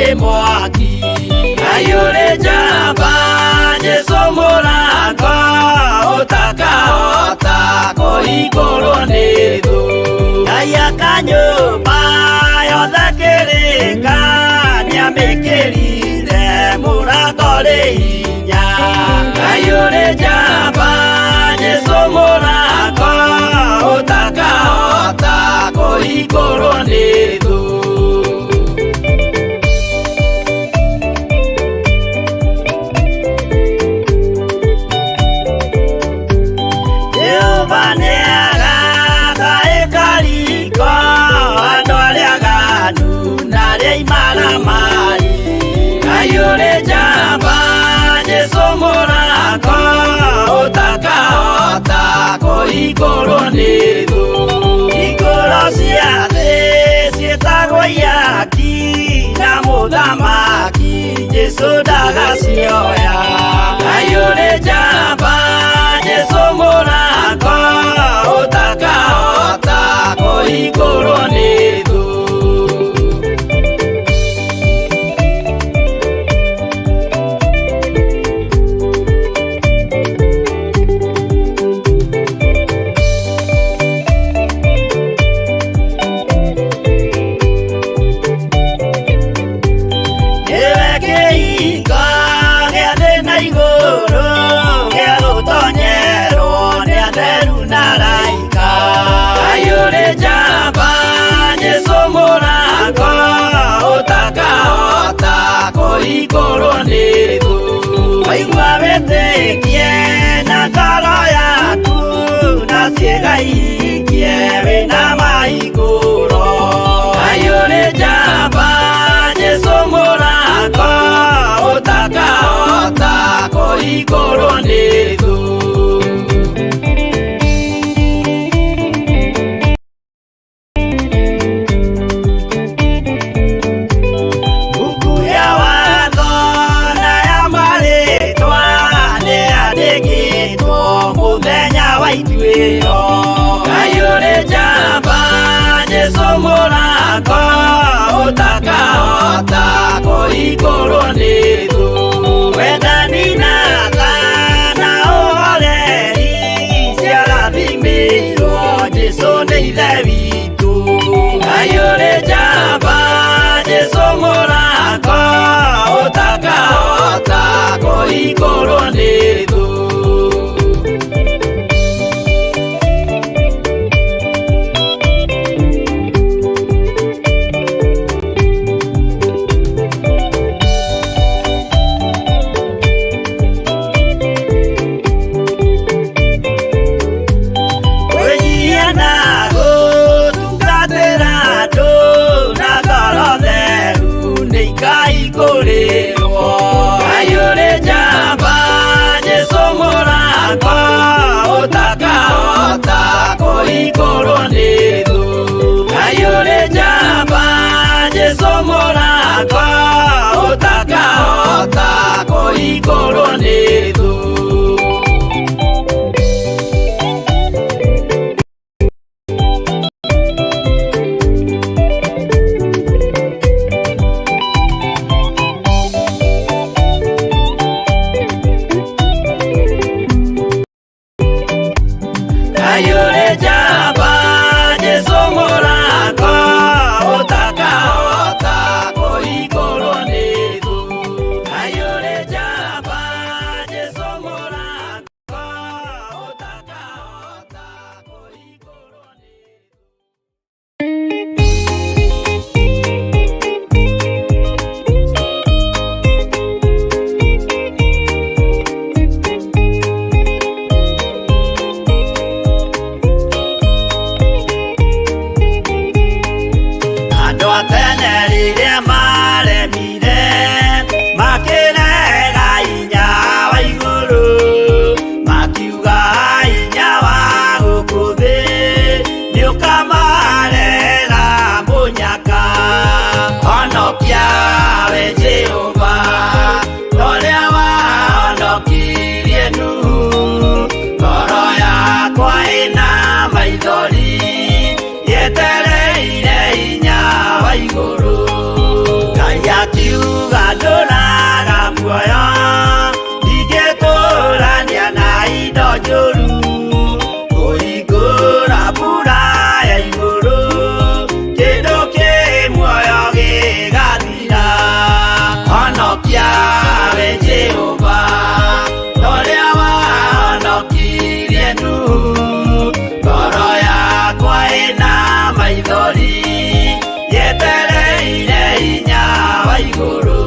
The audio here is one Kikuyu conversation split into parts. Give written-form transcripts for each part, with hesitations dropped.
Nĩ mwaki. Ngai ũrĩ njamba, Jesũ mũrango ũtakahota kũhingũrwo nĩ thũ. Ngai aka nyũmba yothe kĩrĩka, nĩamĩkĩrire mũrango rĩ hinya. Ngai ũrĩ njamba, Jesũ mũrango ũtakahota kũhingũrwo nĩ thũ. Jehova nĩagaka ĩkariko andũ arĩa aganu na arĩa imaramari. Ngai ũrĩ njamba, Jesũ mũrango ũtakahota kũhingũrwo nĩ thũ. Hingũro cia thĩ ciĩtagwo ihaki na mũthamaki Jesũ ndagacioya. Ngai ũrĩ njamba, Jesũ mũrango ũtakahota kũhingũrwo nĩ thũ. Nĩwe kĩhingo gĩa thĩ na igũrũ, gĩa gũtonyerwo nĩ atheru na araika. Ngai ũrĩ njamba, Jesũ mũrango ũtakahota kũhingũrwo nĩ thũ. Waigua wĩtĩkie na ngoro yaku, na ciĩga ihingie wĩna mahingũro. Ngai ũrĩ njamba, Jesũ mũrango ũtakahota kũhingũrwo nĩ thũ. Buku ya watho na ya marĩtwa nĩyandĩkĩtwo mũthenya wa ituĩro. Ngai ũrĩ njamba, Jesũ mũrango ũtakahota kũhingũrwo nĩ thũ. Wendani na tha na ũhoreri ciarathimĩirwo Jesũ nĩ Ithe witũ. Ngai ũrĩ njamba, Jesũ mũrango ũtakahota kũhingũrwo nĩ thũ. Kwĩnyihia na gũtungatĩra andũ na ngoro theru nĩ ikahingũrĩrwo. Ngai ũrĩ njamba, Jesũ mũrango ũtakahota kũhingũrwo nĩ thũ. Ngai ũrĩ njamba, Jesũ mũrango ũtakahota kũhingũrwo nĩ thũ. Ngai ũrĩ njamba, Jesũ mũrango ũtakahota kũhingũrwo nĩ thũ. Ngai ũrĩ njamba, Jesũ mũrango ũtakahota kũhingũrwo nĩ thũ. Andũ a tene rĩrĩa maremire makĩrega hinya wa igũrũ, makiuga hinya wa gũkũ thĩ nĩũkamarehera mũnyaka. Honokia we Jehova, ũrĩa wahonokirie Nuhu, ngoro yakwa ĩna maithori yetereire hinya wa igũrũ. igũrũ.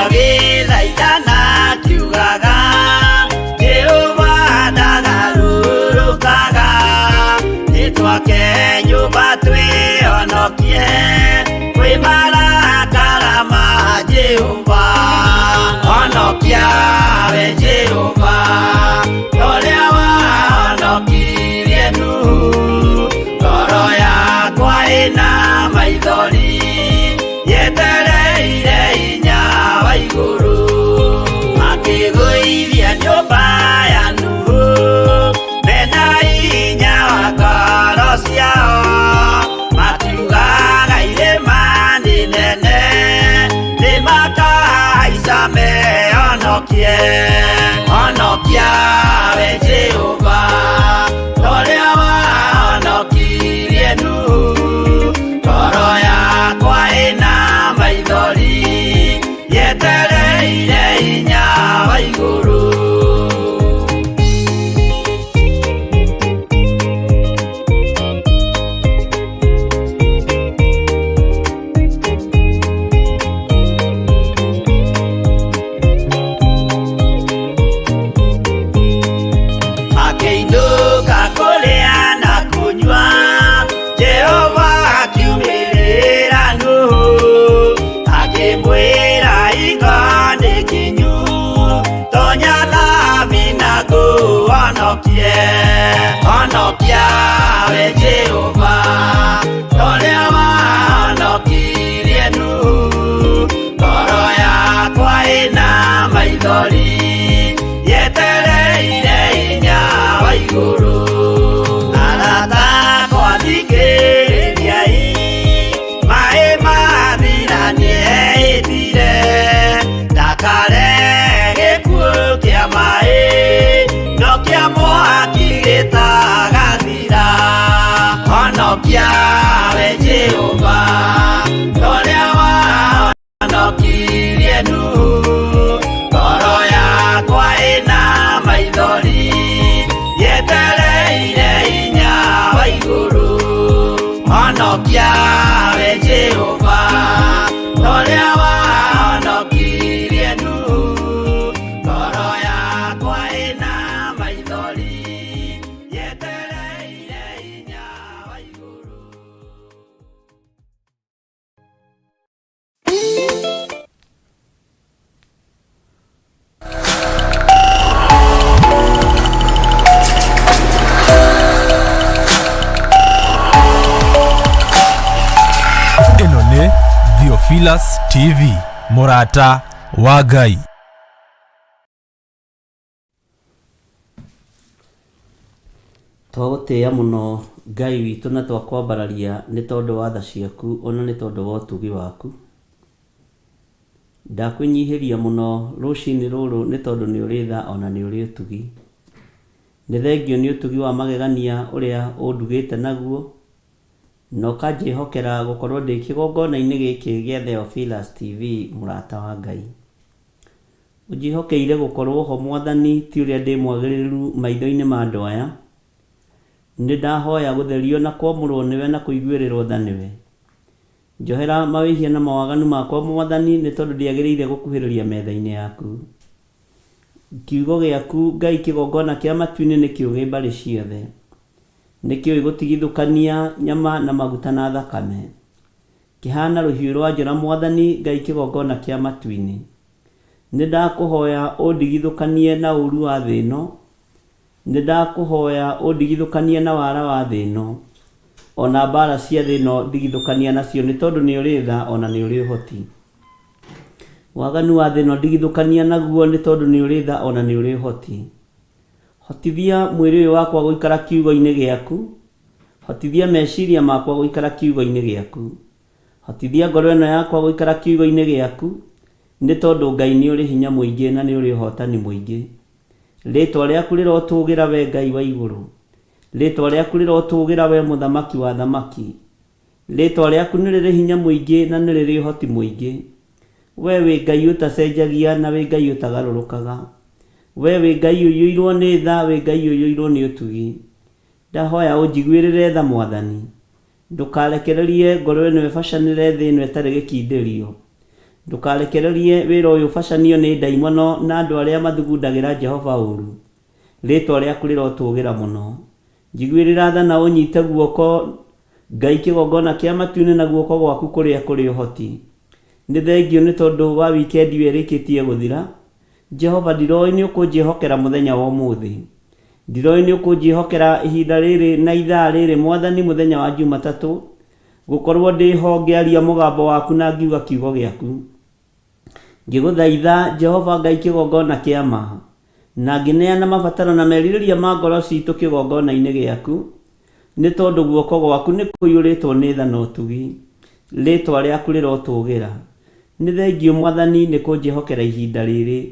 Agĩthaithana akiugaga, Jehova ndagarũrũkaga, nĩtwake nyũmba twĩhonokie kwĩ marakara ma Jehova. Honokia we Jehova, torĩa wahonokirie Nuhu, ngoro yakwa ĩna maithori yetereire hinya wa igũrũ. Makĩgũithia nyũmba ya Nuhu mena hinya wa ngoro ciao, makiugaga irĩma nĩ nene nĩmakahaica mehonokie. Honokia we Jehova, torĩa wahonokirie Nuhu, ngoro yakwa ĩna maithori yetereire hinya wa igũrũ. Makĩinũka kũrĩa na kũnyua, Jehova akiumĩrĩra Nuhu, akĩmwĩra hingo nĩ kinyu, tonya thabina ngũhonokie. Honokia we Jehova, torĩa wahonokirie Nuhu, ngoro yakwa ĩna maithori yetereire hinya wa igũrũ. Arata akwa thikĩrĩriai, maĩ mathira nĩehĩtire, ndakare gĩkuũ kĩa maĩ, no kĩa mwaki gĩtagathira. Honokia we Jehova, torĩa wahonokirie Nuhu, ngoro yakwa ĩna maithori yetereire hinya wa igũrũ. Honokia we Jehova, torĩa wahonokirie Nuhu, ngoro yakwa ĩna maithori yetereire hinya wa igũrũ. Ĩno nĩ Theophilus TV, mũrata wa Ngai. Twagũtĩĩa mũno Ngai witũ na twakwambararia nĩ tondũ wa tha ciaku ona nĩ tondũ wa ũtugi waku. Ndakwĩnyihĩria mũno rũcinĩ rũrũ nĩ tondũ nĩ ũrĩ tha ona nĩ ũrĩ ũtugi. Nĩ thengio nĩ ũtugi wa magegania ũrĩa ũndugĩte naguo na ũkanjĩhokera gũkorwo ndĩ kĩgongona-inĩ gĩkĩ gĩa Theophilus TV mũrata wa Ngai. Ũnjĩhokeire gũkorwo ho Mwathani ti ũrĩa ndĩ mwagĩrĩru maitho-inĩ ma andũ aya. Nĩ ndahoya gũtherio na kwamũrwo nĩwe na kũiguĩrĩrwo tha nĩwe. Njohera mawĩhia na mawaganu makwa Mwathani nĩ tondũ ndiagĩrĩire gũkuhĩrĩria metha-inĩ yaku. Kiugo gĩaku Ngai kĩgongona kĩa matu-inĩ nĩ kĩũgĩ mbarĩ ciothe. Nĩ kĩũĩ gũtigithũkania nyama na maguta na thakame. Kĩhana rũhiũ rwa njora Mwathani Ngai kĩgongona kĩa matu-inĩ. Nĩ ndakũhoya ũndigithũkanie na ũru wa thĩ ĩno. Nĩ ndakũhoya ũndigithũkanie na wara wa thĩ ĩno. Ona mbara cia thĩ ĩno ndigithũkania nacio nĩ tondũ nĩ ũrĩ tha ona nĩ ũrĩ ũhoti. Waganu wa thĩ ĩno ndigithũkania naguo nĩ tondũ nĩ ũrĩ tha ona nĩ ũrĩ ũhoti. Hotithia mwĩrĩ ũyũ wakwa gũikara kiugo-inĩ gĩaku. Hotithia meciria makwa gũikara kiugo-inĩ gĩaku. Hotithia ngoro ĩno yakwa gũikara kiugo-inĩ gĩaku, nĩ tondũ Ngai nĩ ũrĩ hinya mũingĩ na nĩ ũrĩ ũhotani mũingĩ. Rĩĩtwa rĩaku rĩrotũũgĩra wee Ngai wa igũrũ. Rĩĩtwa rĩaku rĩrotũũgĩra wee Mũthamaki wa athamaki. Rĩtwa rĩaku nĩ rĩrĩ hinya mũingĩ na nĩ rĩrĩ ũhoti mũingĩ. Wee wĩ Ngai ũtacenjagia na wĩ Ngai ũtagarũrũkaga. Wee wĩ Ngai ũiyũirwo nĩ tha, wĩ Ngai ũiyũirwo nĩ ũtugi. Ndahoya ũnjiguĩrĩre tha Mwathani. Ndũkarekererie ngoro ĩno ĩbacanĩre thĩ ĩno ĩtarĩ gĩkindĩrio. Ndũkarekererie wĩra ũyũ ũbacanio nĩ ndaimono na andũ arĩa mathugundagĩra Jehova ũũru. Rĩĩtwa rĩaku rĩrotũũgĩra mũno. Njiguĩrĩra tha na ũnyite guoko, Ngai kĩgongona kĩa matu-inĩ na guoko gwaku kũrĩa kũrĩ ũhoti. Nĩ thengiũ nĩ tondũ wa wikendi ĩyo ĩrĩkĩtie gũthira. Jehova ndiroĩ nĩ ũkũnjĩhokera mũthenya wa ũmũthĩ. Ndiroĩ nĩ ũkũnjĩhokera ihinda rĩrĩ na ithaa rĩrĩ Mwathani mũthenya wa Jumatatũ, gũkorwo ndĩ ho ngĩaria mũgambo waku na ngiuga kiugo gĩaku. Ngĩgũthaitha, Jehova Ngai kĩgongona kĩa ma, na ngĩneana mabataro na merirĩria ma ngoro ciitũ kĩgongona-inĩ gĩaku, nĩ tondũ guoko gwaku nĩ kũiyũrĩtwo nĩ tha na ũtugi, rĩĩtwa rĩaku rĩrotũũgĩra. Nĩ thengiũ Mwathani nĩ kũnjĩhokera ihinda rĩrĩ.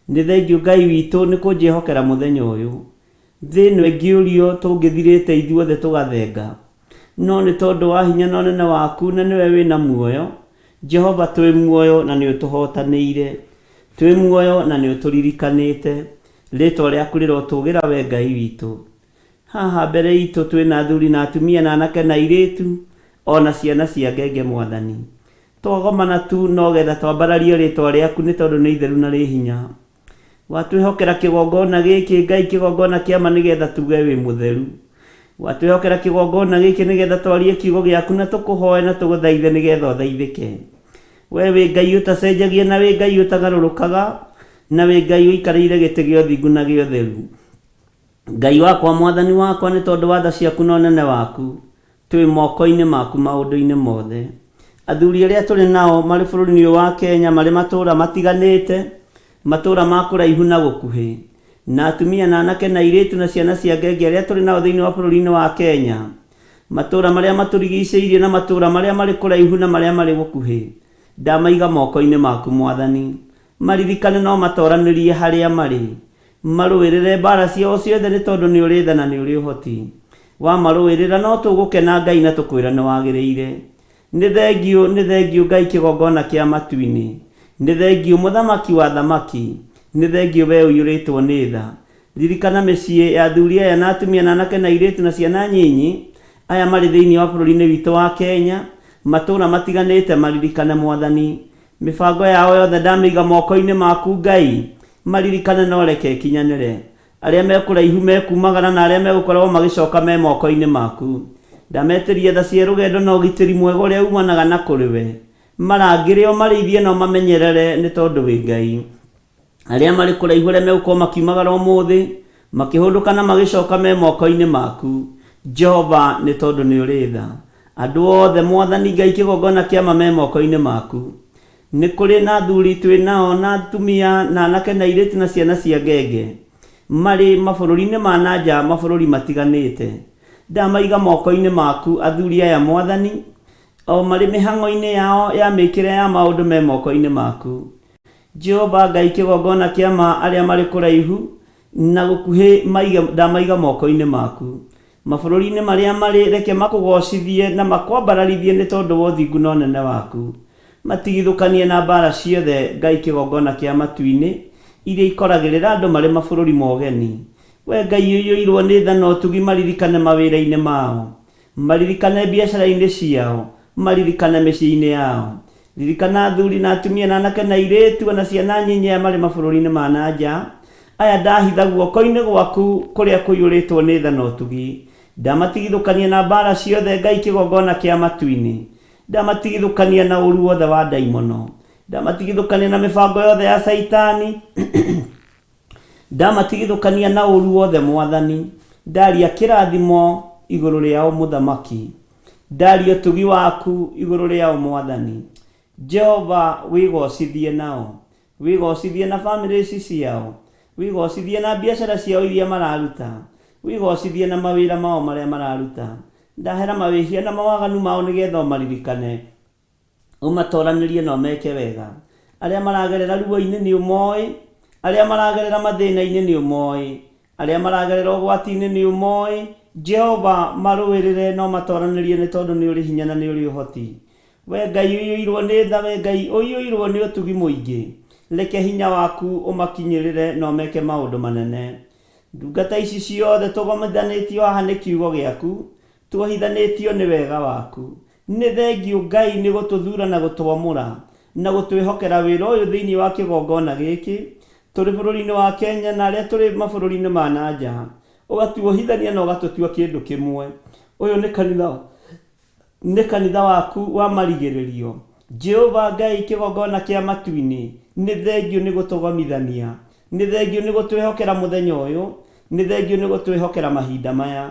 Nĩ thengiũ Ngai witũ nĩ kũnjĩhokera mũthenya ũyũ. Thĩ ĩno ĩngĩũrio tũngĩthirĩte ithuothe tũgathenga. No nĩ tondũ wa hinya na ũnene waku na nĩwe wĩ na muoyo, Jehova twĩ muoyo na nĩ ũtũhotanĩire. Twĩ muoyo na nĩ ũtũririkanĩte. Rĩĩtwa rĩaku rĩrotũũgĩra wee Ngai witũ. Haha mbere itũ twĩ na athuri na atumia na anake na airĩtu o na ciana cia ngenge Mwathani. Twagomana tu no getha twambararie rĩĩtwa rĩaku nĩ tondũ nĩ itheru na rĩ hinya. Watwĩhokera kĩgongona gĩkĩ Ngai kĩgongona kĩa ma nĩgetha tuge wĩ mũtheru. Watwĩhokera kĩgongona gĩkĩ nĩgetha twarie kiugo gĩaku na tũkũhoe na tũgũthaithe nĩgetha ũthaithĩke. We wĩ Ngai ũtacenjagia na wĩ Ngai ũtagarũrũkaga na wĩ Ngai ũikarĩire gĩtĩ gĩa ũthingu na gĩa ũtheru. Ngai wakwa Mwathani wakwa nĩ tondũ wa tha ciaku na ũnene waku, twĩ moko-inĩ maku maũndũ-inĩ mothe. Athuri arĩa tũrĩ nao marĩ bũrũri-inĩ ũyũ wa Kenya marĩ matũũra matiganĩte, matũũra ma kũraihu na gũkuhĩ, na atumia na anake na airĩtu na ciana cia ngenge arĩa tũrĩ nao thĩinĩ wa bũrũri-inĩ wa Kenya, matũũra marĩa matũrigicĩirie na matũũra marĩa marĩ kũraihu na marĩa marĩ gũkuhĩ, ndamaiga moko-inĩ maku Mwathani. Maririkane na ũmatoranĩrie harĩa marĩ. Marũĩrĩre mbaara ciao ciothe nĩ tondũ nĩ ũrĩ tha na nĩ ũrĩ ũhoti. Wamarũĩrĩra no tũgũkena Ngai na tũkwĩra nĩ wagĩrĩire. Nĩ thengiũ, nĩ thengiũ Ngai kĩgongona kĩa matu-inĩ. Nĩ thengiũ mũthamaki wa athamaki. Nĩ thengiũ wee ũiyũrĩtwo nĩ tha. Ririkana mĩciĩ ya athuri aya na atumia na anake na airĩtu na ciana nyinyi, aya marĩ thĩinĩ wa bũrũri-inĩ witũ wa Kenya, matũũra matiganĩte maririkane Mwathani. Mĩbango yao yothe ndamĩiga moko-inĩ maku Ngai, maririkane na ũreke ĩkinyanĩre. Arĩa me kũraihu mekumagara na arĩa megũkoragwo magĩcoka me moko-inĩ maku. Ndametĩria tha cia rũgendo na ũgitĩri mwega ũrĩa umanaga na kũrĩ we. Marangĩre ũmarĩithie na ũmamenyerere nĩ tondũ wĩ Ngai. Arĩa marĩ kũraihu arĩa megũkorwo makiumagara ũmũthĩ, makĩhũndũka na magĩcoka me moko-inĩ maku, Jehova, nĩ tondũ nĩ ũrĩ tha. Andũ othe, Mwathani Ngai kĩgongona kĩa ma me moko-inĩ maku. Nĩ kũrĩ na athuri twĩ nao na atumia na anake na airĩtu na ciana cia ngenge, marĩ mabũrũri-inĩ ma na nja mabũrũri matiganĩte. Ndamaiga moko-inĩ maku athuri aya Mwathani, o marĩ mĩhang'o-inĩ yao ya mĩkĩre ya maũndũ me moko-inĩ maku. Jehova Ngai kĩgongona kĩa ma arĩa marĩ kũraihu na gũkuhĩ maige ndamaiga moko-inĩ maku. Mabũrũri-inĩ marĩa marĩ reke makũgoocithie na makwambararithie nĩ tondũ wa ũthingu na ũnene waku. Matigithũkanie na mbaara ciothe Ngai kĩgongona kĩa matu-inĩ iria ikoragĩrĩra andũ marĩ mabũrũri ma ũgeni. Wee Ngai ũiyũirwo nĩ tha na ũtugi maririkane mawĩra-inĩ mao. Maririkane biacara-inĩ ciao, maririkane mĩciĩ-inĩ yao. Ririkana athuri na atumia na anake na airĩtu o na ciana nyinyi aya marĩ mabũrũri-inĩ ma na nja, aya ndahitha guoko-inĩ gwaku kũrĩa kũiyũrĩtwo nĩ tha na ũtugi. Ndamatigithũkania na mbaara ciothe Ngai kĩgongona kĩa matu-inĩ. Ndamatigithũkania na ũũru wothe wa ndaimono. Ndamatigithũkania na mĩbango yothe ya Caitani. Ndamatigithũkania na ũũru wothe Mwathani, ndaria kĩrathimo igũrũ rĩao Mũthamaki. Ndaria ũtugi waku igũrũ rĩao Mwathani. Jehova wĩgocithie nao. Wĩgocithie na famĩlĩ ici ciao. Wĩgocithie na biacara ciao iria mararuta. Wĩgocithie na mawĩra mao marĩa mararuta. Ndahera mawĩhia na mawaganu mao nĩgetha ũmaririkane. Ũmatoranĩrie na ũmeke wega. Arĩa maragerera ruo-inĩ nĩ ũmoĩ, arĩa maragerera mathĩna-inĩ nĩ ũmoĩ, arĩa maragerera ũgwati-inĩ nĩ ũmoĩ, Jehova, marũĩrĩre na ũmatoranĩrie nĩ tondũ nĩ ũrĩ hinya na nĩ ũrĩ ũhoti. Wee Ngai ũiyũirwo nĩ tha, wee Ngai ũiyũirwo nĩ ũtugi mũingĩ, reke hinya waku ũmakinyĩrĩre na ũmeke maũndũ manene. Ndungata ici ciothe tũgomithanĩtio haha nĩ kiugo gĩaku, tuohithanĩtio nĩ wega waku. Nĩ thengiũ Ngai nĩ gũtũthura na gũtwamũra na gũtwĩhokera wĩra ũyũ thĩinĩ wa kĩgongona gĩkĩ, tũrĩ bũrũri-inĩ wa Kenya na arĩa tũrĩ mabũrũri-inĩ ma na nja, ũgatuohithania na ũgatũtua kĩndũ kĩmwe. Ũyũ nĩ kanitha nĩ kanitha waku wa marigĩrĩrio. Jehova Ngai kĩgongona kĩa matu-inĩ, nĩ thengiũ nĩ gũtũgomithania, nĩ thengiũ nĩ gũtwĩhokera mũthenya ũyũ, nĩ thengiũ nĩ gũtwĩhokera mahinda maya.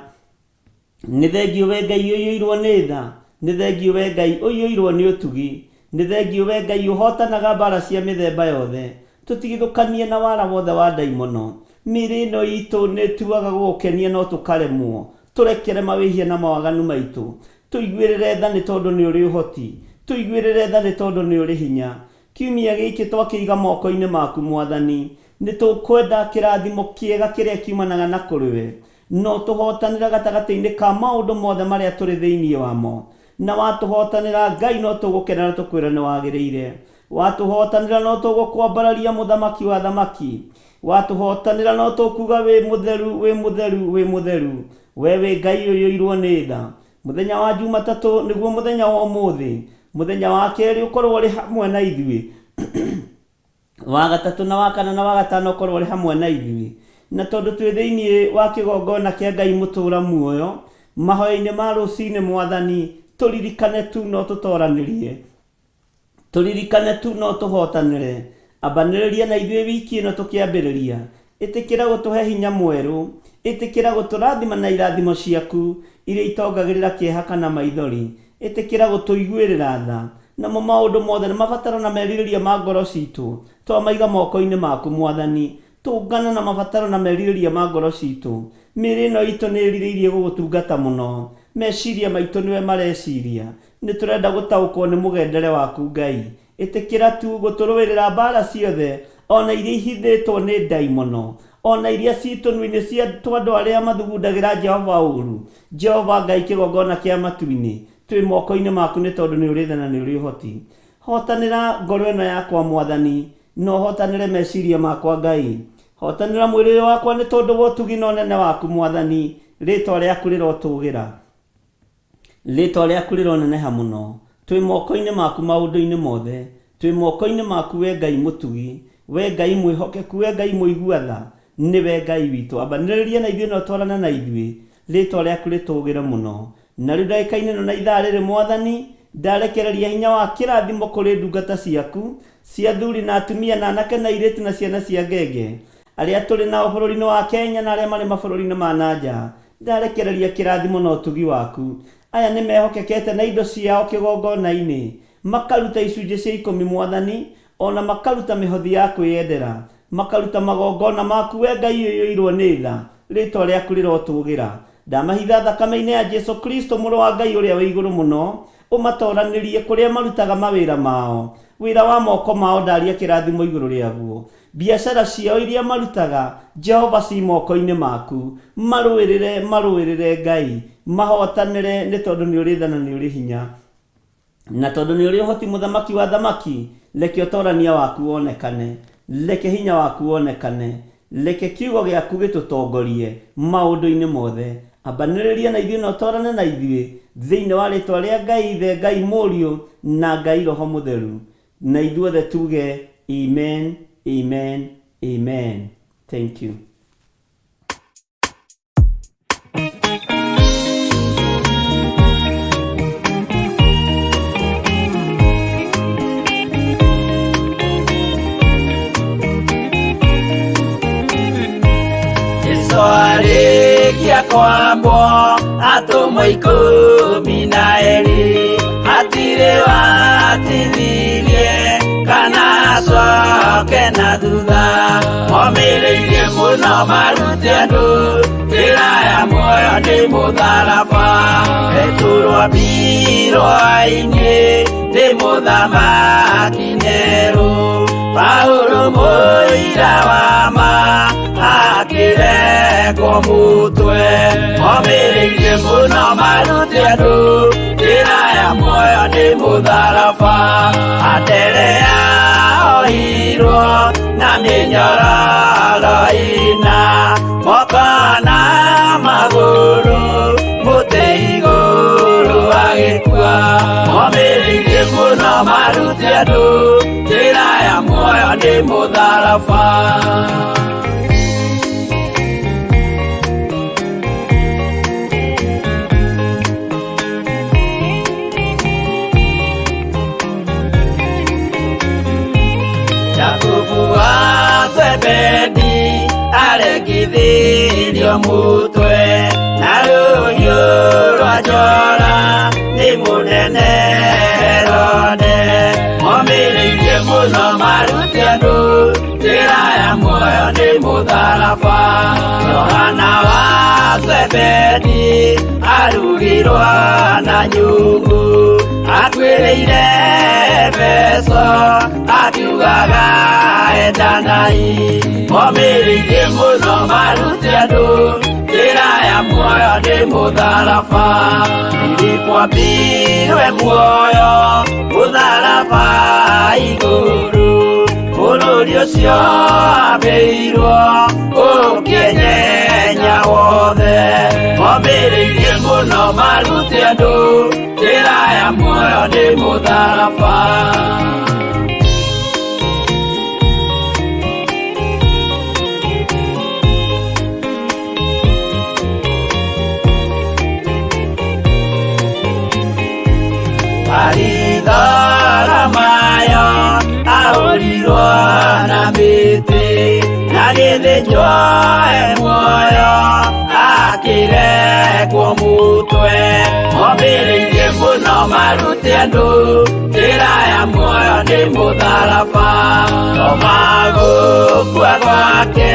Nĩ thengiũ we Ngai ũiyũirwo nĩ tha, nĩ thengiũ we Ngai ũiyũirwo nĩ ũtugi, nĩ thengiũ we Ngai ũhotanaga mbara cia mĩthemba yothe. Tũtigithũkanie na wara wothe wa ndaimono. Mĩĩrĩ ĩno itũ nĩ ĩtuaga gũgũkenia no tũkaremwo. Tũrekere mawĩhia na mawaganu maitũ. Tũiguĩrĩre tha nĩ tondũ nĩ ũrĩ ũhoti. Tũiguĩrĩre tha nĩ tondũ nĩ ũrĩ hinya. Kiumia gĩkĩ twakĩiga moko-inĩ maku Mwathani. Nĩ tũkwenda kĩrathimo kĩega kĩrĩa kiumanaga na kũrĩ we. Na ũtũhotanĩre gatagatĩ-inĩ ka maũndũ mothe marĩa tũrĩ thĩinĩ wamo. Na watũhotanĩra Ngai no tũgũkena na tũkwĩre nĩ wagĩrĩire. Watũhotanĩra no tũgũkwambararia mũthamaki wa athamaki. Watũhotanĩra no tũkuga wĩ mũtheru, wĩ mũtheru, wĩ mũtheru. We wĩ Ngai ũiyũirwo nĩ tha. Mũthenya wa Jumatatũ nĩguo mũthenya wa ũmũthĩ. Mũthenya wa kerĩ ũkorwo ũrĩ hamwe na ithuĩ. Wa gatatũ na wa kana na wa gatano ũkorwo ũrĩ hamwe na ithuĩ. Na tondũ twĩ thĩinĩ wa kĩgongona kĩa Ngai mũtũũra muoyo, mahoya-inĩ ma rũcinĩ Mwathani, tũririkane tu na ũtũtoranĩrie. Tũririkane tu na ũtũhotanĩre. Ambanĩrĩria na ithuĩ wiki ĩno tũkĩambĩrĩria. Ĩtĩkĩra gũtũhe hinya mwerũ. Ĩtĩkĩra gũtũrathima na irathimo ciaku iria itongagĩrĩra kĩeha kana maithori. Ĩtĩkĩra gũtũiguĩrĩra tha. Namo maũndũ mothe na mabataro na merirĩria ma ngoro citũ, twamaiga moko-inĩ maku Mwathani. Tũngana na mabataro na merirĩria ma ngoro citũ. Mĩĩrĩ ĩno itũ nĩ ĩrirĩirie gũgũtungata mũno. Meciria maitũ nĩwe mareciria. Nĩ tũrenda gũtaũkwo nĩ mũgendere waku Ngai. Ĩtĩkĩra tu gũtũrũĩrĩra mbaara ciothe, o na iria ihithĩtwo nĩ ndaimono, o na iria ci tũnua-inĩ cia twa andũ arĩa mathugundagĩra Jehova ũũru. Jehova Ngai kĩgongona kĩa matu-inĩ, twĩ moko-inĩ maku nĩ tondũ nĩ ũrĩ tha na nĩ ũrĩ ũhoti. Hotanĩra ngoro ĩno yakwa Mwathani, na ũhotanĩre meciria makwa Ngai. Hotanĩra mwĩrĩ ũyũ wakwa nĩ tondũ wa ũtugi na ũnene waku Mwathani, rĩĩtwa rĩaku rĩrotũgĩra. Rĩĩtwa rĩaku rĩroneneha mũno. Twĩ moko-inĩ maku maũndũ-inĩ mothe. Twĩ moko-inĩ maku wee Ngai mũtugi, wee Ngai mwĩhokeku, wee Ngai mũigua tha, nĩwe Ngai witũ. Ambanĩrĩria na ithuĩ na ũtwarane na ithuĩ, rĩĩtwa rĩaku rĩtũũgĩre mũno. Na rĩu ndagĩka-inĩ ĩno na ithaa rĩrĩ, Mwathani, ndarekereria hinya wa kĩrathimo kũrĩ ndungata ciaku, cia athuri na atumia na anake na airĩtu na ciana cia ngenge, arĩa tũrĩ nao bũrũri-inĩ wa Kenya na arĩa marĩ mabũrũri-inĩ ma na nja. Ndarekereria kĩrathimo na ũtugi waku. Aya nĩ mehokekete na indo ciao kĩgongona-inĩ, makaruta icunjĩ cia ikũmi, Mwathani, o na makaruta mĩhothi ya kwĩyendera, makaruta magongona maku, Wee Ngai ũiyũirwo nĩ tha, rĩĩtwa rĩaku rĩrotũũgĩra. Ndamahitha thakame-inĩ ya Jesu Kristo, Mũrũ wa Ngai ũrĩa wĩ igũrũ mũno, ũmatoranĩrie kũrĩa marutaga mawĩra mao. Wĩra wa moko mao ndaria kĩrathimo igũrũ rĩaguo. Biacara ciao iria marutaga, Jehova, ci moko-inĩ maku. Marũĩrĩre, marũĩrĩre, Ngai. Mahotanĩre, nĩ tondũ nĩ ũrĩ tha na nĩ ũrĩ hinya. Na tondũ nĩ ũrĩ ũhoti, Mũthamaki wa athamaki, reke ũtorania waku wonekane. Reke hinya waku wonekane. Reke kiugo gĩaku gĩtũtongorie maũndũ-inĩ mothe. Ambanĩrĩria na ithuĩ na ũtwarane na ithuĩ, thĩinĩ wa rĩĩtwa rĩa Ngai Ithe, Ngai Mũriũ, na Ngai Roho Mũtheru. Na ithuothe tuge amen, amen, amen. Thank you. Jesu arĩkia kwambwo atũmwo ikũmi na erĩ hatirĩ watithirie kana acoke na thutha momĩrĩirie mũno marute andũ njĩra ya muoyo nĩ mũtharaba Petero ambirwo ainĩ nĩ mũthamaki Nero Paulo mũira wa ma akĩre Akĩrengwo mũtwe, omĩrĩirie mũno marute andũ njĩra ya muoyo nĩ mũtharaba. Anderea ohirwo na mĩnyororo ĩna, moko na magũrũ, mũtĩ igũrũ agĩkua. Omĩrĩirie mũno marute andũ njĩra ya muoyo nĩ mũtharaba. Jakubu wa Zebedi aregithirio mũtwe na rũhiũ rwa njora nĩ mũnene Herode. Momĩrĩirie mũno marute andũ njĩra ya muoyo nĩ mũtharaba. Johana wa Zebedi arugirwo na nyungu, akuĩrĩire Efeso akiugaga endanai. Momĩrĩirie mũno marute andũ njĩra ya muoyo nĩ mũtharaba. Filipo ambirwe muoyo mũtharaba igũrũ, bũrũri ũcio ambĩirwo ũkĩenyenya wothe. Momĩrĩirie mũno marute andũ njĩra ya muoyo nĩ mũtharaba. Maritharamayo ahũrirwo na mĩtĩ, na gĩthĩnjwo e muoyo akĩrekwo mũtwe. Momĩrĩirie mũno marute andũ njĩra ya muoyo nĩ mũtharaba. Toma gũkua gwake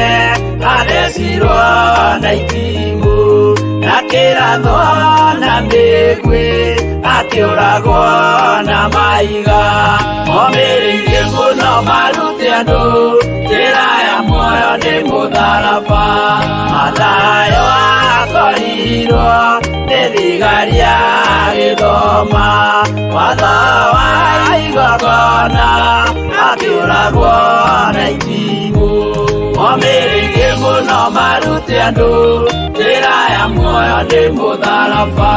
athecirwo na itimũ, na kĩrathwo na mĩguĩ, akĩũragwo na mahiga. Momĩrĩirie mũno marute andũ njĩra ya muoyo nĩ mũtharaba. Mathayo akorirwo nĩ thigari agĩthoma watho wa igongona, akĩũragwo na itimũ. Momĩrĩirie mũno marute andũ njĩra ya muoyo nĩ mũtharaba.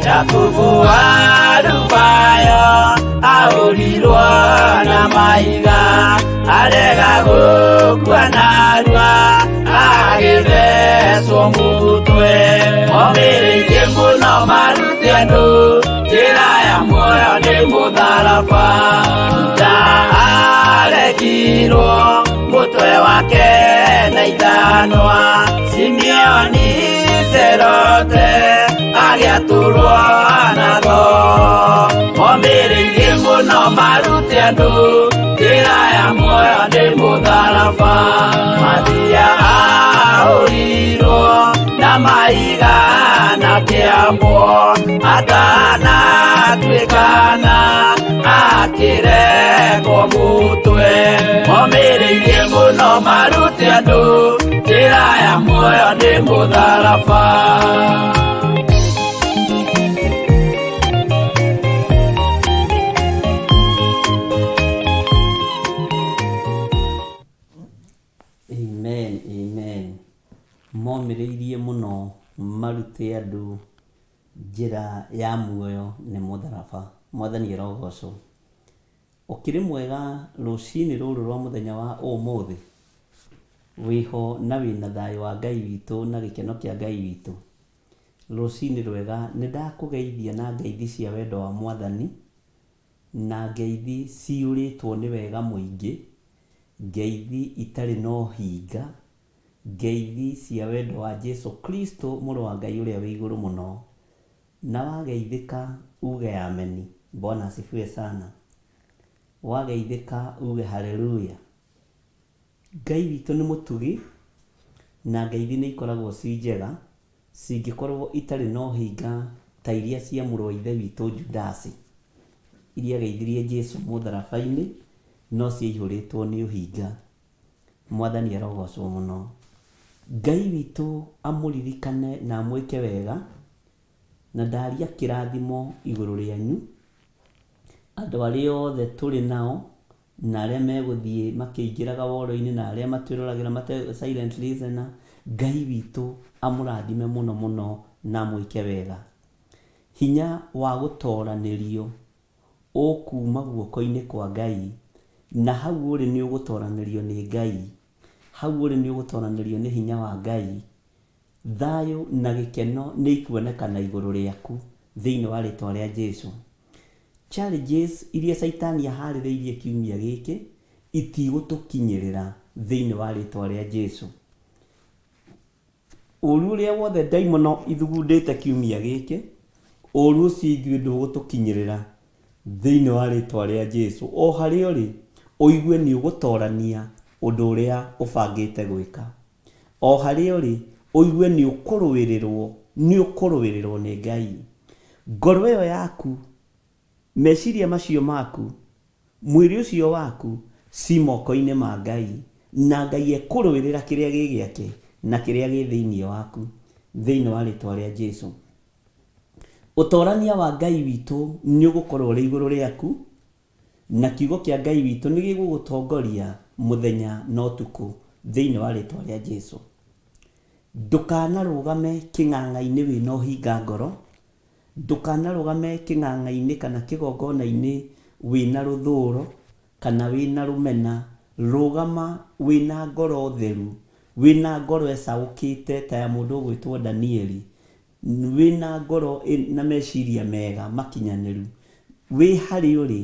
Jakubu wa Alufayo ahũrirwo na mahiga, arega gũkua narua agĩthecwo mũtwe. Momĩrĩirie mũno marute andũ njĩra ya muoyo nĩ mũtharaba. Juda aregirwo mũtwe wake na ithanwa, Simeoni Zerote agĩatũrwo na thoo. Momĩrĩirie mũno marute andũ njĩra ya muoyo nĩ mũtharaba. Mathia ahũrirwo na mahiga na kĩambwo, atanatuĩkana akĩrekwo mũtwe. Momĩrĩirie mũno marute andũ njĩra ya muoyo nĩ mũtharaba. Amen, amen. Momĩrĩirie mũno marute andũ njĩra ya muoyo nĩ mũtharaba. Mwathani arogocwo. Ũkĩrĩ mwega rũcinĩ rũrũ rwa mũthenya wa ũmũthĩ? Wĩho na wĩna thayũ wa Ngai witũ na gĩkeno kĩa Ngai witũ. Rũcinĩ rwega, nĩ ndakũgeithia na ngeithi cia wendo wa Mwathani, na ngeithi ciyũrĩtwo nĩ wega mũingĩ, ngeithi itarĩ na ũhinga, ngeithi cia wendo wa Jesu Kristo mũrũ wa Ngai ũrĩa wĩ igũrũ mũno. Na wageithĩka uge ameni. Bwana asifiwe sana. Wageithĩka uge haleluya. Ngai witũ nĩ mũtugi, na ngeithi nĩ ikoragwo ci njega. cingĩkorwo itarĩ na ũhinga ta iria cia mũrũ wa ithe witũ Judasi, iria ageithirie Jesu mũtharaba-inĩ, no ciaihũrĩtwo nĩ ũhinga. Mwathani arogocwo mũno. Ngai witũ amũririkane na amwĩke wega, na ndaria kĩrathimo igũrũ rĩanyu, andũ arĩa othe tũrĩ nao, na arĩa megũthiĩ makĩingĩraga woro-inĩ, na arĩa matwĩroragĩra mate silent listener, Ngai witũ amũrathime mũno mũno na amwĩke wega. Hinya wa gũtoranĩrio ũkuuma guoko-inĩ kwa Ngai, na hau ũrĩ nĩ ũgũtoranĩrio nĩ Ngai, hau ũrĩ nĩ ũgũtoranĩrio nĩ hinya wa Ngai. Thayũ na gĩkeno nĩ ikuonekana igũrũ rĩaku thĩinĩ wa rĩtwa rĩa Jesu. Challenges iria caitani aharĩrĩirie kiumia gĩkĩ itigũtũkinyĩrĩra thĩinĩ wa rĩtwa rĩa Jesu. Ũru ũrĩa wothe ndaimono ithugundĩte kiumia gĩkĩ, ũru ũcio ithuĩ ndũgũtũkinyĩrĩra thĩinĩ wa rĩtwa rĩa Jesu. O harĩa ũrĩ, ũigue nĩ ũgũtorania ũndũ ũrĩa ũbangĩte gwĩka. O harĩa ũrĩ, ũigue nĩ ũkũrũĩrĩrwo, nĩ ũkũrũĩrĩrwo nĩ Ngai. Ngoro ĩyo yaku, meciria macio maku, mwĩrĩ ũcio waku, ci moko-inĩ ma Ngai, na Ngai ekũrũĩrĩra kĩrĩa gĩ gĩake na kĩrĩa gĩ thĩinĩ waku, thĩinĩ wa rĩtwa rĩa Jesu. Ũtorania wa Ngai witũ nĩ ũgũkorwo ũrĩ igũrũ rĩaku, Na kiugo kĩa Ngai witũ nĩ gĩgũgũtongoria mũthenya na ũtukũ thĩinĩ wa rĩtwa rĩa Jesu. Ndũkanarũgame kĩng'ang'a-inĩ wĩna ũhinga ngoro, ndũkanarũgame kĩng'ang'a-inĩ kana kĩgongona-inĩ wĩna rũthũro kana wĩna rũmena, rũgama wĩna ngoro theru, wĩna ngoro ĩcaũkĩte ta ya mũndũ ũgwĩtwo Danieli, Wĩna ngoro na meciria mega makinyanĩru, wĩ harĩa ũrĩ,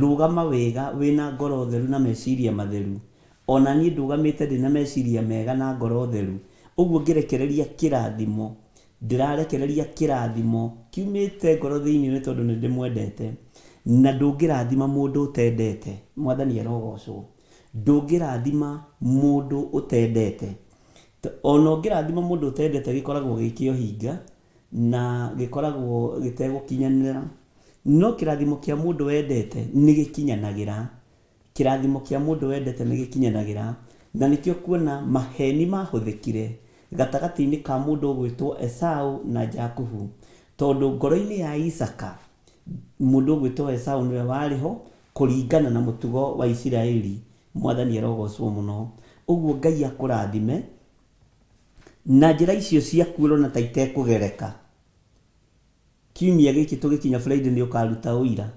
rũgama wega wĩna ngoro theru na meciria matheru. O na niĩ ndũgamĩte ndĩ na meciria mega na ngoro theru. Ũguo ngĩrekereria kĩrathimo, ndĩrarekereria kĩrathimo kiumĩte ngoro thĩinĩ nĩ tondũ nĩ ndĩmwendete. Na ndũngĩrathima mũndũ ũtendete. Mwathani arogocwo. Ndũngĩrathima mũndũ ũtendete. Ona ũngĩrathima mũndũ ũtendete gĩkoragwo gĩ kĩa ũhinga na gĩkoragwo gĩtegũkinyanĩra. No kĩrathimo kĩa mũndũ wendete nĩ gĩkinyanagĩra. Kĩrathimo kĩa mũndũ wendete nĩ gĩkinyanagĩra. Na nĩkĩo ũkuona maheni mahũthĩkire gatagatĩ-inĩ ka mũndũ ũgwĩtwo Esau na Jakubu. Tondũ ngoro-inĩ ya Isaka mũndũ ũgwĩtwo Esau nĩwe warĩ ho kũringana na mũtugo wa Isiraeli. Mwathani arogocwo mũno. Ũguo Ngai akũrathime na njĩra icio ciaku ũrona ta itekũgereka. Kiumia gĩkĩ tũgĩkinya Friday nĩ ũkaruta ũira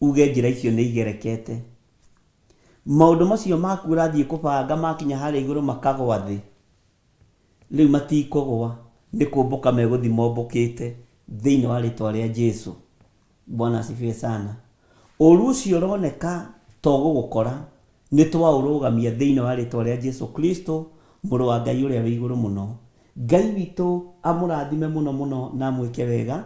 uge njĩra icio nĩ igerekete. Maũndũ macio maku ũrathiĩ kũbanga makinya harĩa igũrũ makagwa thĩ. Rĩu matikũgwa, nĩ kũmbũka megũthiĩ mombũkĩte thĩinĩ wa rĩtwa rĩa Jesu. Bwana asifiwe sana. Ũru ũcio ũroneka ta ũgũgũkora, nĩ twaũrũgamia thĩinĩ wa rĩtwa rĩa Jesu Kristo, mũrũ wa Ngai ũrĩa wĩ igũrũ mũno. Ngai witũ amũrathime mũno mũno na amwĩke wega,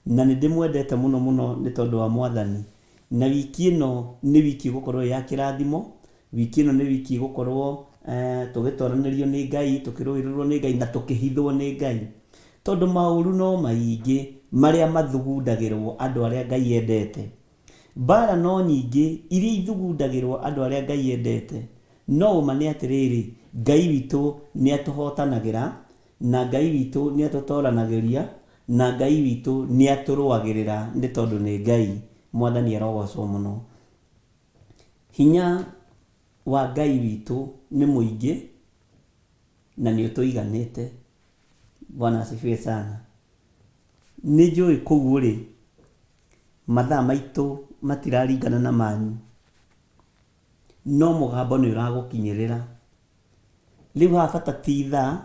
na nĩ ndĩmwendete mũno mũno nĩ tondũ wa Mwathani. Na wiki ĩno nĩ wiki ĩgũkorwo ĩ ya kĩrathimo, Wiki ĩno nĩ wiki ĩgũkorwo tũgĩtoranĩrio nĩ Ngai, tũkĩrũĩrĩrwo nĩ Ngai na tũkĩhithwo nĩ Ngai. Tondũ maũru no maingĩ marĩa mathugundagĩrwo andũ arĩa Ngai endete. Mbara no nyingĩ iria ithugundagĩrwo andũ arĩa Ngai endete. No ũma nĩ atĩrĩrĩ, Ngai witũ nĩ atũhotanagĩra, na Ngai witũ nĩ atũtoranagĩria, na Ngai witũ nĩ atũrũagĩrĩra nĩ tondũ nĩ Ngai. Mwathani arogocwo mũno. Hinya wa Ngai witũ nĩ mũingĩ na nĩ ũtũiganĩte. Bwana asifiwe sana. Nĩ njũĩ kũu ũrĩ mathaa maitũ matiraringana na manyu, no mũgambo nĩ ũragũkinyĩrĩra. Rĩu haha bata ti ithaa,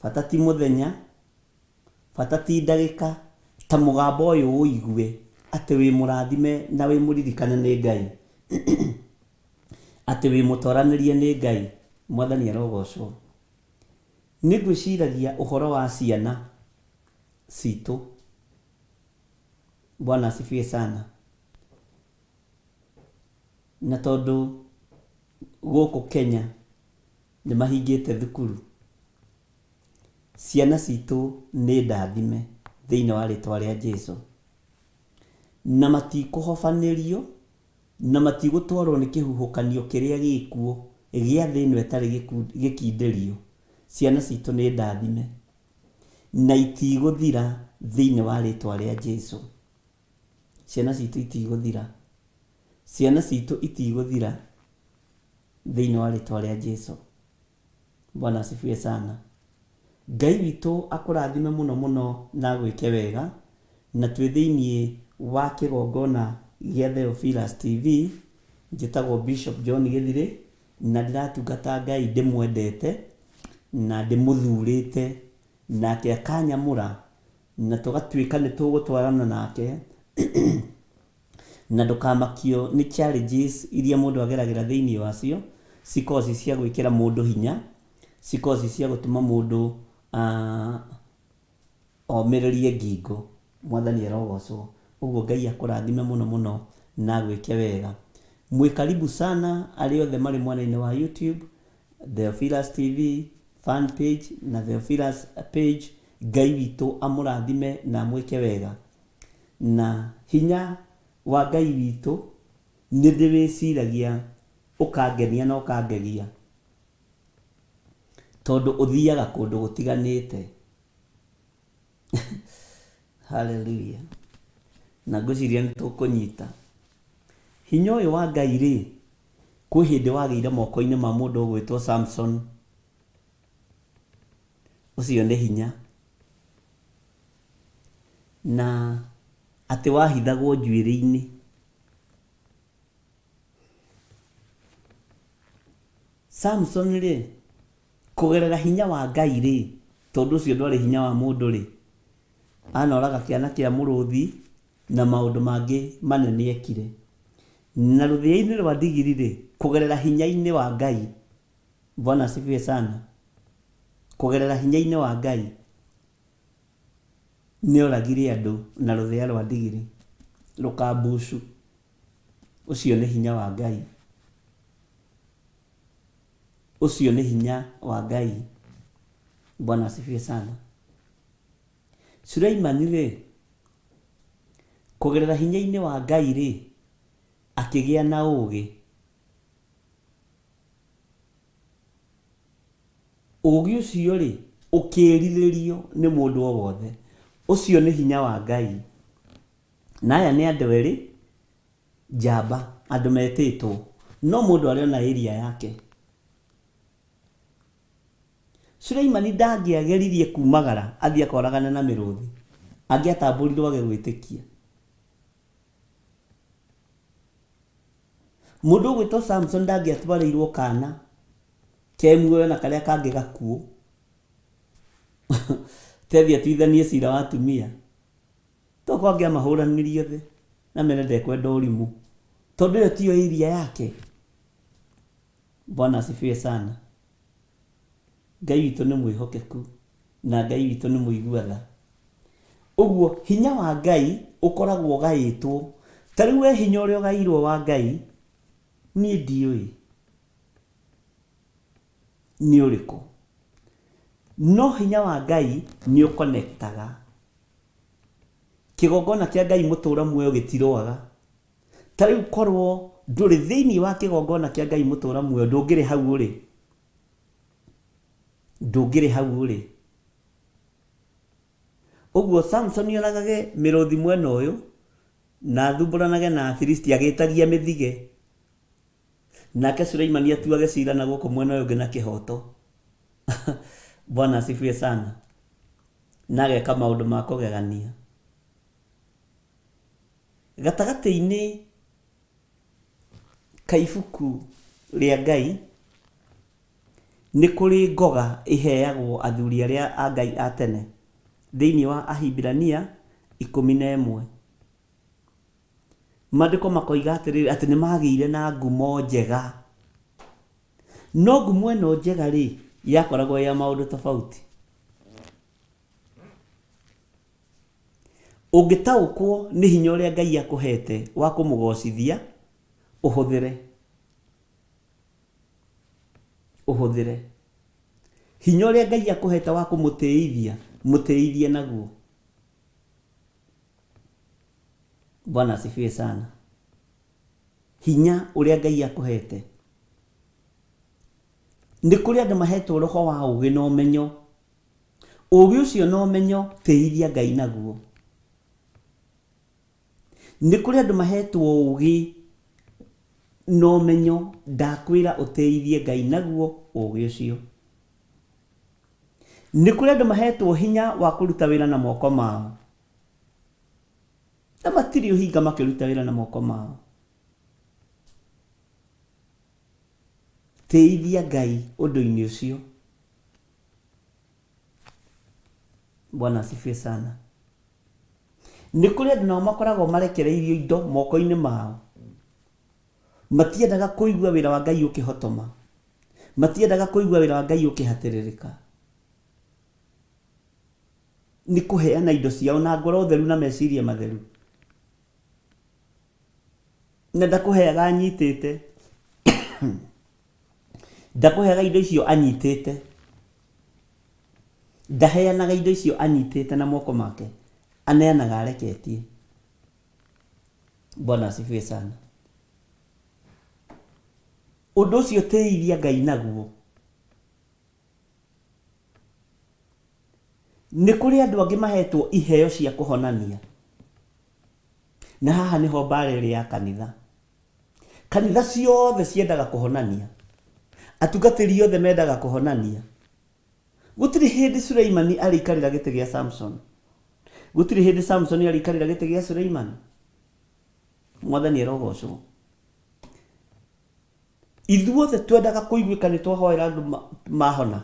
bata ti mũthenya, Bata ti ndagĩka, ta mũgambo ũyũ ũigue atĩ wĩ mũrathime na wĩ mũririkane nĩ Ngai, atĩ wĩ mũtoranĩrie nĩ Ngai. Mwathani arogocwo. Nĩ ngwĩciragia ũhoro wa ciana citũ. Bwana asifiwe sana. Na tondũ gũkũ Kenya nĩ mahingĩte thukuru. Ciana citũ nĩ ndathime thĩinĩ wa rĩtwa rĩa Jesu. Na matikũhobanĩrio na matigũtwarwo nĩ kĩhuhũkanio kĩrĩa gĩkuo gĩa thĩ ĩno ĩtarĩ gĩkindĩrio. Ciana citũ nĩ ndathime na itigũthira thĩinĩ wa rĩtwa rĩa Jesu. Ciana citũ itigũthira. Ciana citũ itigũthira thĩinĩ wa rĩtwa rĩa Jesu. Bwana asifiwe sana. Ngai witũ akũrathime mũno mũno na agwĩke wega, na twĩ thĩinĩ wa kĩgongona gĩa Theophilus TV, njĩtagwo Bishop John Gĩthirĩ, na ndĩratungata Ngai ndĩmwendete na ndĩmũthurĩte, nake akanyamũra na tũgatuĩka nĩ tũgũtwarana nake na ndũkamakio nĩ challenges iria mũndũ ageragĩra thĩinĩ wacio, cikoragwo ci cia gwĩkĩra mũndũ hinya, cikoragwo ci cia gũtũma mũndũ omĩrĩrie ngingo. Mwathani arogocwo. Ũguo Ngai akũrathime mũno mũno na agwĩke wega. Mwĩ karibu sana arĩa othe marĩ mwena-inĩ wa YouTube, Theophilus TV, fan page na Theophilus page. Ngai witũ amũrathime na amwĩke wega. Na hinya wa Ngai witũ nĩ ndĩwĩciragia ũkangenia na ũkangegia, tondũ ũthiaga kũndũ gũtiganĩte. Hallelujah. Na ngwĩciria nĩ tũkũnyita. Hinya ũyũ wa Ngai rĩ, kwĩ hĩndĩ wagĩire moko-inĩ ma mũndũ ũgwĩtwo Samson. Ũcio nĩ hinya. Na atĩ wahithagwo njuĩrĩ-inĩ. Samson rĩ, kũgerera hinya wa Ngai rĩ, tondũ ũcio ndwarĩ hinya wa mũndũ rĩ, anoraga kĩana kĩa mũrũthi na maũndũ mangĩ manene ekire. Na rũthĩa-inĩ rwa ndigiri rĩ, kũgerera hinya-inĩ wa Ngai, Bwana asifiwe sana, kũgerera hinya-inĩ wa Ngai, nĩoragire andũ na rũthĩa rwa ndigiri rũkambucu. Ũcio nĩ hinya wa Ngai. Ũcio nĩ hinya wa Ngai. Bwana asifiwe sana. Suleimani rĩ, kũgerera hinya-inĩ wa Ngai rĩ, akĩgĩa na ũũgĩ. Ũũgĩ ũcio-rĩ, ũkĩĩrirĩrio nĩ mũndũ o wothe. Ũcio nĩ hinya wa Ngai. Na aya nĩ andũ erĩ njamba, andũ metĩtwo, no mũndũ arĩ o na area yake. Suleimani ndangĩageririe kumagara athiĩ akoragane na mĩrũthi, angĩatambũrirwo age gwĩtĩkia. Mũndũ ũgwĩtwo Samson ndangĩatwarĩirwo kana ke muoyo na karĩa kangĩ gakuũ tethi atuithanie cira wa atumia. Tokorwo angĩamahũranirie othe na mene ndekwenda ũrimũ tondũ ĩyo tiyo area yake. Bwana asifiwe sana. Ngai witũ nĩ mwĩhokeku na Ngai witũ nĩ mũigua tha. Ũguo hinya wa Ngai ũkoragwo ũgaĩtwo. Ta rĩu we hinya ũrĩa ũgaĩirwo wa Ngai, niĩ ndiũĩ nĩ ũrĩkũ. No hinya wa Ngai nĩ ũkonektaga. Kĩgongona kĩa Ngai mũtũra muoyo gĩtirũaga. Ta rĩu korwo ndũrĩ thĩinĩ wa kĩgongona kĩa Ngai mũtũra muoyo ndũngĩrĩ hau ũrĩ. Ndũngĩrĩ hau ũrĩ. Ũguo Samsoni oragage mĩrũthi mwena ũyũ na athumbũranage na Afilisti agĩtagia mĩthige. Nake Suleimani atuage cira na gũkũ mwena ũyũ ũngĩ na kĩhoto. Bwana asifiwe sana. Na ageka maũndũ ma kũgegania. Gatagatĩ-inĩ ka ibuku rĩa Ngai Nĩ kũrĩ ngoga ĩheagwo athuri arĩa a Ngai a tene thĩinĩ wa Ahibirania 11. Maandĩko makoiga atĩrĩrĩ, atĩ nĩ magĩire na ngumo njega. No ngumo ĩno njega-rĩ, yakoragwo ya maũndũ tofauti. Ũngĩtaũkwo nĩ hinya ũrĩa Ngai akũhete wa kũmũgocithia, ũhũthĩre. Ũhũthĩre. Hinya ũrĩa Ngai akũhete wa kũmũtĩithia, mũtĩithie naguo. Bwana asifiwe sana. Hinya ũrĩa Ngai akũhete. Nĩ kũrĩ andũ mahetwo roho wa ũgĩ na ũmenyo. Ũgĩ ũcio na ũmenyo tĩithia Ngai naguo. Nĩ kũrĩ andũ mahetwo ũgĩ na ũmenyo ndakwĩra ũtĩithie Ngai naguo ũgĩ ũcio. Nĩ kũrĩ andũ mahetwo hinya wa kũruta wĩra na moko mao. Na matirĩ ũhinga makĩruta wĩra na moko mao. Tĩithia Ngai ũndũ-inĩ ũcio. Bwana asifiwe sana. Nĩ kũrĩ andũ nao makoragwo marekereirio indo moko-inĩ mao. Matiendaga kũigua wĩra wa Ngai ũkĩhotoma. Matiendaga kũigua wĩra wa Ngai ũkĩhatĩrĩrĩka. Nĩ kũheana indo ciao na ngoro theru na meciria matheru. Na ndakũheaga anyitĩte. Ndakũheaga indo icio anyitĩte. Ndaheanaga indo icio anyitĩte na moko make. Aneanaga areketie. Bwana asifiwe sana. Ũndũ ũcio tĩithia Ngai naguo. Nĩ kũrĩ andũ angĩ mahetwo iheo cia kũhonania. Na haha nĩho mbara ĩrĩ ya kanitha. Kanitha ciothe ciendaga kũhonania. Atungatĩri othe mendaga kũhonania. Gũtirĩ hĩndĩ Suleimani arĩikarĩra gĩtĩ gĩa Samson. Gũtirĩ hĩndĩ Samson arĩikarĩra gĩtĩ gĩa Suleimani. Mwathani arogocwo. Ithuothe twendaga kũiguĩka nĩ twahoera andũ mahona.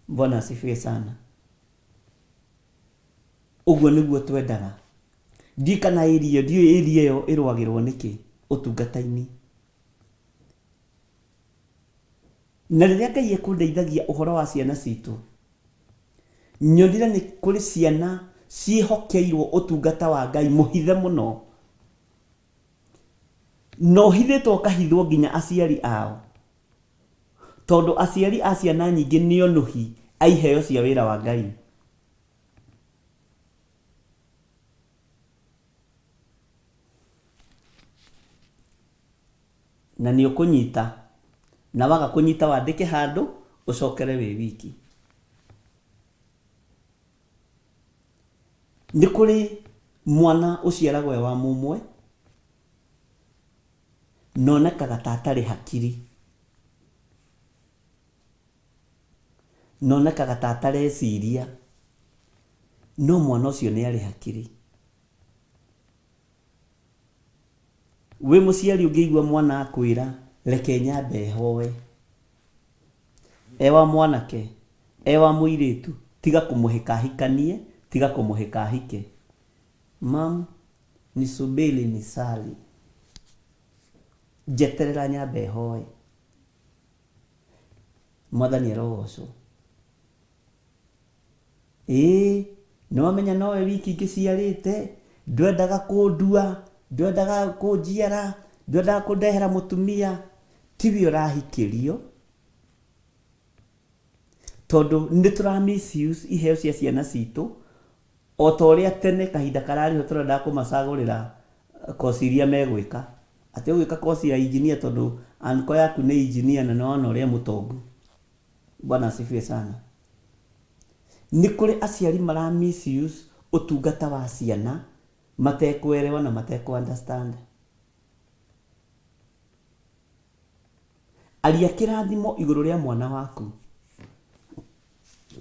Bwana asifiwe sana. Ũguo nĩguo twendaga. Ndiũĩ kana area, ndiũĩ area ĩyo ĩrũagĩrwo nĩkĩ ũtungata-inĩ. Na rĩrĩa Ngai ekũndeithagia ũhoro wa ciana citũ, nyonire nĩ kũrĩ ciana ciĩhokeirwo ũtungata wa Ngai mũhithe mũno. Na ũhithĩtwo ũkahithwo nginya aciari ao. Tondũ aciari a ciana nyingĩ nĩ onũhi a iheo cia wĩra wa Ngai. Na nĩ ũkũnyita, na waga kũnyita wandĩke handũ ũcokere wĩ wiki. Nĩ kũrĩ mwana ũciaragwo e wa mũmwe, na onekaga ta atarĩ hakiri. Na onekaga ta atareciria, no mwana ũcio nĩ arĩ hakiri. Wĩ mũciari ũngĩigua mwana akwĩra reke nyambe hoe, e wa mwanake, e wa mũirĩtu, tiga kũmũhĩka ahikanie, tiga kũmũhĩka ahike. Mum, nisubiri nisali. Njeterera nyambe hoe. Mwathani arogocwo. Ĩĩ, nĩwamenya nowe wiki ngĩciarĩte, ndwendaga kũndua, ndwendaga kũnjiara, ndwendaga kũndehera mũtumia, tiwe ũrahikĩrio, tondũ nĩ tũra misuse iheo cia ciana citũ, o ta ũrĩa tene kahinda kararĩho tũrendaga kũmacagũrĩra koci iria megwĩka, atĩ ũgwĩka koci ya engineer tondũ uncle yaku nĩ engineer na nĩwona ũrĩa e mũtongu. Bwana asifiwe sana. Nĩ kũrĩ aciari mara misuse ũtungata wa ciana matekũerewa na matekũ understand. Aria kĩrathimo igũrũ rĩa mwana waku.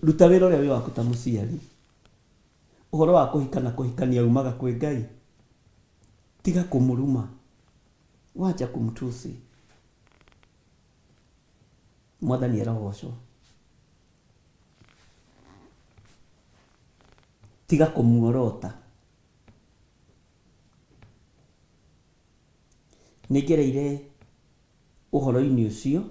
Ruta wĩra ũrĩa wĩ waku ta mũciari. Ũhoro wa kũhika na kũhikania umaga kwĩ Ngai. Tiga kũmũruma. Wacha kumtusi. Mwathani arogocwo. Tiga kũmuorota. Nĩ ngereire ũhoro-inĩ ũcio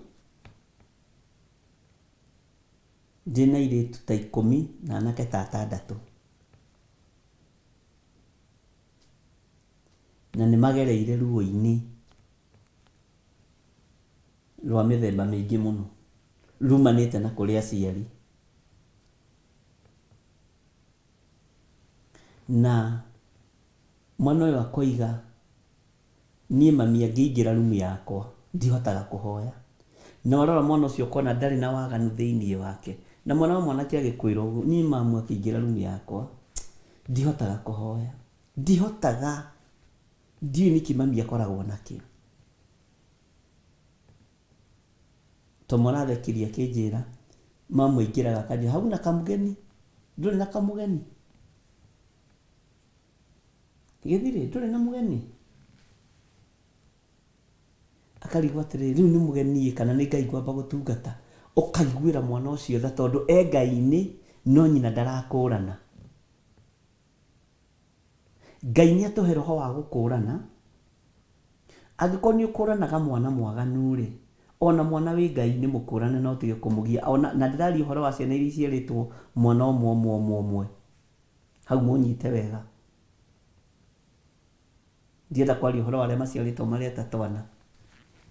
ndĩna airĩtu ta ikũmi na anake ta atandatũ. Na nĩ magereire ruo-inĩ rwa mĩthemba mĩingĩ mũno. Rumanĩte na kũrĩ aciari. Na mwana ũyũ akoiga, niĩ mami angĩingĩra rumu yakwa ndihotaga kũhoya. Na warora mwana ũcio ũkona ndarĩ na waganu thĩinĩ wake. Na mwana wa mwanake agĩkwĩra ũguo, niĩ mamu akĩingĩra rumu yakwa ndihotaga kũhoya. Ndihotaga. Ndiũĩ nĩkĩ mami akoragwo nakĩo. To mũrathekirie akĩnjĩra mamu aingĩraga akanjĩra hauna kamũgeni? Ndũrĩ na kamũgeni? Gĩthirĩ ndũrĩ na mũgeni? Akarigwo atĩrĩrĩ, rĩu nĩ mũgeni ĩ kana nĩ Ngai ngwamba gũtungata? Ũkaiguĩra mwana ũcio tha tondũ e Ngai-inĩ no nyina ndarakũrana. Ngai nĩ atũhe roho wa gũkũrana. Angĩkorwo nĩ ũkũranaga mwana mwaganu-rĩ, ona mwana wĩ Ngai-inĩ mũkũrane na ũtige kũmũgia. Ona, na ndĩraria ũhoro wa ciana iria iciarĩtwo mwana ũmwe ũmwe ũmwe ũmwe. Hau mũnyite wega. Ndienda kwaria ũhoro wa arĩa maciarĩtwo marĩ atatũ ana.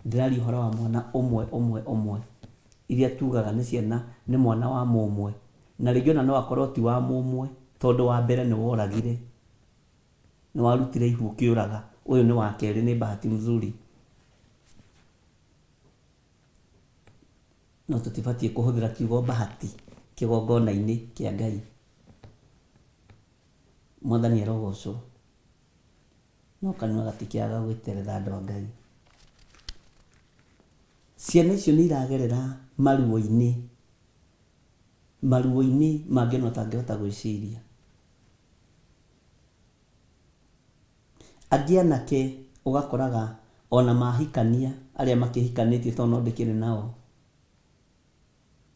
Ndĩraria ũhoro wa mwana ũmwe ũmwe ũmwe. Iria tugaga nĩ ciana, nĩ mwana wa mũmwe. Na rĩngĩ ona no akorwo ti wa mũmwe, tondũ wa mbere nĩ woragire. Nĩ warutire ihu ũkĩũraga. Ũyũ nĩ wa kerĩ nĩ bahati mzuri. No tũtibatiĩ kũhũthĩra kiugo bahati kĩgongona-inĩ kĩa Ngai. Mwathani arogocwo. No kanua gatikĩaga gwĩterera andũ a Ngai. Ciana icio nĩ iragerera maruo-inĩ, maruo-inĩ mangĩ ona ũtangĩhota gwĩciria. Angĩ anake ũgakoraga ona mahikania arĩa makĩhikanĩtie tondũ no ndĩkĩrĩ nao,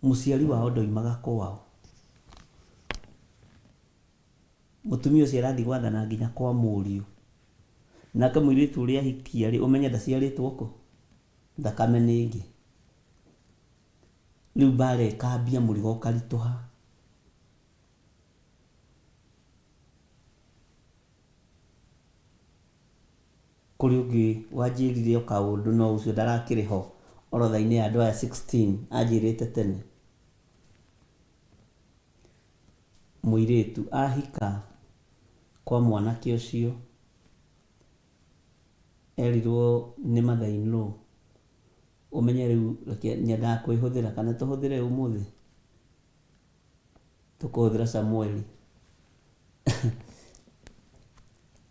mũciari wao ndoimaga kwao. Mũtumia ũcio arathiĩ gwathana nginya kwa mũriũ. Nake mũirĩtu ũrĩa ahikia rĩ, ũmenye ndaciarĩtwo kũ? Thakame nĩ ĩngĩ. Rĩu mbara ĩkambia mũrigo ũkaritũha. Kũrĩ ũngĩ wanjĩrire o kaũndũ no ũcio ndarakĩrĩ ho orodha-inĩ ya andũ aya 16 anjĩrĩte tene. Mũirĩtu ahika kwa mwanake ũcio erirwo nĩ mother in law ũmenye rĩu reke nyendaga kwĩhũthĩra kana tũhũthĩre ũmũthĩ tũkũhũthĩra Samueli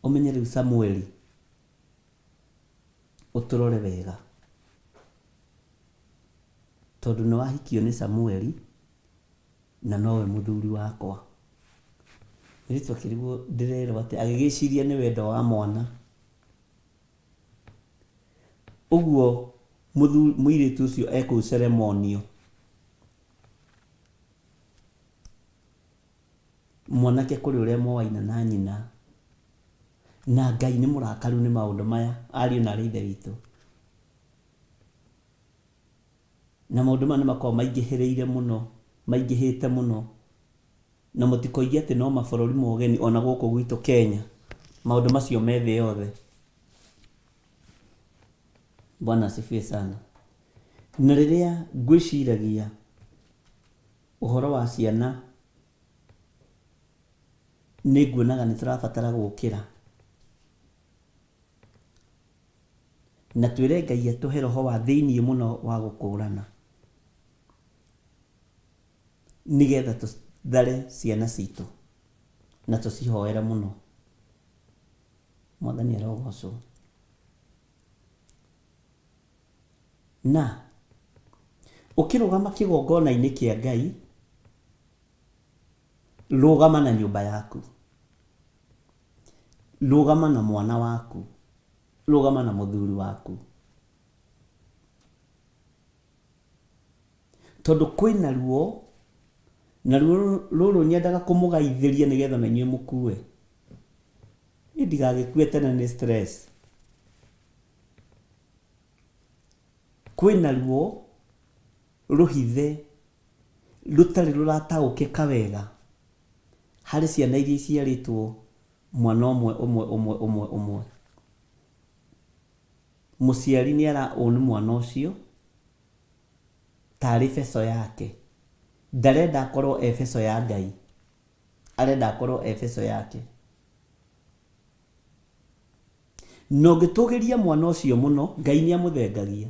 ũmenye rĩu Samueli ũtũrore wega tondũ nĩ wahikio nĩ Samueli na nowe mũthuri wakwa. Mũirĩtu akĩrigwo ndĩrerwo atĩa, agĩgĩciria nĩ wendo wa mwana. Ũguo mũirĩtu ũcio e kũu ceremonio, mwanake kũrĩ ũrĩa moaina na nyina, na Ngai nĩ mũrakaru nĩ maũndũ maya, ariũ na aarĩ a Ithe witũ. Na maũndũ maya nĩ makoragwo maingĩhĩrĩire mũno, maingĩhĩte mũno. Na mũtikoige atĩ no mabũrũri ma ũgeni, ona gũkũ gwitũ Kenya, maũndũ macio me thĩ yothe. Bwana asifiwe sana. Na rĩrĩa ngwĩciragia ũhoro wa ciana, nĩ nguonaga nĩ tũrabatara gũkĩra. Na twĩre Ngai atũhe roho wa thĩinĩ mũno wa gũkũrana, nĩgetha tũthare ciana citũ na tũcihoere mũno. Mwathani arogocwo. Na ũkĩrũgama kĩgongona-inĩ kĩa Ngai, rũgama na nyũmba yaku. Rũgama na mwana waku. Rũgama na mũthuri waku. Tondũ kwĩna ruo, na ruo rũrũ nyendaga kũmũgaithĩria nĩgetha na inyuĩ mũkue. Niĩ ndigagĩkue tene nĩ stress. Kwĩna ruo rũhithe rũtarĩ rũrataũkĩka wega harĩ ciana iria iciarĩtwo mwana ũmwe ũmwe ũmwe ũmwe ũmwe. Mũciari nĩ ara own mwana ũcio, Tarĩ beco yake. Ndarenda akorwo e beco ya Ngai. Arenda akorwo e beco yake. Na ũngĩtũgĩria mwana ũcio mũno, Ngai nĩ amũthengagia.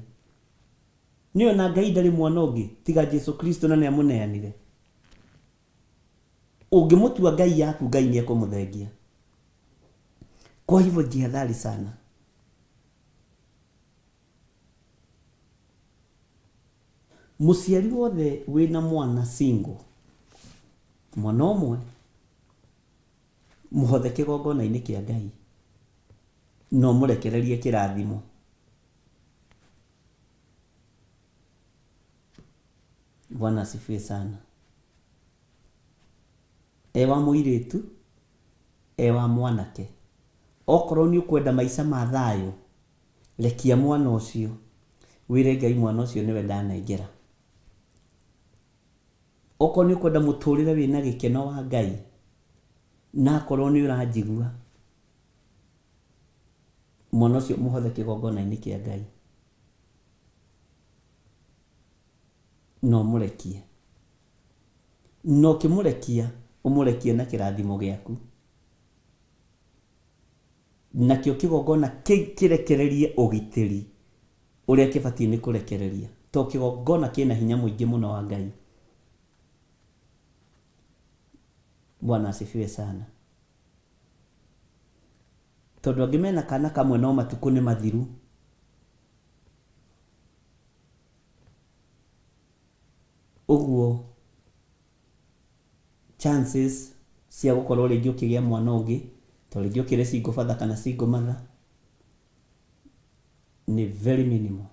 Nĩ ona Ngai ndarĩ mwana ũngĩ tiga Jesu Kristo na nĩ amũneanire. Ũngĩmũtua Ngai yaku, Ngai nĩ ekũmũthengia. Kwa hivyo jihadhari sana. Mũciari wothe wĩna mwana single, mwana ũmwe, mũhothe kĩgongona-inĩ kĩa Ngai na ũmũrekererie kĩrathimo. Bwana asifiwe sana. E wa mũirĩtu, e wa mwanake, okorwo nĩ ũkwenda maica ma thayũ, rekia mwana ũcio, wĩre Ngai mwana ũcio nĩwe ndanengera. Okorwo nĩ ũkwenda mũtũrĩre wĩna gĩkeno wa Ngai, na akorwo nĩ ũranjigua, mwana ũcio mũhothe kĩgongona-inĩ kĩa Ngai na ũmũrekie. Na ũkĩmũrekia, ũmũrekie na kĩrathimo gĩaku. Nakĩo kĩgongona kĩrekererie ũgitĩri ũrĩa kĩbatiĩ nĩ kũrekereria, tondũ kĩgongona kĩna hinya mũingĩ mũno wa Ngai. Bwana asifiwe sana. Tondũ angĩ mena kana kamwe no matukũ nĩ mathiru. Ũguo chances cia gũkorwo rĩngĩ ũkĩgĩa mwana ũngĩ, to rĩngĩ ũkĩrĩ single father kana single mother, nĩ very minimal.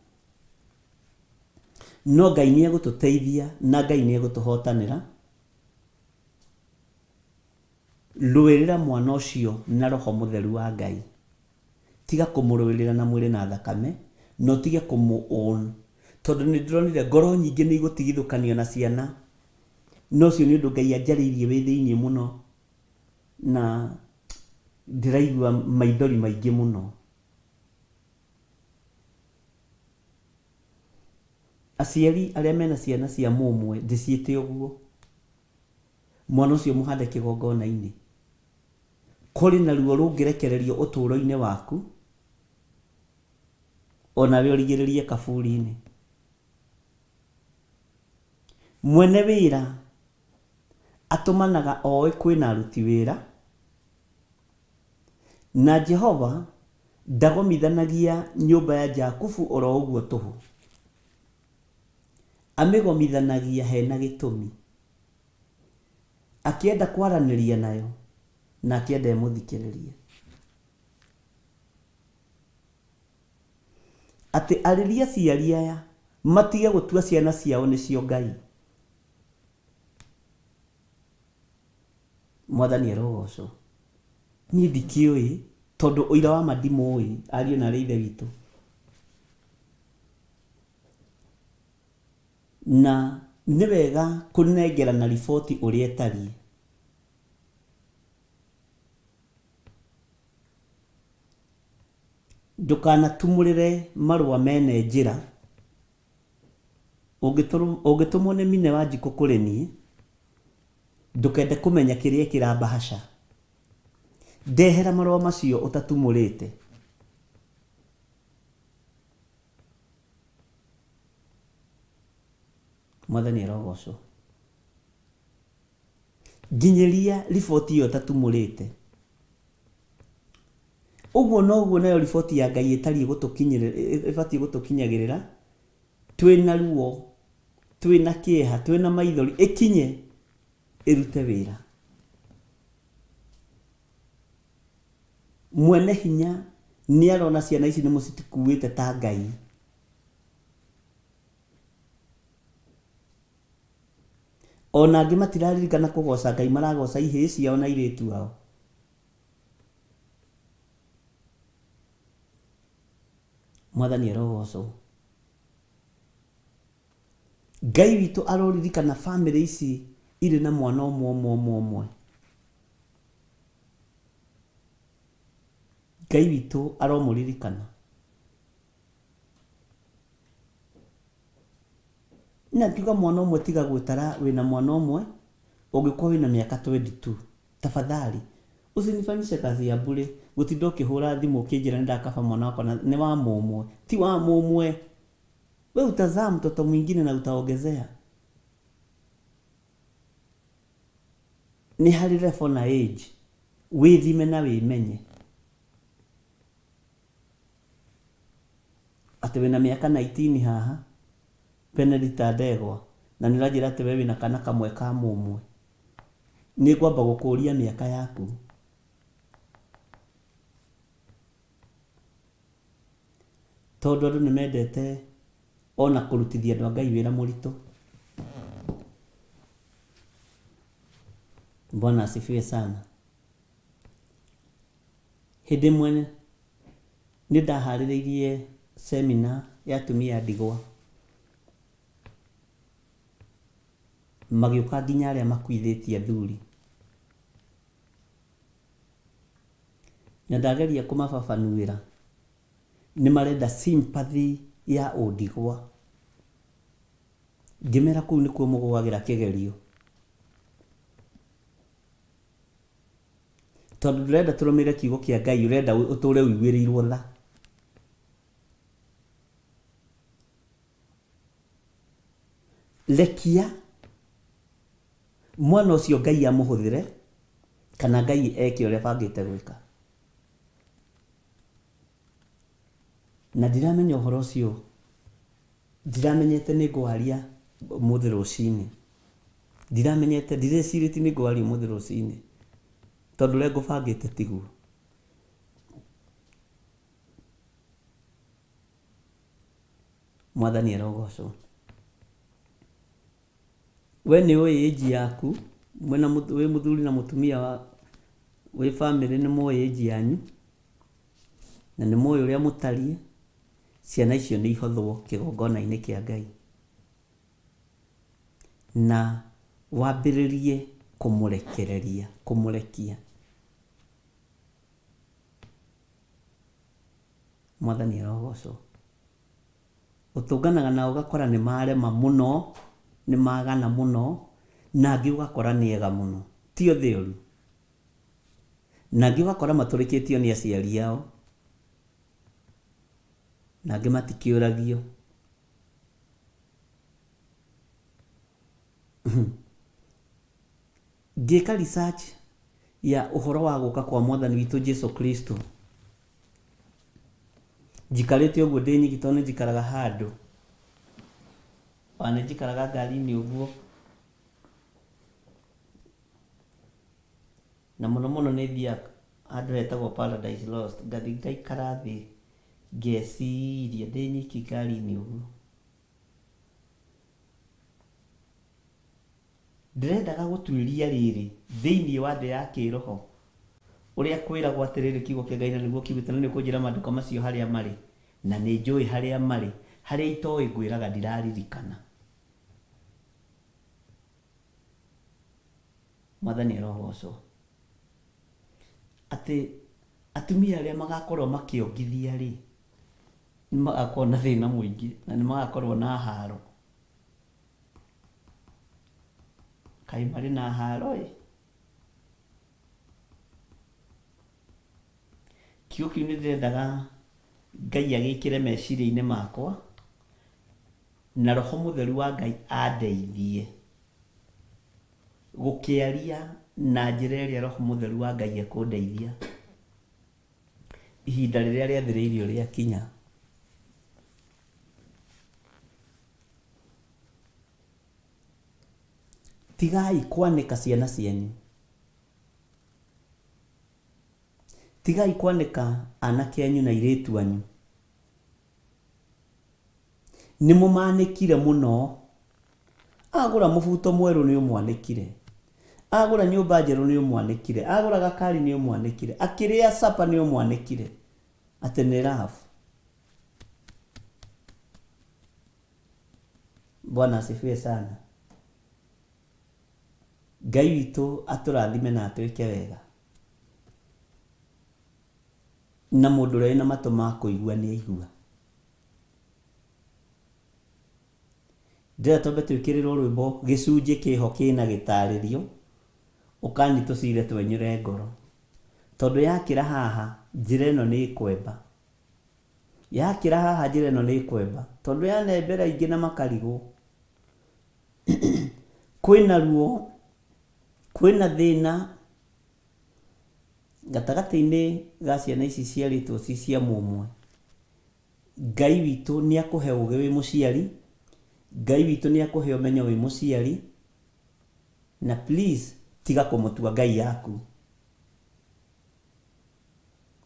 No Ngai nĩ egũtũteithia na Ngai nĩ egũtũhotanĩra. Rũĩrĩra mwana ũcio na Roho Mũtheru wa Ngai. Tiga kũmũrũĩrĩra na mwĩrĩ na thakame, na ũtige kũmũ own. Tondũ nĩ ndĩronire ngoro nyingĩ nĩ igũtigithũkanio na ciana. Na ũcio nĩ ũndũ Ngai anjarĩirie wĩ thĩinĩ mũno, na ndĩraigua maithori maingĩ mũno. Aciari arĩa mena ciana cia mũmwe, ndĩciĩte ũguo, mwana ũcio mũhande kĩgongona-inĩ. Kũrĩ na ruo rũngĩrekererio ũtũũro-inĩ waku, o nawe ũrigĩrĩrie kaburi-inĩ. Mwene wĩra atũmanaga oĩ kwĩna aruti wĩra, na Jehova ndagomithanagia nyũmba ya Jakubu oro ũguo tũhũ. Amĩgomithanagia hena gĩtũmi. Akĩenda kwaranĩria nayo, na akĩenda ĩmũthikĩrĩrie. Atĩ arĩria aciari aya matige gũtua ciana ciao nĩcio Ngai. Mwathani arogocwo. Niĩ ndikĩũĩ tondũ ũira wa ma ndimũĩ ariũ na arĩ ithe witũ. Na nĩ wega kũnengerana riboti ũrĩa ĩtariĩ. Ndũkanatumũrĩre marũa mene njĩra. Ũngĩtũmwo nĩ Mine Wanjikũ kũrĩ niĩ, ndũkende kũmenya kĩrĩa ĩkĩra mbahaca. Ndehera marũa macio ũtatumũrĩte. Mwathani arogocwo. Nginyĩria riboti ĩyo ũtatumũrĩte. Ũguo noguo nayo riboti ya Ngai ĩtariĩ gũtũkinyĩrĩra, ĩbatiĩ gũtũkinyagĩrĩra twĩna ruo, twĩna kĩeha, twĩna maithori, ĩkinye ĩrute wĩra. Mwene hinya nĩ arona ciana ici nĩ mũcitikuĩte ta Ngai. Ona angĩ matiraririkana kũgoca Ngai, maragoca ihĩĩ ciao na airĩtu ao. Mwathani arogocwo. Ngai witũ aroririkana famĩlĩ ici irĩ na mwana ũmwe ũmwe ũmwe ũmwe. Ngai witũ aromũririkana. Na ngiuga mwana ũmwe tiga gwĩtara wĩna mwana ũmwe ũngĩkorwo wĩna mĩaka 22 tafadhali usinifanyishe kazi ya bure gũtinda ũkĩhũra thimũ ũkĩnjĩra nĩ ndakaba mwana wakwa na nĩ wa mũmwe ti wa mũmwe we utazaa mtoto mwingine na utaongezea nĩ harĩ level na age wĩthime na wĩmenye atĩ wĩna mĩaka 19 haha Benedicta Ndegwa na nĩ ũranjĩra atĩ we wĩna kana kamwe ka mũmwe nĩ ngwamba gũkũria mĩaka yaku tondũ andũ nĩ mendete ona kũrutithia andũ a Ngai wĩra mũritũ. Bwana asifiwe sana. Hĩndĩ ĩmwe nĩ ndaharĩrĩirie seminar ya atumia a ndigwa. Magĩũka nginya arĩa makuithĩtie athuri. Na ndageria kũmababanuĩra nĩ marenda sympathy ya ũndigwa. Ngĩmera kũu nĩkuo mũgũagĩra kĩgerio. Tondũ ndũrenda tũrũmĩrĩre kiugo kĩa Ngai ũrenda ũtũre ũiguĩrĩirwo tha. Rekia mwana ũcio Ngai amũhũthĩre kana Ngai eke ũrĩa abangĩte gwĩka. Na ndiramenya ũhoro ũcio ndiramenyete nĩ ngwaria ũmũthĩ rũcinĩ. Ndiramenyete ndirecirĩtie nĩ ngwaria ũmũthĩ rũcinĩ tondũ ũrĩa ngũbangĩte tiguo. Mwathani arogocwo. We nĩ ũĩ age yaku mwĩna wĩ mũthuri na mũtumia wa wĩ bamĩrĩ nĩ mũĩ age yanyu na nĩ mũĩ ũrĩa mũtariĩ. Ciana icio nĩ ihothwo kĩgongona-inĩ kĩa Ngai na wambĩrĩrie kũmũrekereria kũmũrekia. Mwathani arogocwo. Ũtũnganaga nao ũgakora nĩ marema mũno, nĩ magana mũno, na angĩ ũgakora nĩ ega mũno. Ti othe oru. Na angĩ ũgakora matũrĩkĩtio nĩ aciari ao, na angĩ matikĩũragio. Ngĩka research ya ũhoro wa gũka kwa mwathani witũ Jesu Kristo, njikarĩte ũguo ndĩ nyiki tondũ nĩ njikaraga handũ, ona nĩ njikaraga ngari-inĩ ũguo, na mũno mũno nĩ thiaga handũ hetagwo Paradise Lost, ngathiĩ ngaikara thĩ ngeciria ndĩ nyiki ngari-inĩ ũguo. Ndĩrendaga gũtuĩria rĩrĩ thĩinĩ wa thĩ ya kĩĩroho, ũrĩa kwĩragwo atĩrĩrĩ kiugo kĩa Ngai na nĩguo kiugĩte, na nĩ ũkũnjĩra maandĩko macio harĩa marĩ, na nĩ njũĩ harĩa marĩ, harĩa itoĩ ngwĩraga ndiraririkana. Mwathani arogocwo. Atĩ atumia arĩa magakorwo makĩongithia rĩ, nĩ magakorwo na thĩna mũingĩ na nĩ magakorwo na haro. Kaĩ marĩ na haro ĩ. Kiugo kĩu nĩ ndĩrendaga Ngai agĩkĩre meciria-inĩ makwa na Roho Mũtheru wa Ngai andeithie gũkĩaria na njĩra ĩrĩa Roho Mũtheru wa Ngai ekũndeithia ihinda rĩrĩa rĩathĩrĩirio rĩakinya. Tigai kwanĩka ciana cianyu. Tigai kwanĩka anake anyu na airĩtu anyu. Nĩ mũmanĩkire mũno. Agũra mũbuto mwerũ nĩ ũmwanĩkire. Agũra nyũmba njerũ nĩ ũmwanĩkire. Agũra gakari nĩ ũmwanĩkire. Akĩrĩa supper nĩ ũmwanĩkire. Atĩ nĩ love. Bwana asifiwe sana. Ngai witũ atũrathime na atwĩke wega. Na mũndũ ũrĩa wĩna matũ ma kũigua nĩ aigua. Ndĩrenda twambe twĩkĩrĩrwo rwĩmbo gĩcunjĩ kĩho kĩna gĩtarĩrio, ũkani tũcire twenyũre ngoro. Tondũ yakĩra haha, njĩra ĩno nĩ ĩkwemba. Yakĩra haha njĩra ĩno nĩ ĩkwemba. Tondũ yanembera aingĩ na makarigwo. Kwĩna ruo, kwĩna thĩna gatagatĩ-inĩ ga ciana ici ciarĩtwo ci cia mũmwe. Ngai witũ nĩ akũhe ũgĩ wĩ mũciari, Ngai witũ nĩ akũhe ũmenyo wĩ mũciari, na please tiga kũmũtua Ngai yaku.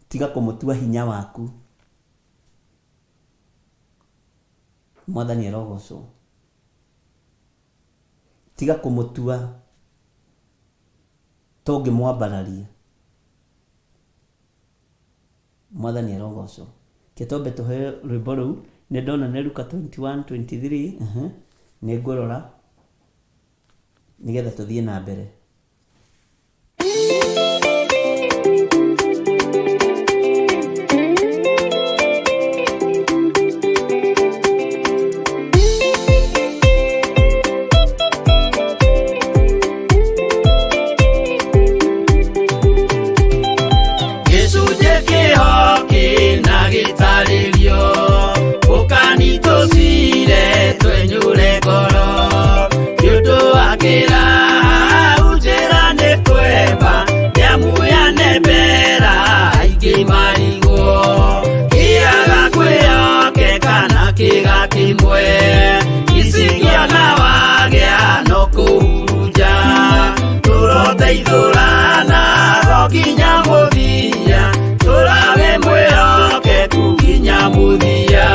Tiga kũmũtua hinya waku. Mwathani arogocwo. Tiga kũmũtua ta ũngĩmwambararia. Mwathani arogocwo. Reke twambe tũheo rwĩmbo rũu. Nĩ ndona nĩ Luka 21, 23, nĩ ngũrora nĩgetha tũthiĩ na mbere. Gĩcunjĩ kĩho kĩna gĩtarĩrio, ũkani tũcire twenyũre ngoro. Nĩ ũndũ wa kĩra hau njĩra nĩ kwemba, nĩamu yanembera aingĩ marigwo. Kĩaga kwĩhokeka na kĩga kĩmwe, icingĩona wagĩa no kũhurunja. Tũroteithũrana o nginya mũthia, tũrawe mwĩhokeku nginya mũthia.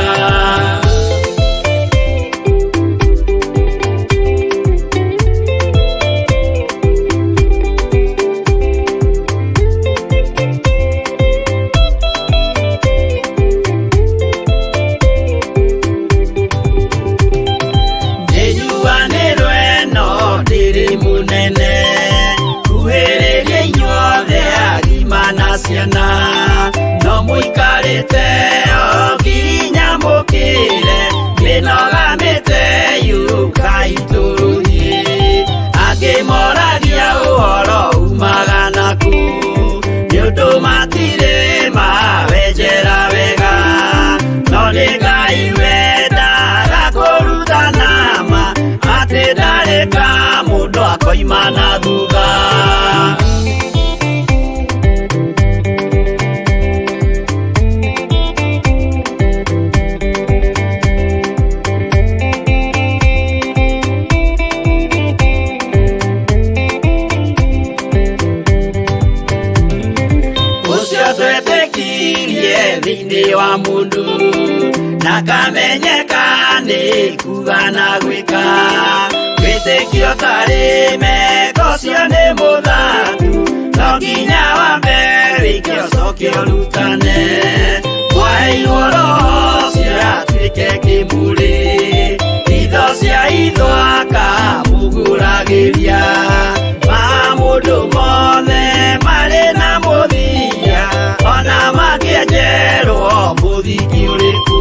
Nĩnjuanĩrwo ĩno ndĩrĩ mũnene, kuhĩrĩria inyuothe agima na ciana, no mũikarĩte o nginya mũkĩre, mĩnoga mĩteyu Ngai tũrũthiĩ. Angĩ moragia ũhoro umaga nakũ, nĩ ũndũ matirĩ mawenjera wega, no nĩ Ngai wendaga kũrutana ma, atĩ ndarĩ ka mũndũ akoima na thutha. Ũcio twetĩkirie thĩinĩ wa mũndũ, na kamenyeka nĩ kuga na gwĩka. Wĩtĩkio tarĩ meko ũcio nĩ mũthatu, no nginya wambe wĩke ũcoke ũrutane. Mwaheirwo Roho ũcio atuĩke kĩmũrĩ, itho cia itho akamũgũragĩria. Ma mũndũ mothe marĩ na mũthia, ona mangĩenjerwo mũthingi ũrĩkũ.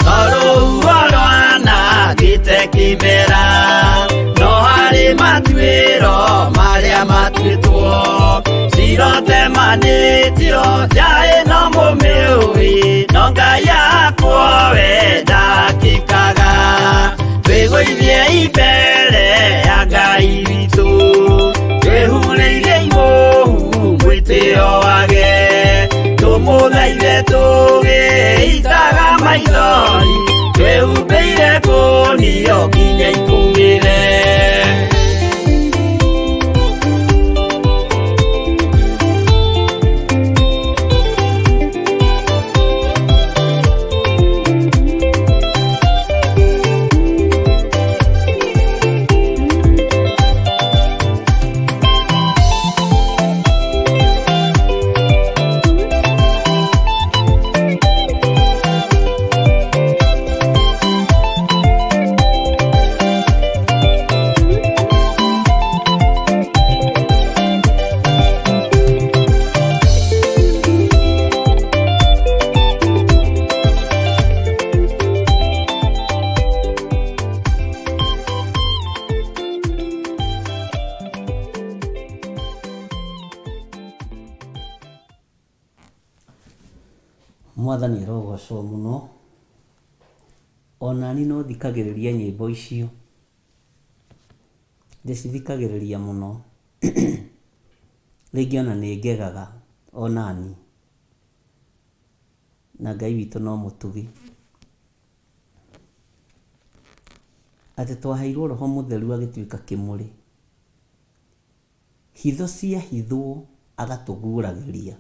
Tondũ rwanangĩte kĩmera, no harĩ matuĩro marĩa matuĩtwo. Cirotemanĩtio nja ĩno mũmĩũĩ, no Ngai akwo we ndakĩkaga. Twĩgũithie mbere ya Ngai witũ, twĩhurĩire imũhu mwĩtĩo wage. Tũmũthaithe tũgĩitaga maithori, twĩhumbĩire ngũnio nginya ikũmĩre. Mwathani arogocwo mũno. Onani no thikagĩrĩria nyĩmbo icio. Ndĩcithikagĩrĩria mũno. Rĩngĩ ona nĩ ngegaga onani. Na Ngai witũ no mũtugi. Atĩ twaheirwo Roho Mũtheru agĩtuĩka kĩmũrĩ. Hitho ciahithwo agatũguũragĩria.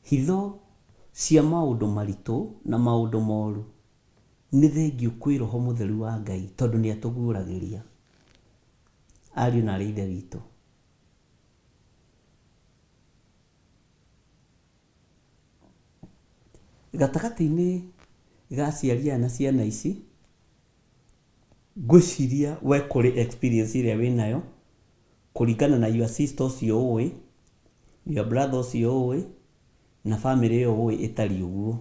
Hitho cia maũndũ maritũ na maũndũ moru nĩ thengiũ kwĩ Roho Mũtheru wa Ngai tondũ nĩ atũguũragĩria. Ariũ na aarĩ a Ithe witũ. Gatagatĩ-inĩ ga aciari aya na ciana ici, ngwĩciria we kũrĩ experience ĩrĩa wĩnayo, kũringana na your sister ũcio ũĩ, your brother ũcio ũĩ, na bamĩrĩ ĩyo ũĩ ĩtariĩ ũguo.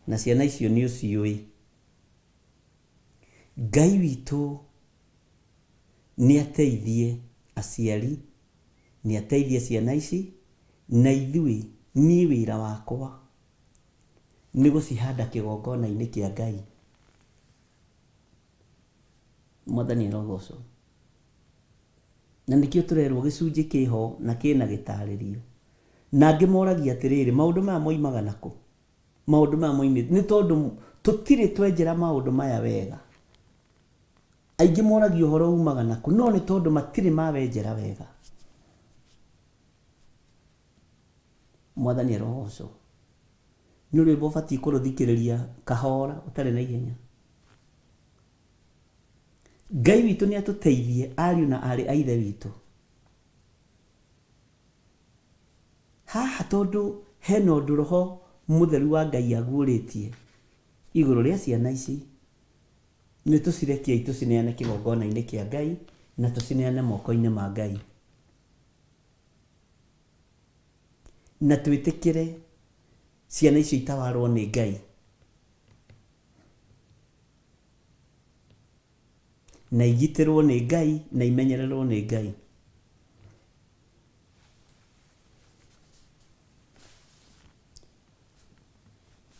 Na ciana icio nĩ ũciũĩ. Ngai witũ nĩ ateithie aciari, nĩ ateithie ciana ici, na ithuĩ, niĩ wĩra wakwa nĩ gũcihanda kĩgongona-inĩ kĩa Ngai. Mwathani arogocwo. Na nĩkĩo tũrerwo gĩcunjĩ kĩho na kĩna gĩtarĩrio. Na angĩ moragia atĩrĩrĩ, maũndũ maya moimaga nakũ? Maũndũ maya moimĩte nĩ tondũ tũtirĩ twenjera maũndũ maya wega. Aingĩ moragia ũhoro umaga nakũ, no nĩ tondũ matirĩ mawenjera wega. Mwathani arogocwo. Nĩ rwĩmbo ũbatiĩ kũrũthikĩrĩria kahora ũtarĩ na ihenya. Ngai witũ nĩ atũteithie ariũ na aarĩ a Ithe witũ. Haha tondũ hena ũndũ Roho Mũtheru wa Ngai aguũrĩtie igũrũ rĩa ciana ici, nĩ tũcirekiei tũcineane kĩgongona-inĩ kĩa Ngai na tũcineane moko-inĩ ma Ngai. Na twĩtĩkĩre ciana icio itawarwo nĩ Ngai. Na igitĩrwo nĩ Ngai na imenyererwo nĩ Ngai.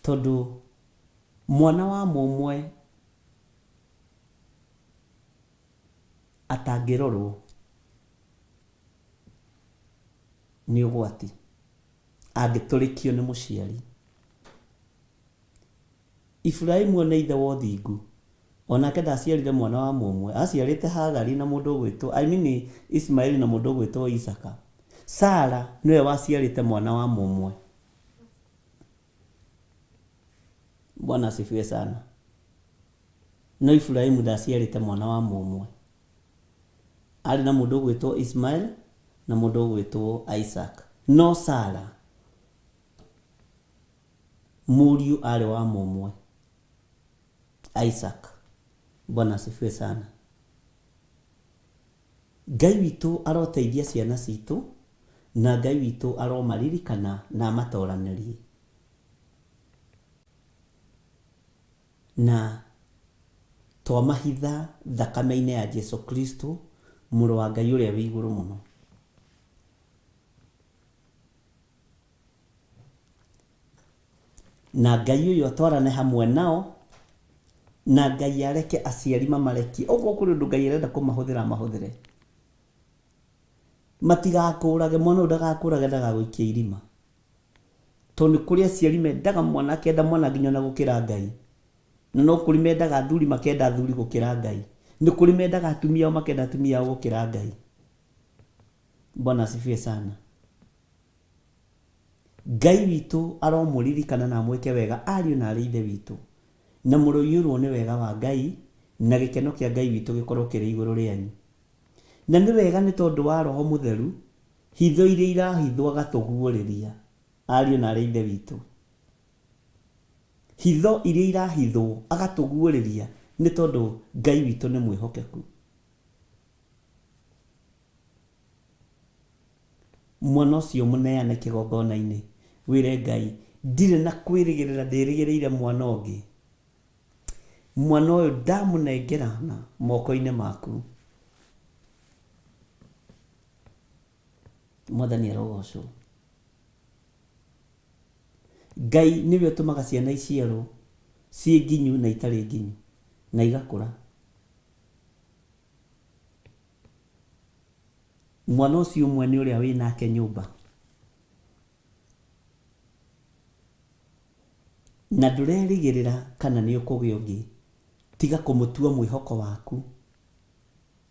Tondũ mwana wa mũmwe atangĩrorwo nĩ ũgwati, angĩtũrĩkio nĩ mũciari. Iburahimu one ithe wa ũthingu, o nake ndaciarire mwana wa mũmwe, aciarĩte Hagari na mũndũ ũgwĩtwo, I mean Ismaeli na mũndũ ũgwĩtwo Isaka. Sara nĩwe waciarĩte mwana wa mũmwe. Bwana asifiwe sana. No Iburahimu ndaciarĩte mwana wa mũmwe. Arĩ na mũndũ ũgwĩtwo Ismael na mũndũ ũgwĩtwo Isaac. No Sara Mũriũ aarĩ wa mũmwe, Isaac. Bwana asifiwe sana. Ngai witũ aroteithia ciana citũ na Ngai witũ aromaririkana na amatoranĩrie. Na twamahitha thakame-inĩ ya Jesu Kristo, mũrũ wa Ngai ũrĩa wĩ igũrũ mũno. Na Ngai ũyũ atwarane hamwe nao, na Ngai areke aciari mamarekie. Okorwo kũrĩ ũndũ Ngai arenda kũmahũthĩra amahũthĩre. Matigakũrage, mwana ũyũ ndagakũrage ndagagũikie irima. Tondũ nĩ kũrĩ aciari mendaga mwana akenda mwana nginya ona gũkĩra Ngai. Na no kũrĩ mendaga athuri makenda athuri gũkĩra Ngai. Nĩ kũrĩ mendaga atumia ao makenda atumia ao gũkĩra Ngai. Bwana asifiwe sana. Ngai witũ aromũririkana na amwĩke wega ariũ na aarĩ a Ithe witũ, na mũroiyũrwo nĩ wega wa Ngai, na gĩkeno kĩa Ngai witũ gĩkorwo kĩrĩ igũrũ rĩanyu. Na nĩ wega nĩ tondũ wa Roho Mũtheru, hitho iria irahithwo agatũguũrĩria, ariũ na aarĩ a Ithe witũ. Hitho iria irahithwo agatũguũrĩria nĩ tondũ Ngai witũ nĩ mwĩhokeku. Mwana ũcio mũneane kĩgongona-inĩ, wĩre Ngai, ndirĩ na kwĩrĩgĩrĩra ndĩrĩgĩrĩire mwana ũngĩ. Mwana ũyũ ndamũnengerana moko-inĩ maku. Mwathani arogocwo. Ngai nĩwe ũtũmaga ciana iciarwo ciĩ nginyu na itarĩ nginyu na igakũra. Mwana ũcio ũmwe nĩ ũrĩa wĩ nake nyũmba. Na ndũrerĩgĩrĩra kana nĩ ũkũgĩa ũngĩ, tiga kũmũtua mwĩhoko waku,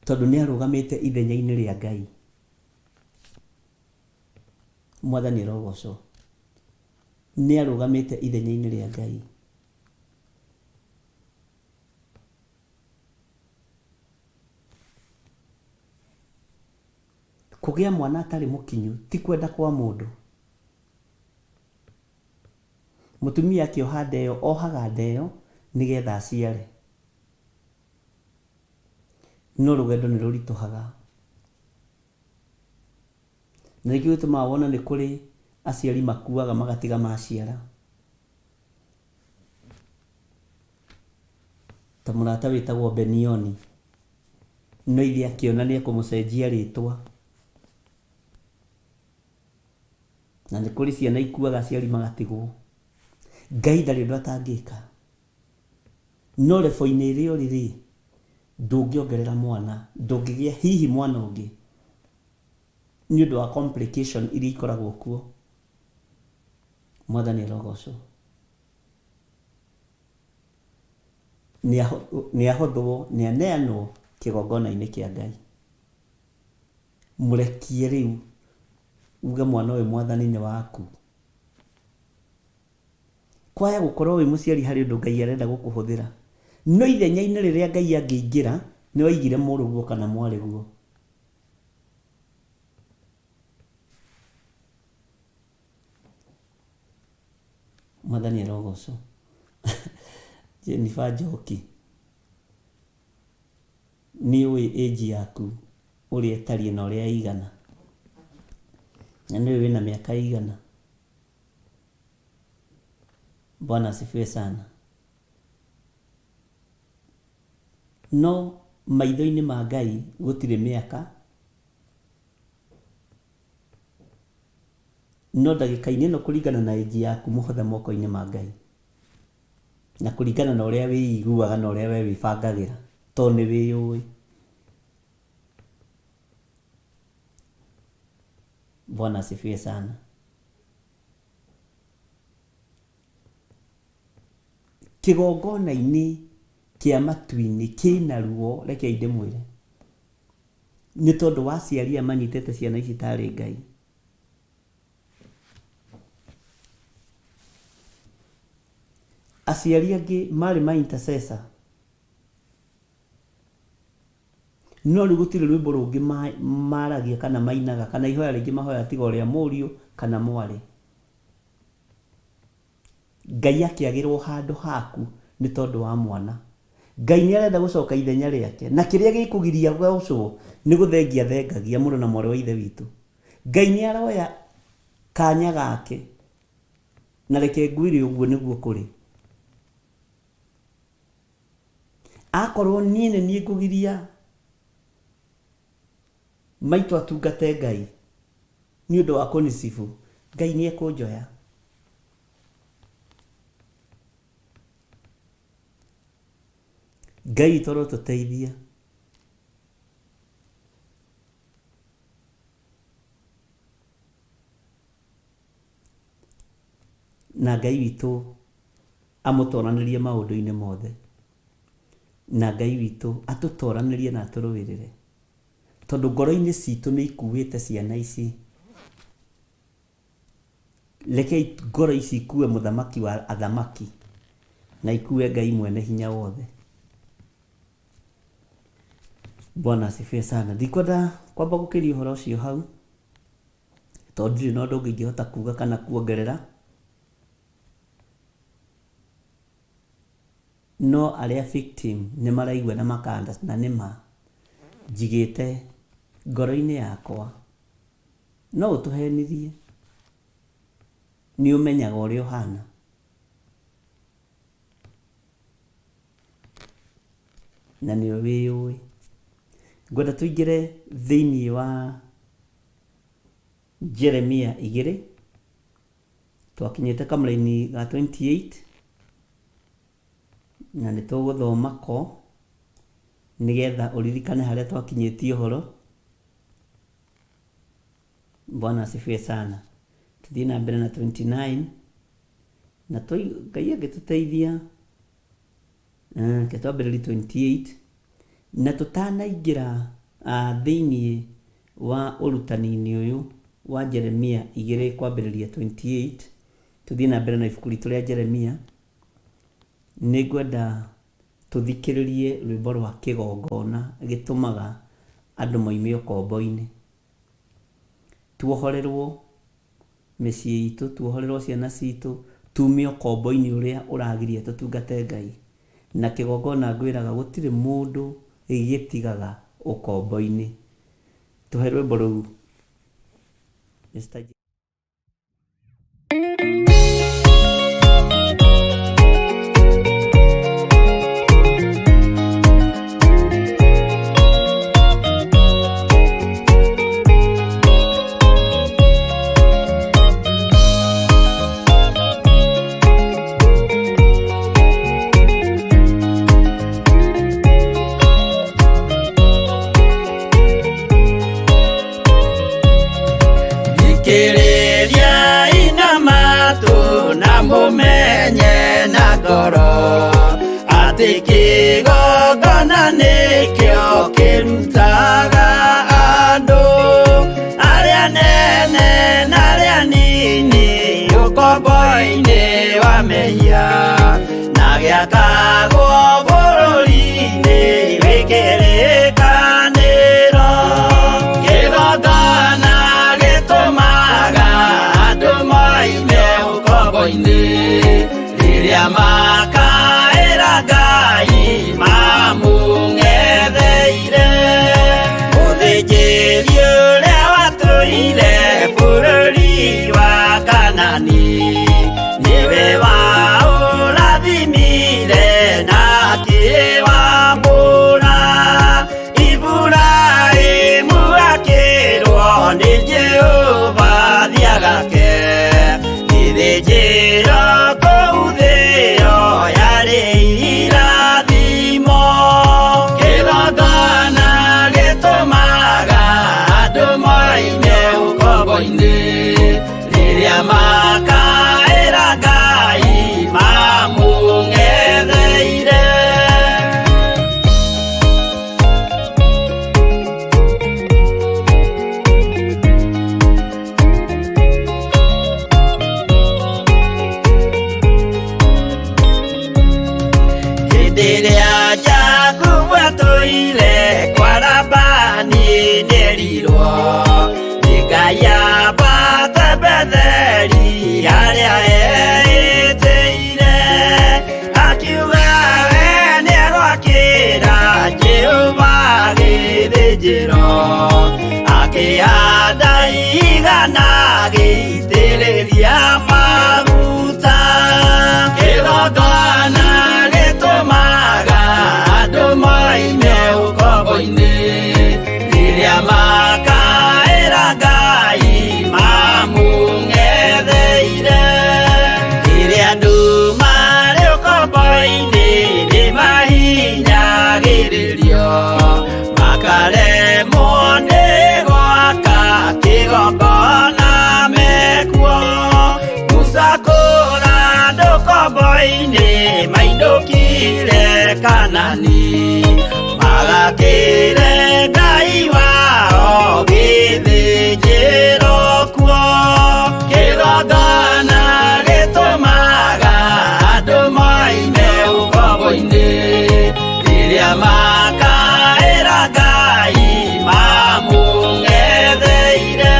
tondũ nĩ arũgamĩte ithenya-inĩ rĩa Ngai. Mwathani arogocwo. Nĩ arũgamĩte ithenya-inĩ rĩa Ngai. Kũgĩa mwana atarĩ mũkinyu ti kwenda kwa mũndũ. Mũtumia akĩoha nda ĩyo ohaga nda ĩyo nĩgetha aciare. No rũgendo nĩ rũritũhaga. Na nĩkĩo gĩtũmaga wone nĩ kũrĩ aciari makuaga magatiga maciara. Ta mũrata wĩtagwo Benioni, no ithe akĩona nĩ ekũmũcenjia rĩtwa. Na nĩ kũrĩ ciana ikuaga aciari magatigwo. Ngai ndarĩ ũndũ atangĩka. No level-inĩ ĩrĩa ũrĩ rĩ, ndũngĩongerera mwana, ndũngĩgĩa hihi mwana ũngĩ nĩ ũndũ wa complication iria ikoragwo kuo. Mwathani arogocwo. Nĩ ahothwo, nĩ aneanwo kĩgongona-inĩ kĩa Ngai. Mũrekie rĩu uge mwana ũyũ Mwathani nĩ waku. Kwaya gũkorwo wĩ mũciari harĩ ũndũ Ngai arenda gũkũhũthĩra. No ithenya-inĩ rĩrĩa Ngai angĩingĩra, nĩ waigire mũrũguo kana mwarĩguo. Mwathani arogocwo. Jennifer Njoki, nĩ ũĩ age yaku ũrĩa ĩtariĩ na ũrĩa ĩigana? Na nĩ ũĩ wĩna mĩaka ĩigana? Bwana asifiwe sana. No maitho-inĩ ma Ngai gũtirĩ mĩaka, no ndagĩka-inĩ ĩno kũringana na age yaku mũhothe moko-inĩ ma Ngai. Na kũringana na ũrĩa wĩiguaga na ũrĩa we wĩbangagĩra, tondũ nĩ wĩyũĩ. Bwana asifiwe sana. Kĩgongona-inĩ kĩa matu-inĩ kĩna ruo, rekei ndĩmwĩre, nĩ tondũ wa aciari aya manyitĩte ciana ici tarĩ Ngai. Aciari angĩ marĩ ma intercessor. No rĩu gũtirĩ rwĩmbo rũngĩ maragia kana mainaga kana ihoya rĩngĩ mahoyaga tiga o rĩa mũriũ kana mwarĩ. Ngai akĩagĩrwo handũ haku nĩ tondũ wa mwana. Ngai nĩ arenda gũcoka ithenya rĩake na kĩrĩa gĩkũgiria agocwo nĩ gũthengia athengagia mũrũ na mwarĩ wa ithe witũ. Ngai nĩ aroya kanya gake na reke ngwĩre ũguo nĩguo kũrĩ. Akorwo niĩ nĩ niĩ ngũgiria maitũ atungate Ngai nĩ ũndũ wa kũnisifu, Ngai nĩ ekũnjoya. Ngai witũ arotũteithia. Na Ngai witũ amũtoranĩrie maũndũ-inĩ mothe. Na Ngai witũ atũtoranĩrie na atũrũĩrĩre. Tondũ ngoro-inĩ citũ nĩ ikuĩte ciana ici. Rekei ngoro ici ikue mũthamaki wa athamaki na ikue Ngai mwene hinya wothe. Bwana asifiwe sana. Ndikwenda kwamba gũkĩria ũhoro ũcio hau, tondũ ndirĩ na ũndũ ũngĩ ingĩhota kuga kana kuongerera. No arĩa victim nĩ maraigua na maka understand na nĩ ma. Njigĩte ngoro-inĩ yakwa, no ũtũhenirie, nĩ ũmenyaga ũrĩa ũhana. Na nĩ wĩyũĩ. Ngwenda tũingĩre thĩiniĩ wa. Jeremia 2, twakinyĩte kamũraini ga 28 na nĩ tũgũthoma ko nĩgetha ũririkane harĩa twakinyĩtie ũhoro. Bwana asifiwe sana. Tũthiĩ na mbere na 29 na Ngai angĩtũteithia, reke twambĩrĩrie 28 na tũtanaingĩra thĩinĩ wa ũrutani-inĩ ũyũ wa Jeremia 2 kwambĩrĩria 28, tũthiĩ na mbere na ibuku ritũ rĩa Jeremia, nĩ ngwenda tũthikĩrĩrie rwĩmbo rwa kĩgongona gĩtũmaga andũ moime ũkombo-inĩ. Tuohorerwo mĩciĩ itũ, tuohorerwo ciana citũ, tume ũkombo-inĩ ũrĩa ũragiria tũtungate Ngai. Na kĩgongona ngwĩraga gũtirĩ mũndũ gĩtigaga ũkombo-inĩ. Tũhe rwĩmbo rũu. Mr. J. Thikĩrĩriai na matũ na mũmenye na ngoro atĩ kĩgongona nĩkĩo kĩrutaga andũ arĩa nene na arĩa nini ũkombo-inĩ wa mehia na gĩakagwo bũrũri-inĩ wĩ kĩrĩkanĩro. Kĩgongona gĩtũmaga andũ moime ũkombo-inĩ rĩrĩa makaĩra Ngai mamũng'etheire. Mũthĩnjĩri ũrĩa watũire bũrũri wa Kanani nĩwe waũrathimire na akĩwambũra. Iburahĩmu akĩrwo nĩ Jehova thiagake gĩthĩnjĩro kũu thĩo yarĩ irathimo. Kĩgongona gĩtũmaga andũ moime ũkombo-inĩ rĩrĩa makaĩra Ngai mamũng'etheire. Hĩndĩ ĩrĩa Jakubu atũire kwa Labani nĩerirwo nĩ Ngai ambate Betheli harĩa eĩtĩire. Akiuga we nĩegwakĩra Jehova gĩthĩnjĩro, akĩhanda igana agĩitĩrĩria maguta. Kĩgongona gĩtũmaga andũ moime ũkombo-inĩ rĩrĩa makaĩra Ngai mamũng'etheire. Rĩrĩa andũ marĩ ũkombo-inĩ nĩmahinyagĩrĩrio makaremwo nĩ gwaka kĩgongona mekuo. Musa kũra andũ ũkombo-inĩ mainũkire Kanani magakĩre Ngai wao gĩthĩnjĩro kuo. Kĩgongona gĩtũmaga andũ moime ũkombo-inĩ rĩrĩa makaĩra Ngai mamũng'etheire.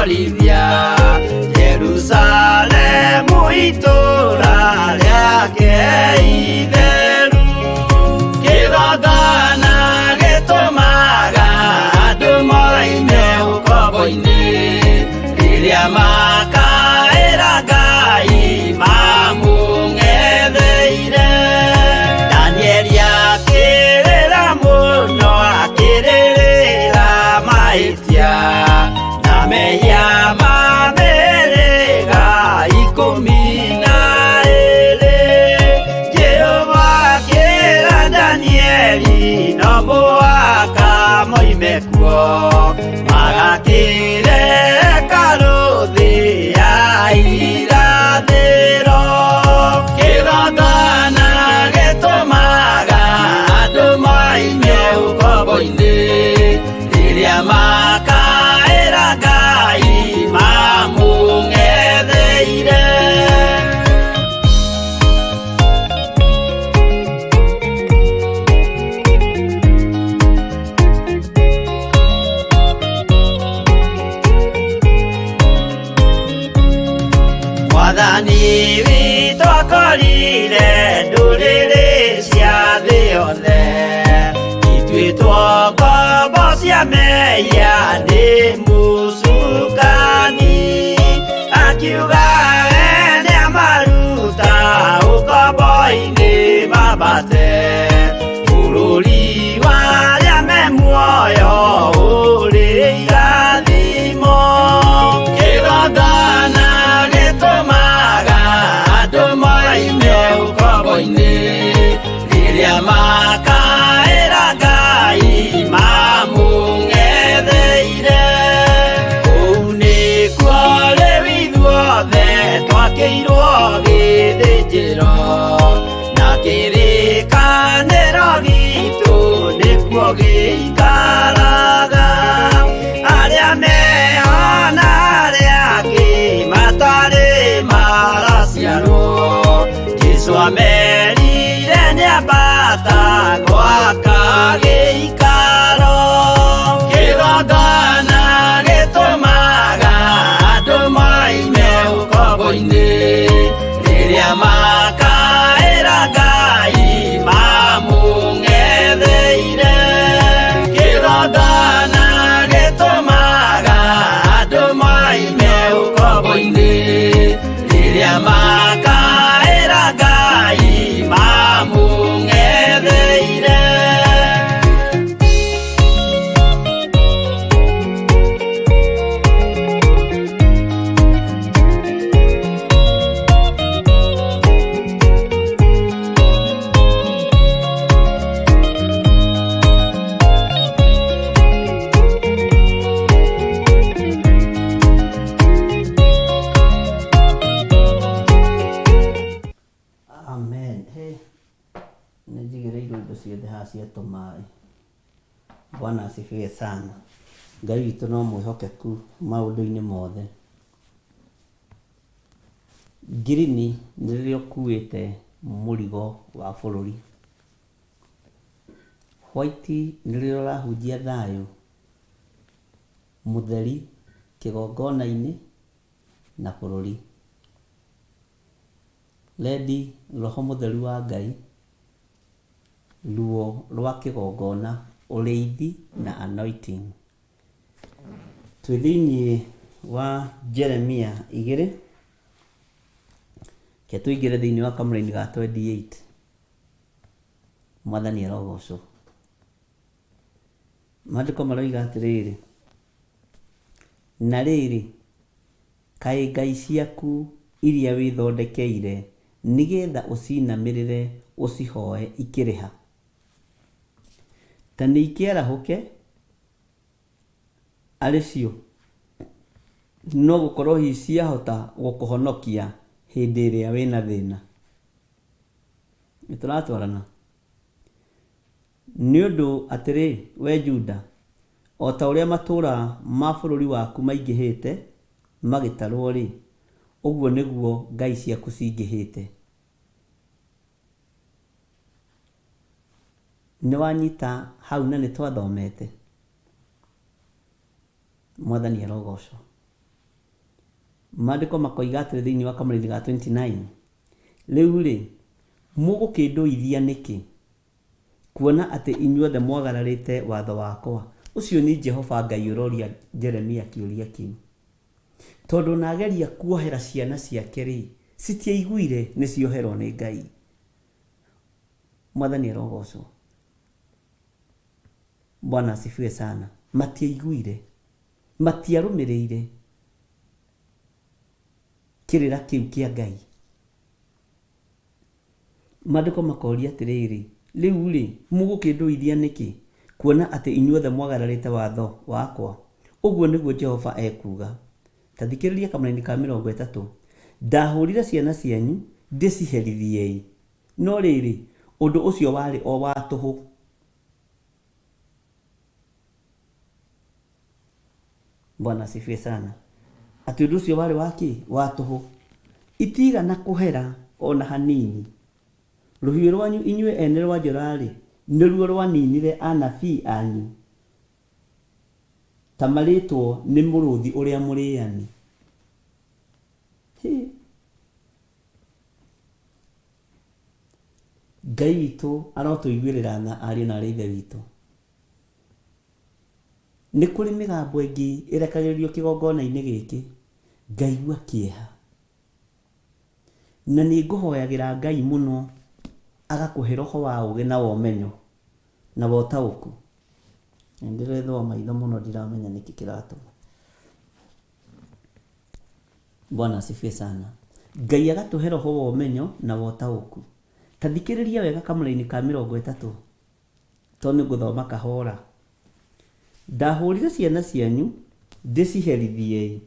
kũmũconjorithia Jerusalemu itũũra rĩake itheru. Kĩgongona gĩtũmaga andũ moime ũkombo-inĩ rĩrĩa makaĩra Ngai mamũng'etheire. Danieli akĩrĩra mũno akĩrĩrĩra mahĩtia na mehia ma mĩhĩrĩga 12. Jehova akĩra Danieli no mũhaka moime kuo magakĩre hekarũ thĩ ya irathĩro. Kĩgongona gĩtũmaga andũ moime ũkombo-inĩ rĩrĩa makaĩra Ngai mamũng'etheire. Mwathani witũ akorire ndũrĩrĩ cia thĩ yothe ituĩtwo ngombo cia mehia nĩ mũcukani, akiuga we nĩamaruta ũkombo-inĩ mambate bũrũri wa arĩa me muoyo ũrĩ irathimo. Kĩgongona gĩtũmaga andũ moime ũkombo-inĩ rĩrĩa makaĩra Ngai mamũng'etheire. Kũu nĩkuo rĩu ithuothe twakĩirwo gĩthĩnjĩro na kĩrĩkanĩro gitũ nĩkuo gĩikaraga. Arĩa meho na arĩa angĩ matarĩ maraciarwo, Jesũ amerire nĩambata gwaka gĩikaro. Kĩgongona gĩtũmaga andũ moime ũkombo-inĩ rĩrĩa makaĩra Ngai mamũng'etheire. Kĩgongona gĩtũmaga andũ moime ũkombo-inĩ rĩrĩa makaĩra Ngai mamũng'etheire. Amen. He, nĩ njigĩrĩirwo indo ciothe haha cia tũmaĩ. Bwana asifiwe sana. Ngai witũ no mwĩhokeku maũndũ-inĩ mothe. Ngirini nĩ rĩrĩa ũkuĩte mũrigo wa bũrũri. White nĩ rĩrĩa ũrahunjia thayũ mũtheri kĩgongona-inĩ na bũrũri. Red roho mũtheru wa Ngai, ruo rwa kĩgongona, ũrĩithi na anointing. Twĩ thĩinĩ wa Jeremia 2, reke tũingĩre thĩinĩ wa kamũraini ga 28. Mwathani arogocwo. Maandĩko maroiga atĩrĩrĩ, na rĩrĩ, kaĩ ngai ciaku iria wĩthondekeire nĩgetha ũcinamĩrĩre ũcihoe ikĩrĩ ha? Ta nĩikĩarahũke arĩ cio, no gũkorwo hihi ciahota gũkũhonokia hĩndĩ ĩrĩa wĩna thĩna. Nĩtũratwarana? Nĩ ũndũ atĩrĩ, wee Juda, o ta ũrĩa matũũra ma bũrũri waku maingĩhĩte magĩtarũo-rĩ, ũguo nĩguo ngai ciaku cingĩhĩte. Nĩwanyita hau na nĩtwathomete? Mwathani arogocwo. Maandĩko makoiga atĩrĩ thĩinĩ wa kamũraini ga 29, Rĩu-rĩ, mũgũkĩndũithia nĩkĩ, kuona atĩ inyuothe mwagararĩte watho wakwa? Ũcio nĩ Jehova Ngai ũroria Jeremia kĩũria kĩu. Tondũ ona ageria kuohera ciana ciake-rĩ, citiaiguire nĩ cioherwo nĩ Ngai. Mwathani arogocwo. Bwana asifiwe sana. Matiaiguire, matiarũmĩrĩire kĩrĩra kĩu kĩa Ngai. Maandĩko makoria atĩrĩrĩ, Rĩu-rĩ, mũgũkĩndũithia nĩkĩ, kuona atĩ inyuothe mwagararĩte watho wakwa? Ũguo nĩguo Jehova ekuuga. Ta thikĩrĩria kamũraini ka 30. Ndahũũrire ciana cianyu ndĩciherithiei, no rĩrĩ, ũndũ ũcio warĩ o wa tũhũ. Bwana asifiwe sana. Atĩ ũndũ ũcio warĩ wa kĩ? Wa tũhũ. Itiigana kũhera o na hanini. Rũhiũ rwanyu inyuĩ ene rwa njora-rĩ, nĩruo rwaninire anabii anyu ta marĩtwo nĩ mũrũthi ũrĩa mũrĩani. Hĩ! Ngai witũ arotũiguĩrĩra tha ariũ na aarĩ a Ithe witũ. Nĩ kũrĩ mĩgambo ĩngĩ ĩrekagĩrĩrio kĩgongona-inĩ gĩkĩ, ngaigua kĩeha. Na nĩ ngũhoyagĩra Ngai mũno agakũhe roho wa ũgĩ na wa ũmenyo na wa ũtaũku. Nĩ ndĩrethũa maitho mũno ndiramenya nĩkĩ kĩratũma. Bwana asifiwe sana. Ngai agatũhe roho wa ũmenyo na wa ũtaũku. Ta thikĩrĩria wega kamũraini ka 30. Tondũ nĩ ngũthoma kahora. Ndahũrire ciana cianyu ndĩciherithiei.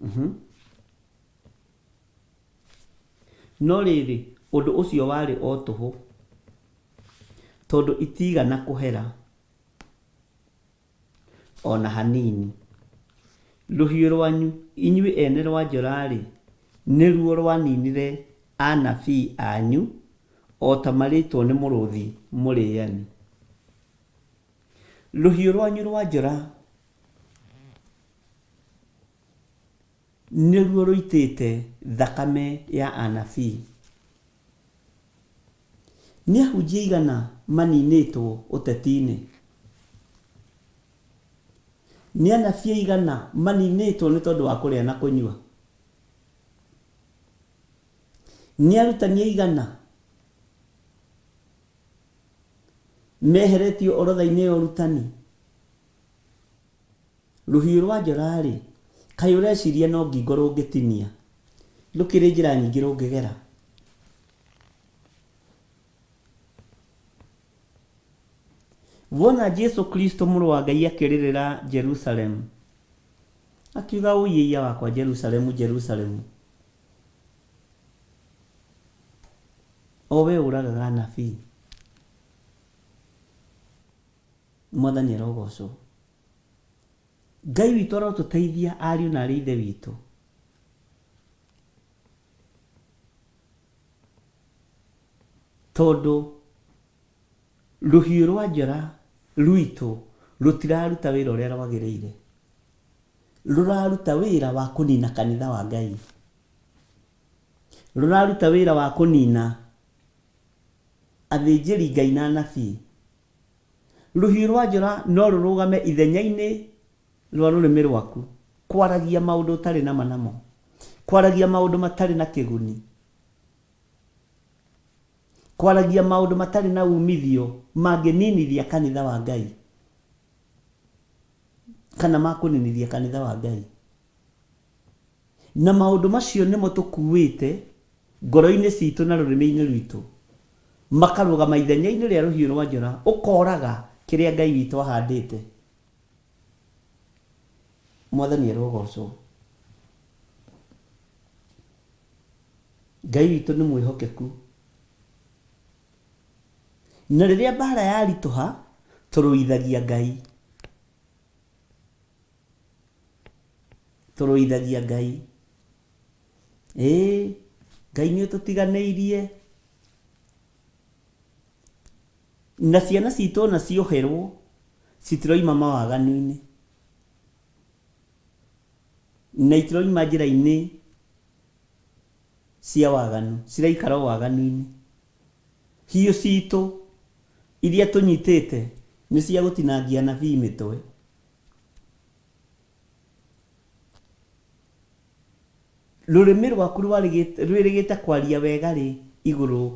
Mhm. No rĩrĩ, ũndũ ũcio warĩ o tũhũ, tondũ itiigana kũhera o na hanini. Rũhiũ rwanyu inyuĩ ene rwa njora-rĩ, nĩruo rwaninire anabii anyu o ta marĩtwo nĩ mũrũthi mũrĩani. Rũhiũ rwanyu rwa njora nĩruo rũitĩte thakame ya anabii. Nĩ ahunjia aigana maninĩtwo ũteti-inĩ? Nĩ anabii aigana maninĩtwo nĩ tondũ wa kũrĩa na kũnyua? Nĩ arutani aigana meheretio orotha-inĩ ya ũrutani? Rũhiũ rwa njora-rĩ, kaĩ ũreciria no ngingo rũngĩtinia? Rũkĩrĩ njĩra nyingĩ rũngĩgera. Wona Jesu Kristo mũrũ wa Ngai akĩrĩrĩra Jerusalemu, akiuga ũiĩia wakwa Jerusalemu, Jerusalemu, o we ũragaga anabii. Mwathani arogocwo. Ngai witũ arotũteithia ariũ na arĩ ithe witũ. Tondũ rũhiũ rwa njora rwitũ rũtiraruta wĩra ũrĩa rwagĩrĩire. Rũraruta wĩra wa kũnina kanitha wa Ngai. Rũraruta wĩra wa kũnina athĩnjĩri Ngai na anabii. Rũhiũ rwa njora no rũrũgame ithenya-inĩ rwa rũrĩmĩ rwaku, kwaragia maũndũ ũtarĩ na ma namo, kwaragia maũndũ matarĩ na kĩguni, kwaragia maũndũ matarĩ na umithio mangĩninithia kanitha wa Ngai kana makũninithia kanitha wa Ngai. Na maũndũ macio nĩmo tũkuuĩte ngoro-inĩ citũ na rũrĩmĩ-inĩ rwitũ, makarũgama ithenya-inĩ rĩa rũhiũ rwa njora, ũkoraga kĩrĩa Ngai witũ ahandĩte. Mwathani arogocwo. Ngai witũ nĩ mwĩhokeku. Na rĩrĩa mbara yaritũha, tũrũithagia Ngai. Tũrũithagia Ngai. Ĩĩ, Ngai nĩ ũtũtiganĩirie. Na ciana citũ ona cioherwo, citiroima mawaganu-inĩ. Na itiroima njĩra-inĩ cia waganu, ciraikara o waganu-inĩ. Hiũ citũ iria tũnyitĩte nĩ cia gũtinangia anabii mĩtwe. Rũrĩmĩ rwaku rwĩrĩgĩte kwaria wega rĩ igũrũ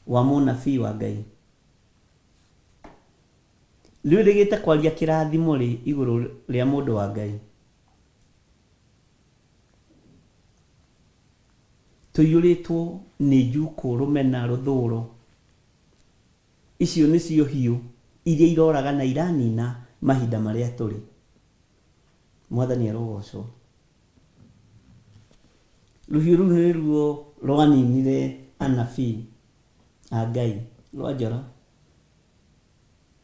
wa mũnabii wa Ngai? Rwĩrĩgĩte kwaria kĩrathimo rĩ igũrũ rĩa mũndũ wa Ngai? Tũiyũrĩtwo nĩ njukũ, rũmena, rũthũũro. Icio nĩcio hiũ iria iroraga na iranina mahinda marĩa tũrĩ. Mwathani arogocwo. Rũhiũ rũu nĩruo rwaninire anabii a Ngai rwa njora.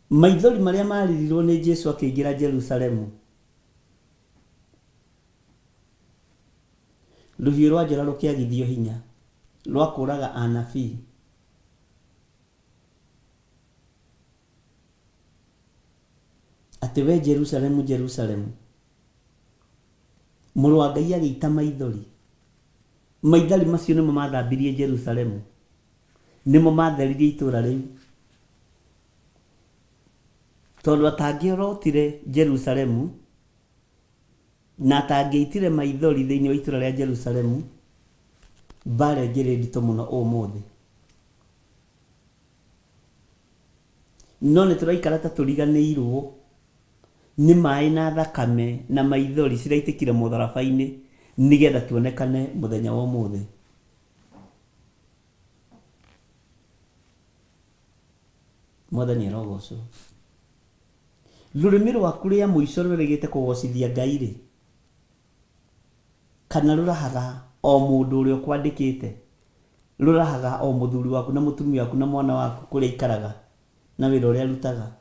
Maithori marĩa marĩrirwo nĩ Jesu akĩingĩra Jerusalemu. Rũhiũ rwa njora rũkĩagithio hinya rwa kũraga anabii. Atĩ we Jerusalemu, Jerusalemu, mũrũ wa Ngai agĩita maithori. Maithori macio nĩmo mathambirie Jerusalemu, nĩmo matheririe itũũra rĩu. Tondũ atangĩorotire Jerusalemu na atangĩaitire maithori thĩinĩ wa itũũra rĩa Jerusalemu, mbara ĩngĩrĩ nditũ mũno ũmũthĩ. No nĩ tũraikara ta tũriganĩirwo nĩ maĩ na thakame na maithori ciraitĩkire mũtharaba-inĩ nĩgetha tuonekane mũthenya wa ũmũthĩ. Mwathani arogocwo. Rũrĩmĩ rwaku rĩa mũico rwĩrĩgĩte kũgocithia Ngai-rĩ, kana rũrahaga o mũndũ ũrĩa ũkwandĩkĩte? Rũrahaga o mũthuri waku na mũtumia waku na mwana waku kũrĩa aikaraga na wĩra ũrĩa arutaga?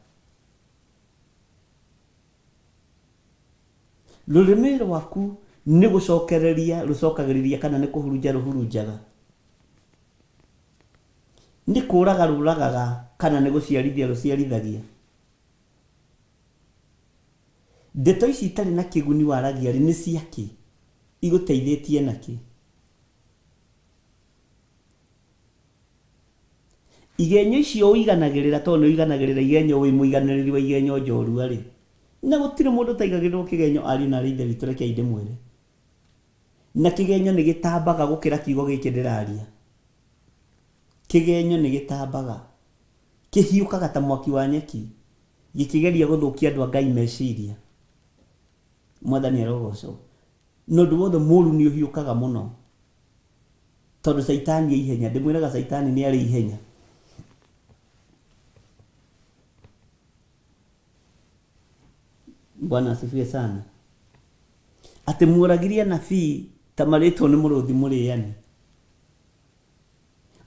Rũrĩmĩ rwaku nĩ gũcokereria rũcokagĩrĩria kana nĩ kũhurunja rũhurunjaga? Nĩ kũũraga rũũragaga kana nĩ gũciarithia rũciarithagia? Ndeto ici itarĩ na kĩguni waragia-rĩ, nĩ cia kĩ? Igũteithĩtie na kĩ? Igenyo icio ũiganagĩrĩra tondũ nĩ ũiganagĩrĩra igenyo wĩ mũiganĩrĩri wa igenyo njorua-rĩ, na gũtirĩ mũndũ ũtaigagĩrĩrwo kĩgenyo ariũ na aarĩ a Ithe witũ rekei ndĩmwĩre. Na kĩgenyo nĩ gĩtambaga gũkĩra kiugo gĩkĩ ndĩraria. Kĩgenyo nĩ gĩtambaga. Kĩhiũkaga ta mwaki wa nyeki, gĩkĩgeria gũthũkia andũ a Ngai meciria. Mwathani arogocwo. Na ũndũ wothe mũru nĩ ũhiũkaga mũno. Tondũ Caitani e ihenya. Ndĩmwĩraga Caitani nĩ arĩ ihenya. Bwana asifiwe sana. Atĩ muoragirie anabii ta marĩtwo nĩ mũrũthi mũrĩani.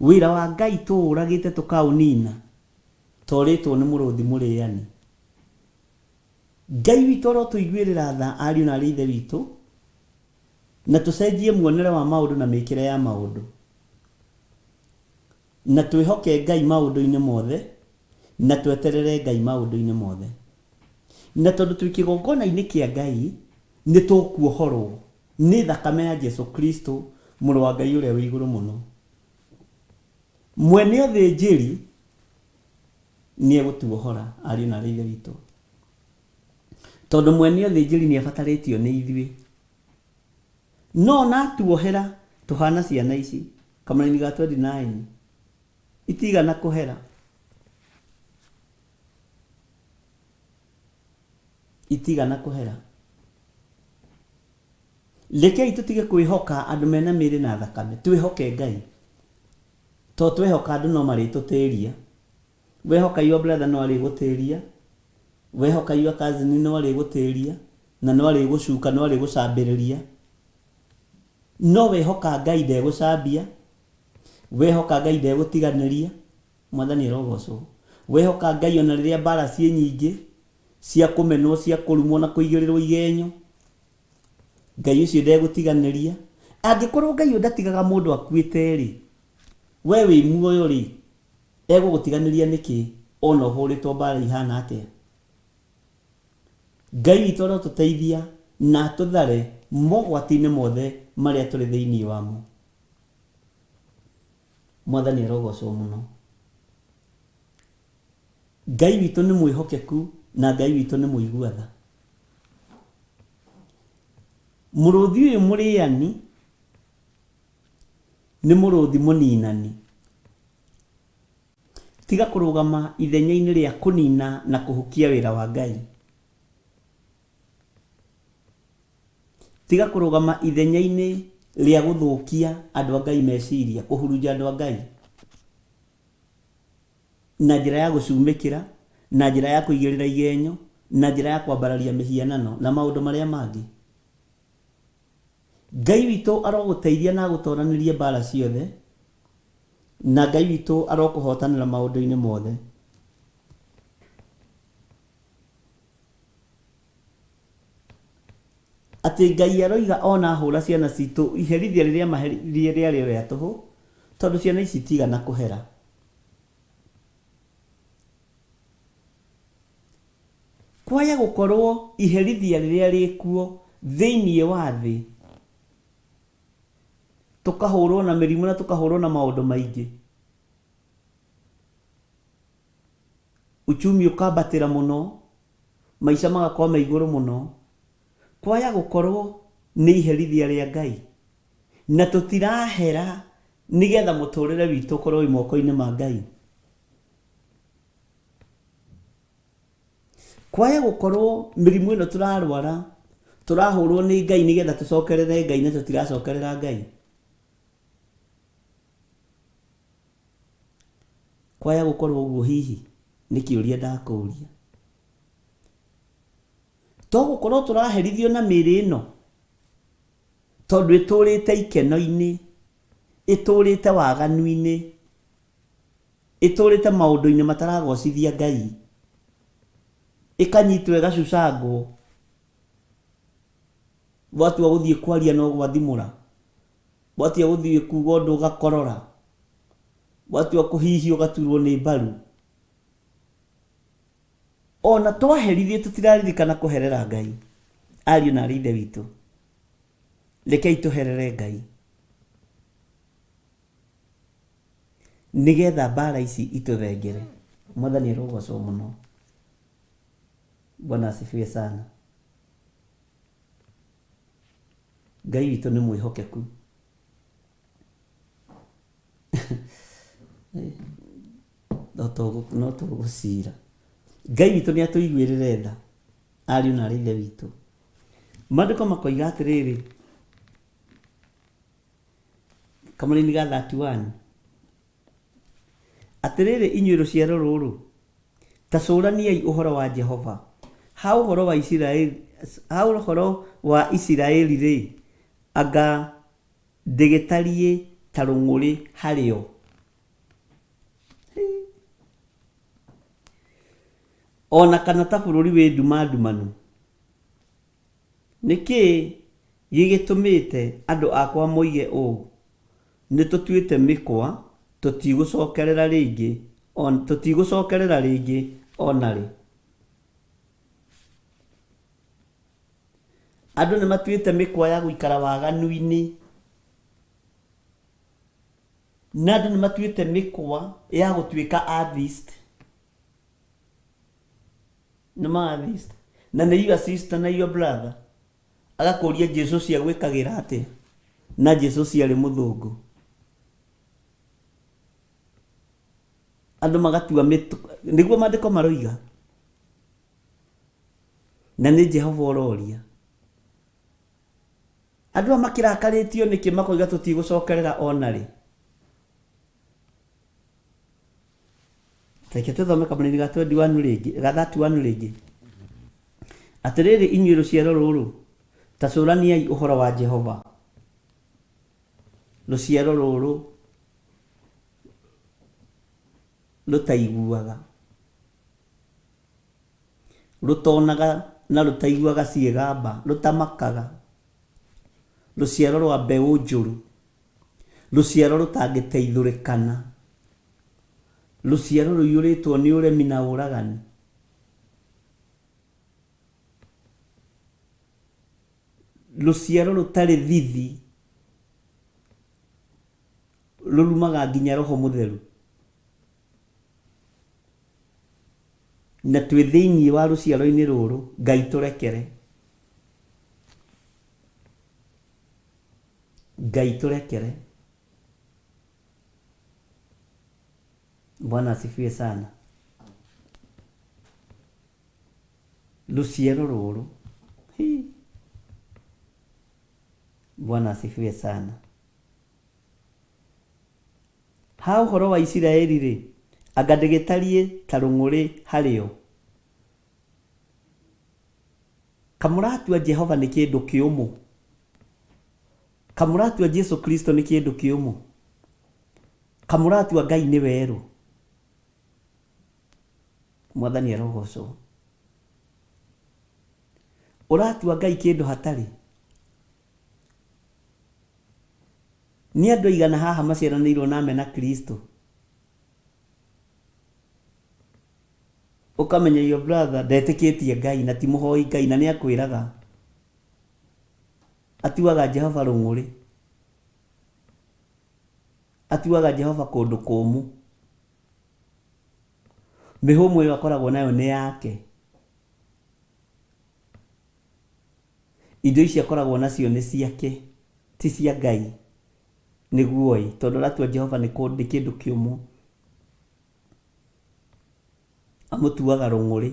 Wĩra wa Ngai tũũragĩte tũkaũnina torĩtwo nĩ mũrũthi mũrĩani. Ngai witũ arotũiguĩrĩra tha ariũ na arĩ ithe witũ na tũcenjie muonere wa maũndũ na mĩkĩre ya maũndũ. Na twĩhoke Ngai maũndũ-inĩ mothe na tweterere Ngai maũndũ-inĩ mothe. Na tondũ twĩ kĩgongona-inĩ kĩa Ngai nĩ tũkuohorwo nĩ thakame ya Jesu Kristo mũrũ wa Ngai ũrĩa wĩ igũrũ mũno. Mwene ũthĩnjĩri nĩ egũtuohora ariũ na arĩ ithe witũ. Tondũ mwene ũthĩnjĩri nĩ abatarĩtio nĩ ithuĩ. No ona atuohera tũhana ciana ici kamũraini ga 29 itigana kũhera. Itigana kũhera. Rekei tũtige kwĩhoka andũ mena mĩĩrĩ na thakame, twĩhoke Ngai. To twehoka andũ no marĩtũtĩria. Wehoka your brother no arĩgũtĩria, wehoka your cousin no arĩgũtĩria, na no arĩgũcuka, no arĩgũcambĩrĩria. No wehoka Ngai ndegũcambia, wehoka Ngai ndegũtiganĩria, Mwathani arogocwo. Wehoka Ngai ona rĩrĩa mbara ciĩ nyingĩ, cia kũmenwo, cia kũrumwo na kũigĩrĩrwo igenyo, Ngai ũcio ndegũtiganĩria. Angĩkorwo Ngai ũyũ ndatigaga mũndũ akuĩte-rĩ, we wĩ muoyo-rĩ, egũgũtiganĩria nĩkĩ ona ũhũrĩtwo mbara ihana atĩa? Ngai witũ arotũteithia na atũthare Mogwati-inĩ mothe marĩa tũrĩ thĩinĩ wamo. Mwathani arogocwo mũno. Ngai witũ nĩ mwĩhokeku na Ngai witũ nĩ mũigua tha. Mũrũthi ũyũ mũrĩani nĩ mũrũthi mũninani. Tiga kũrũgama ithenya-inĩ rĩa kũnina na kũhukia wĩra wa Ngai. Tiga kũrũgama ithenya-inĩ rĩa gũthũkia andũ a Ngai meciria, kũhurunja andũ a Ngai na njĩra ya gũcumĩkĩra, na njĩra ya kũigĩrĩra igenyo, na njĩra ya kwambararia mĩhianano na maũndũ marĩa mangĩ. Ngai witũ arogũteithia na agũtoranĩrie mbara ciothe, na Ngai witũ arokũhotanĩra maũndũ-inĩ mothe. Atĩ Ngai aroiga ona ahũra ciana citũ iherithia rĩrĩa maherithirie rĩarĩ o rĩa tũhũ, tondũ ciana ici itigana kũhera. Kwaya gũkorwo iherithia rĩrĩa rĩkuo thĩinĩ wa thĩ, tũkahũrwo na mĩrimũ na tũkahũrwo na maũndũ maingĩ, uchumi ũkambatĩra mũno, maica magakorwo me igũrũ mũno, kwaya gũkorwo nĩ iherithia rĩa Ngai, na tũtirahera nĩgetha mũtũrĩre witũ ũkorwo wĩ moko-inĩ ma Ngai. Kwaya gũkorwo mĩrimũ ĩno tũrarwara tũrahũrwo nĩ Ngai nĩgetha tũcokerere Ngai na tũtiracokerera Ngai. Kwaya gũkorwo ũguo hihi nĩ kĩũria ndakũria. To gũkorwo tũraherithio na mĩĩrĩ ĩno tondũ ĩtũrĩte ikeno-inĩ, ĩtũrĩte waganu-inĩ, ĩtũrĩte maũndũ-inĩ mataragocithia Ngai, ĩkanyitwo ĩgacucangwo, watua gũthiĩ kwaria no gwathimũra, watua gũthiĩ kuga ũndũ ũgakorora, watua kũhihia ũgaturwo nĩ mbaru. Ona twaherithio tũtiraririkana kũherera Ngai. Ariũ na aarĩ a Ithe witũ, rekei tũherere Ngai nĩgetha mbara ici itũthengere. Mwathani arogocwo mũno. Bwana asifiwe sana. Ngai witũ nĩ mwĩhokeku. No tũgũcira. Ngai witũ nĩ atũiguĩrĩre tha, ariũ na aarĩ a Ithe witũ. Maandĩko makoiga atĩrĩrĩ, kamũraini ga 31, Atĩrĩrĩ inyuĩ rũciaro rũrũ, ta cũraniai ũhoro wa Jehova, ha ũhoro wa Isiraeli, ha ũhoro wa Isiraeli-rĩ, anga ndĩgĩtariĩ ta rũng'ũrĩ harĩ o? O na kana ta bũrũri wĩ nduma ndumanu? Nĩ kĩĩ gĩgĩtũmĩte andũ akwa moige ũũ, 'Nĩtũtuĩte mĩkwa, tũtigũcookerera rĩngĩ, tũtigũcookerera rĩngĩ o na rĩ'? Andũ nĩmatuĩte mĩkwa ya gũikara waganu-inĩ, na andũ nĩmatuĩte mĩkwa ya gũtuĩka atheist. Nĩ ma atheist. Na nĩ your sister na your brother. Agakũria Jesu ũcio agwĩkagĩra atĩa? Na Jesu ũcio arĩ mũthũngũ. Andũ magatua mĩtũ, nĩguo maandĩko maroiga. Na nĩ Jehova ũroria. Andũ aya makĩrakarĩtio nĩkĩ makoiga tũtigũcokerera ona rĩ? Reke tũthome kamũraini ga 21 rĩngĩ, ga 31 rĩngĩ. Atĩrĩrĩ inyuĩ rũciaro rũrũ, ta cũraniai ũhoro wa Jehova. Rũciaro rũrũ rũtaiguaga, rũtonaga na rũtaiguaga ciĩgamba, rũtamakaga, rũciaro rwa mbeũ njũru, rũciaro rũtangĩteithũrĩkana, rũciaro rũiyũrĩtwo nĩ ũremi na ũragani. Rũciaro rũtarĩ thithi rũrumaga nginya Roho Mũtheru. Na twĩ thĩinĩ wa rũciaro-inĩ rũrũ, Ngai tũrekere. Ngai tũrekere. Bwana asifiwe sana. Rũciaro rũrũ. Hi. Bwana asifiwe sana. Ha ũhoro wa Isiraeli-rĩ, anga ndĩgĩtariĩ ta rũng'ũrĩ harĩ o? Kamũratua Jehova nĩ kĩndũ kĩũmũ? Kamũratua Jesu Kristo nĩ kĩndũ kĩũmũ? Kamũratua Ngai nĩ werũ? Mwathani arogocwo. Ũratua Ngai kĩndũ hatarĩ? Nĩ andũ aigana haha maciaranĩirwo na mena Kristo? Ũkamenya your brother ndetĩkĩtie Ngai na ti mũhoi Ngai na nĩ akwĩraga. Atuaga Jehova rũng'ũrĩ. Atuaga Jehova kũndũ kũmũ. Mĩhũmũ ĩyo akoragwo nayo nĩ yake. Indo ici akoragwo nacio nĩ ciake, ti cia Ngai. Nĩguo-ĩ, tondũ aratua Jehova nĩ kũ- nĩ kĩndũ kĩũmũ. Amũtuaga rũng'ũrĩ.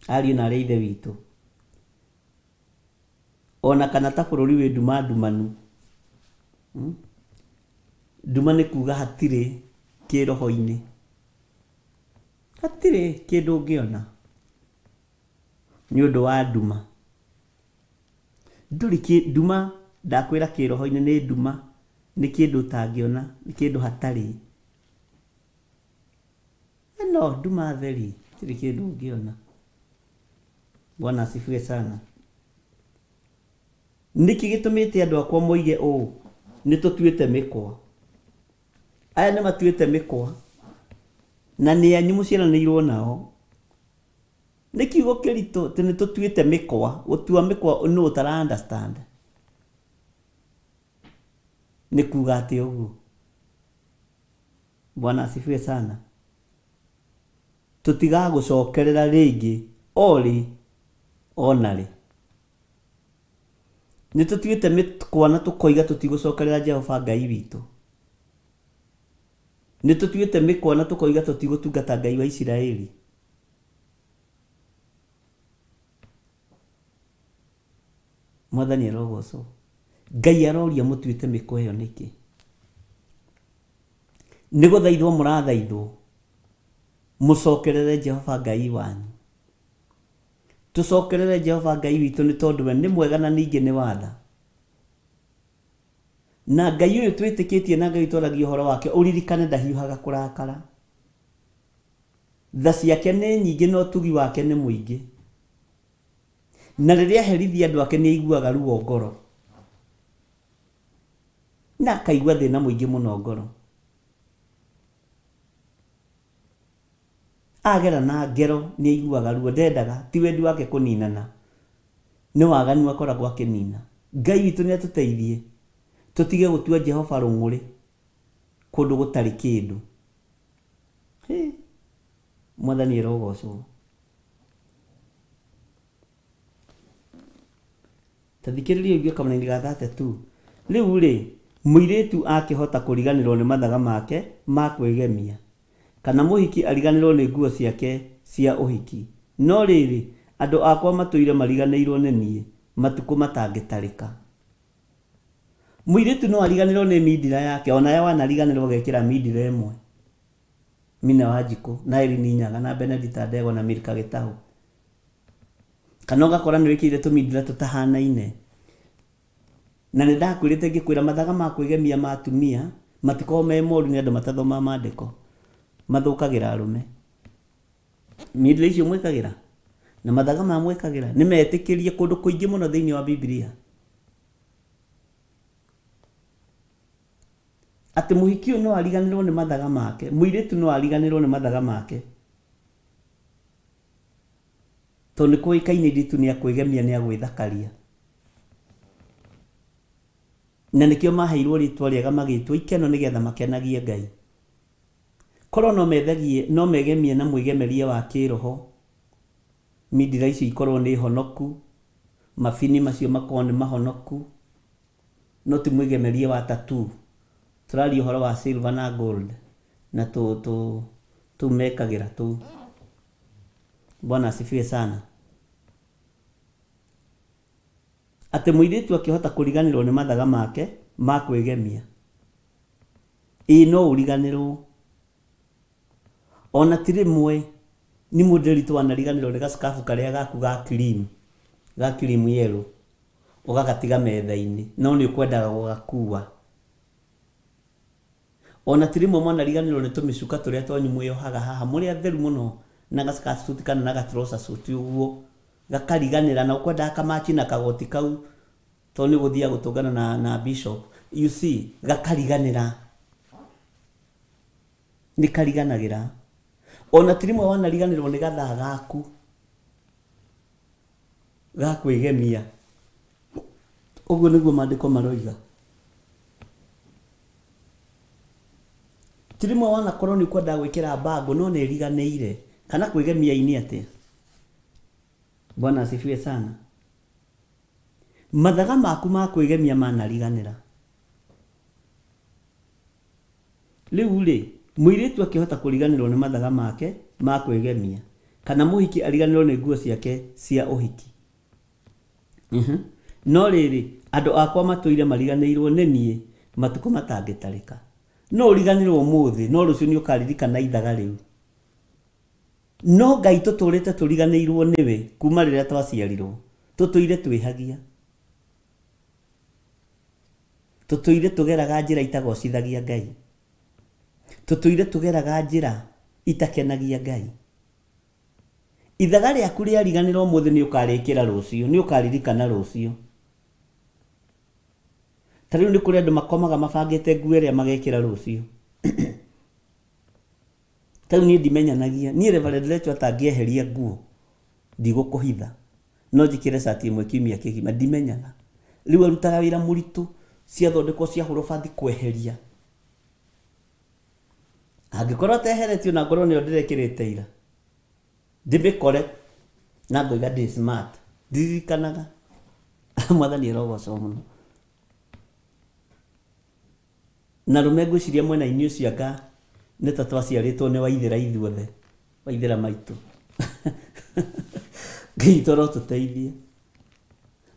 Ariũ na arĩ a Ithe witũ, o na kana ta bũrũri wĩ nduma ndumanu. Nduma nĩ kuga hatirĩ kĩroho-inĩ, hatirĩ kĩndũ ũngĩona nĩ ũndũ wa nduma. Ndũrĩ kĩ, nduma ndakwĩra kĩroho-inĩ nĩ nduma, nĩ kĩndũ ũtangĩona, nĩ kĩndũ hatarĩ. Ĩno nduma theri, hatirĩ kĩndũ ũngĩona. Bwana asifiwe sana. Nĩkĩ gĩtũmĩte andũ akwa moige ũũ, Nĩ tũtuĩte mĩkwa? Aya nĩ matuĩte mĩkwa, na nĩ anyu mũciaranĩirwo nao. Nĩ kiugo kĩritũ atĩ nĩ tũtuĩte mĩkwa. Gũtua mĩkwa nũ ũtara understand? Nĩ kuga atĩa ũguo? Bwana asifiwe sana. Tũtigagũcokerera rĩngĩ o rĩ o na rĩ. Nĩ tũtuĩte mĩkwa na tũkoiga tũtigũcokerera Jehova Ngai witũ. Nĩ tũtuĩte mĩkwa na tũkoiga tũtigũtungata Ngai wa Isiraeli. Mwathani arogocwo. Ngai aroria mũtuĩte mĩkwa ĩyo nĩkĩ? Nĩ gũthaithwo mũrathaithwo mũcokerere Jehova Ngai wanyu. Tũcokerere Jehova Ngai witũ nĩ tondũ we nĩ mwega na ningĩ nĩ wa tha. Na Ngai ũyũ twĩtĩkĩtie na Ngai twaragia ũhoro wake ũririkane ndahiũhaga kũrakara. Tha ciake nĩ nyingĩ na ũtugi wake nĩ mũingĩ. Na rĩrĩa aherithia andũ ake nĩ aiguaga ruo ngoro. Na akaigua thĩna mũingĩ mũno ngoro. Agera na ngero nĩ aiguaga ruo, ndendaga, ti wendi wake kũninana. Nĩ waganu akoragwo akĩnina. Ngai witũ nĩ atũteithie tũtige gũtua Jehova rũng'ũrĩ kũndũ gũtarĩ kĩndũ. Hĩ! Mwathani arogocwo. Ta thikĩrĩria ũigue kamũraini ga 32. Rĩu-rĩ, mũirĩtu akĩhota kũriganĩrwo nĩ mathaga make ma kwĩgemia, kana mũhiki ariganĩrwo nĩ nguo ciake cia ũhiki? No rĩrĩ, andũ akwa matũire mariganĩirwo nĩ niĩ matukũ matangĩtarĩka. Mũirĩtu no ariganĩrwo nĩ mindira yake, o nawe wanariganĩrwo ũgekĩra mindira ĩmwe. Mina Wanjikũ, na Irene Nyaga, na Benedita Ndegwa, na Milka Gĩtaũ. Kana ũgakora nĩ wĩkĩrire tũmindira tũtahanaine. Na nĩ ndakwĩrĩte ngĩkwĩra mathaga ma kwĩgemia ma atumia matikoragwo me moru nĩ andũ matathomaga mandĩko. Mathũkagĩra arũme. Mindira icio mwĩkagĩra na mathaga ma mwĩkagĩra nĩ metĩkĩrie kũndũ kũingĩ mũno thĩinĩ wa Bibilia. Atĩ mũhiki ũyũ no ariganĩrwo nĩ mathaga make, mũirĩtu no ariganĩrwo nĩ mathaga make. Tondũ nĩ kũĩkaine airĩtu nĩ a kwĩgemia nĩ a gwĩthakaria. Na nĩkĩo maheirwo rĩtwa rĩega magĩtwo ikeno nĩgetha makenagie Ngai. Korwo no methegie, no megemie na mwĩgemerie wa kĩroho, mindira icio ikorwo nĩ honoku, mabini macio makorwo nĩ mahonoku, no ti mwĩgemerie wa tattoo. Tũraria ũhoro wa silver na gold na tũ tũ tũu mekagĩra tũu. Bwana asifiwe sana. Atĩ mũirĩtu akĩhota kũriganĩrwo nĩ mathaga make ma kwĩgemia. Ĩĩ no ũriganĩrwo. Ona ti rĩmwe nĩ mũndĩritũ wanariganĩrwo nĩ gacikabu karĩa gaku ga cream, ga cream yellow, ũgagatiga metha-inĩ, no nĩ ũkwendaga gũgakua. Ona ti rĩmwe mwanariganĩrwo nĩ tũmĩcuka tũrĩa twanyu mwĩyohaga haha mũrĩ atheru mũno na ga skirt suit kana na ga trouser suit ũguo, gakariganĩra na ũkwendaga kamachi na kagoti kau tondũ nĩ ũgũthiaga gũtũngana na, na bishop. You see, gakariganĩra. Nĩ kariganagĩra. Ona ti rĩmwe wanariganĩrwo nĩ gathaa gaku ga kwĩgemia. Ũguo nĩguo maandĩko maroiga. Ti rĩmwe wanakorwo nĩ ũkwendaga gwĩkĩra bango no nĩ ĩriganĩire. Kana kwĩgemia-inĩ atĩa? Bwana asifiwe sana. Mathaga maku ma kwĩgemia manariganĩra. Rĩu-rĩ, mũirĩtu akĩhota kũriganĩrwo nĩ mathaga make ma kwĩgemia, kana mũhiki ariganĩrwo nĩ nguo ciake cia ũhiki? No rĩrĩ, andũ akwa matũire mariganĩirwo nĩ niĩ matukũ matangĩtarĩka. No ũriganĩrwo ũmũthĩ, no rũciũ nĩũkaririkana ithaga rĩu. No Ngai tũtũũrĩte tũriganĩirwo nĩwe kuuma rĩrĩa twaciarirwo, tũtũire twĩhagia. Tũtũire tũgeraga njĩra itagocithagia Ngai. Tũtũire tũgeraga njĩra itakenagia Ngai. Ithaga rĩaku rĩariganĩra ũmũthĩ nĩ ũkarĩkĩra rũciũ, nĩ ũkaririkana rũciũ. Ta rĩu nĩ kũrĩ andũ makomaga mabangĩte nguo ĩrĩa magekĩra rũciũ. Ta rĩu niĩ ndimenyanagia, niĩ Reverend Lecho atangĩeheria nguo, ndigũkũhitha. No njĩkĩre cati ĩmwe kiumia kĩgima, ndimenyaga. Rĩu arutaga wĩra mũritũ, ciathondekwo ciahũrwo bathi kweheria. Angĩkorwo ateheretio na ngorwo nĩyo ndĩrekĩrĩte ira, ndĩmĩkore na ngoiga ndĩ smart, ndiririkanaga. Mwathani arogocwo mũno. Na arũme ngwĩciria mwena-inĩ ũcio anga nĩ ta twaciarĩtwo nĩ Waithĩra ithuothe, Waithĩra maitũ. Ngai witũ arotũteithia.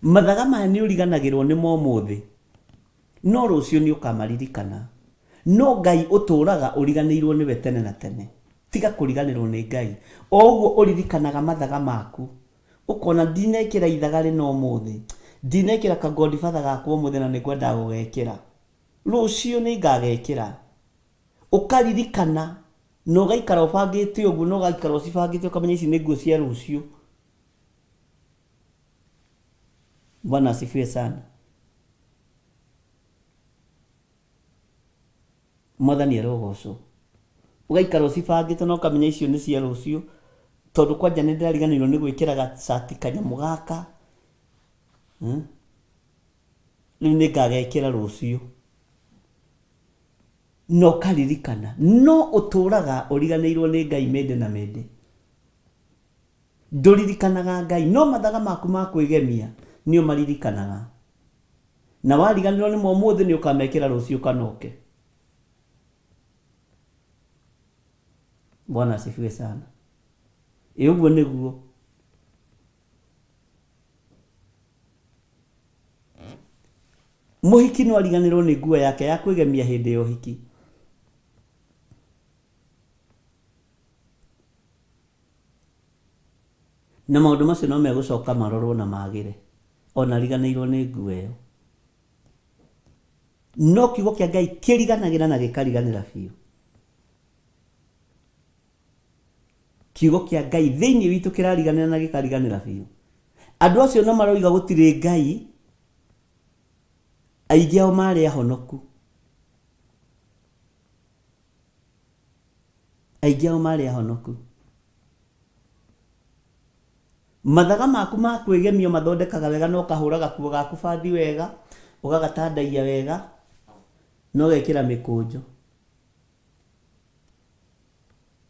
Mathaga maya nĩ ũriganagĩrwo nĩmo ũmũthĩ, no rũciũ nĩ ũkamaririkana. No Ngai ũtũraga ũriganĩirwo nĩwe tene na tene. Tiga kũriganĩrwo nĩ Ngai. O ũguo ũririkanaga mathaga maku, ũkona ndinekĩra ithaga rĩna ũmũthĩ, ndinekĩra ka Godfather gakwa ũmũthĩ na nĩngwendaga gũgekĩra. Rũciũ nĩngagekĩra. Ũkaririkana na ũgaikara ũbangĩte ũguo na ũgaikara ũcibangĩte ũkamenya ici nĩ nguo cia rũciũ. Bwana asifiwe sana. Mwathani arogocwo. Ũgaikara ũcibangĩte na ũkamenya icio nĩ cia rũciũ, tondũ kwanja nĩ ndĩrariganĩirwo nĩ gwĩkĩra gacati kanyamũ gaka, hmm? Rĩu nĩ ngagekĩra rũciũ. Na ũkaririkana, no ũtũraga ũriganĩirwo nĩ Ngai mĩndĩ na mĩndĩ. Ndũririkanaga Ngai, no mathaga maku ma kwĩgemia nĩ ũmaririkanaga. Na wariganĩrwo nĩmo ũmũthĩ nĩ ũkamekĩra rũciũ kana ũke. Bwana asifiwe sana. Ĩ ũguo nĩguo. Mũhiki no ariganĩrwo nĩ nguo yake ya kwĩgemia hĩndĩ ya ũhiki. Na maũndũ macio no megũcoka marorwo na magĩre, o na ariganĩirwo nĩ nguo ĩyo. No kiugo kĩa Ngai kĩriganagĩra na gĩkariganĩra biũ. Kiugo kĩa Ngai thĩinĩ witũ kĩrariganĩra na gĩkariganĩra biũ. Andũ acio na maroiga gũtirĩ Ngai, aingĩ ao marĩ ahonoku. Aingĩ ao marĩ ahonoku. Mathaga maku ma kwĩgemia ũmathondekaga wega na ũkahũra gakuo gaku bathi wega, ũgagatandaiyia wega, na ũgekĩra mĩkũnjo.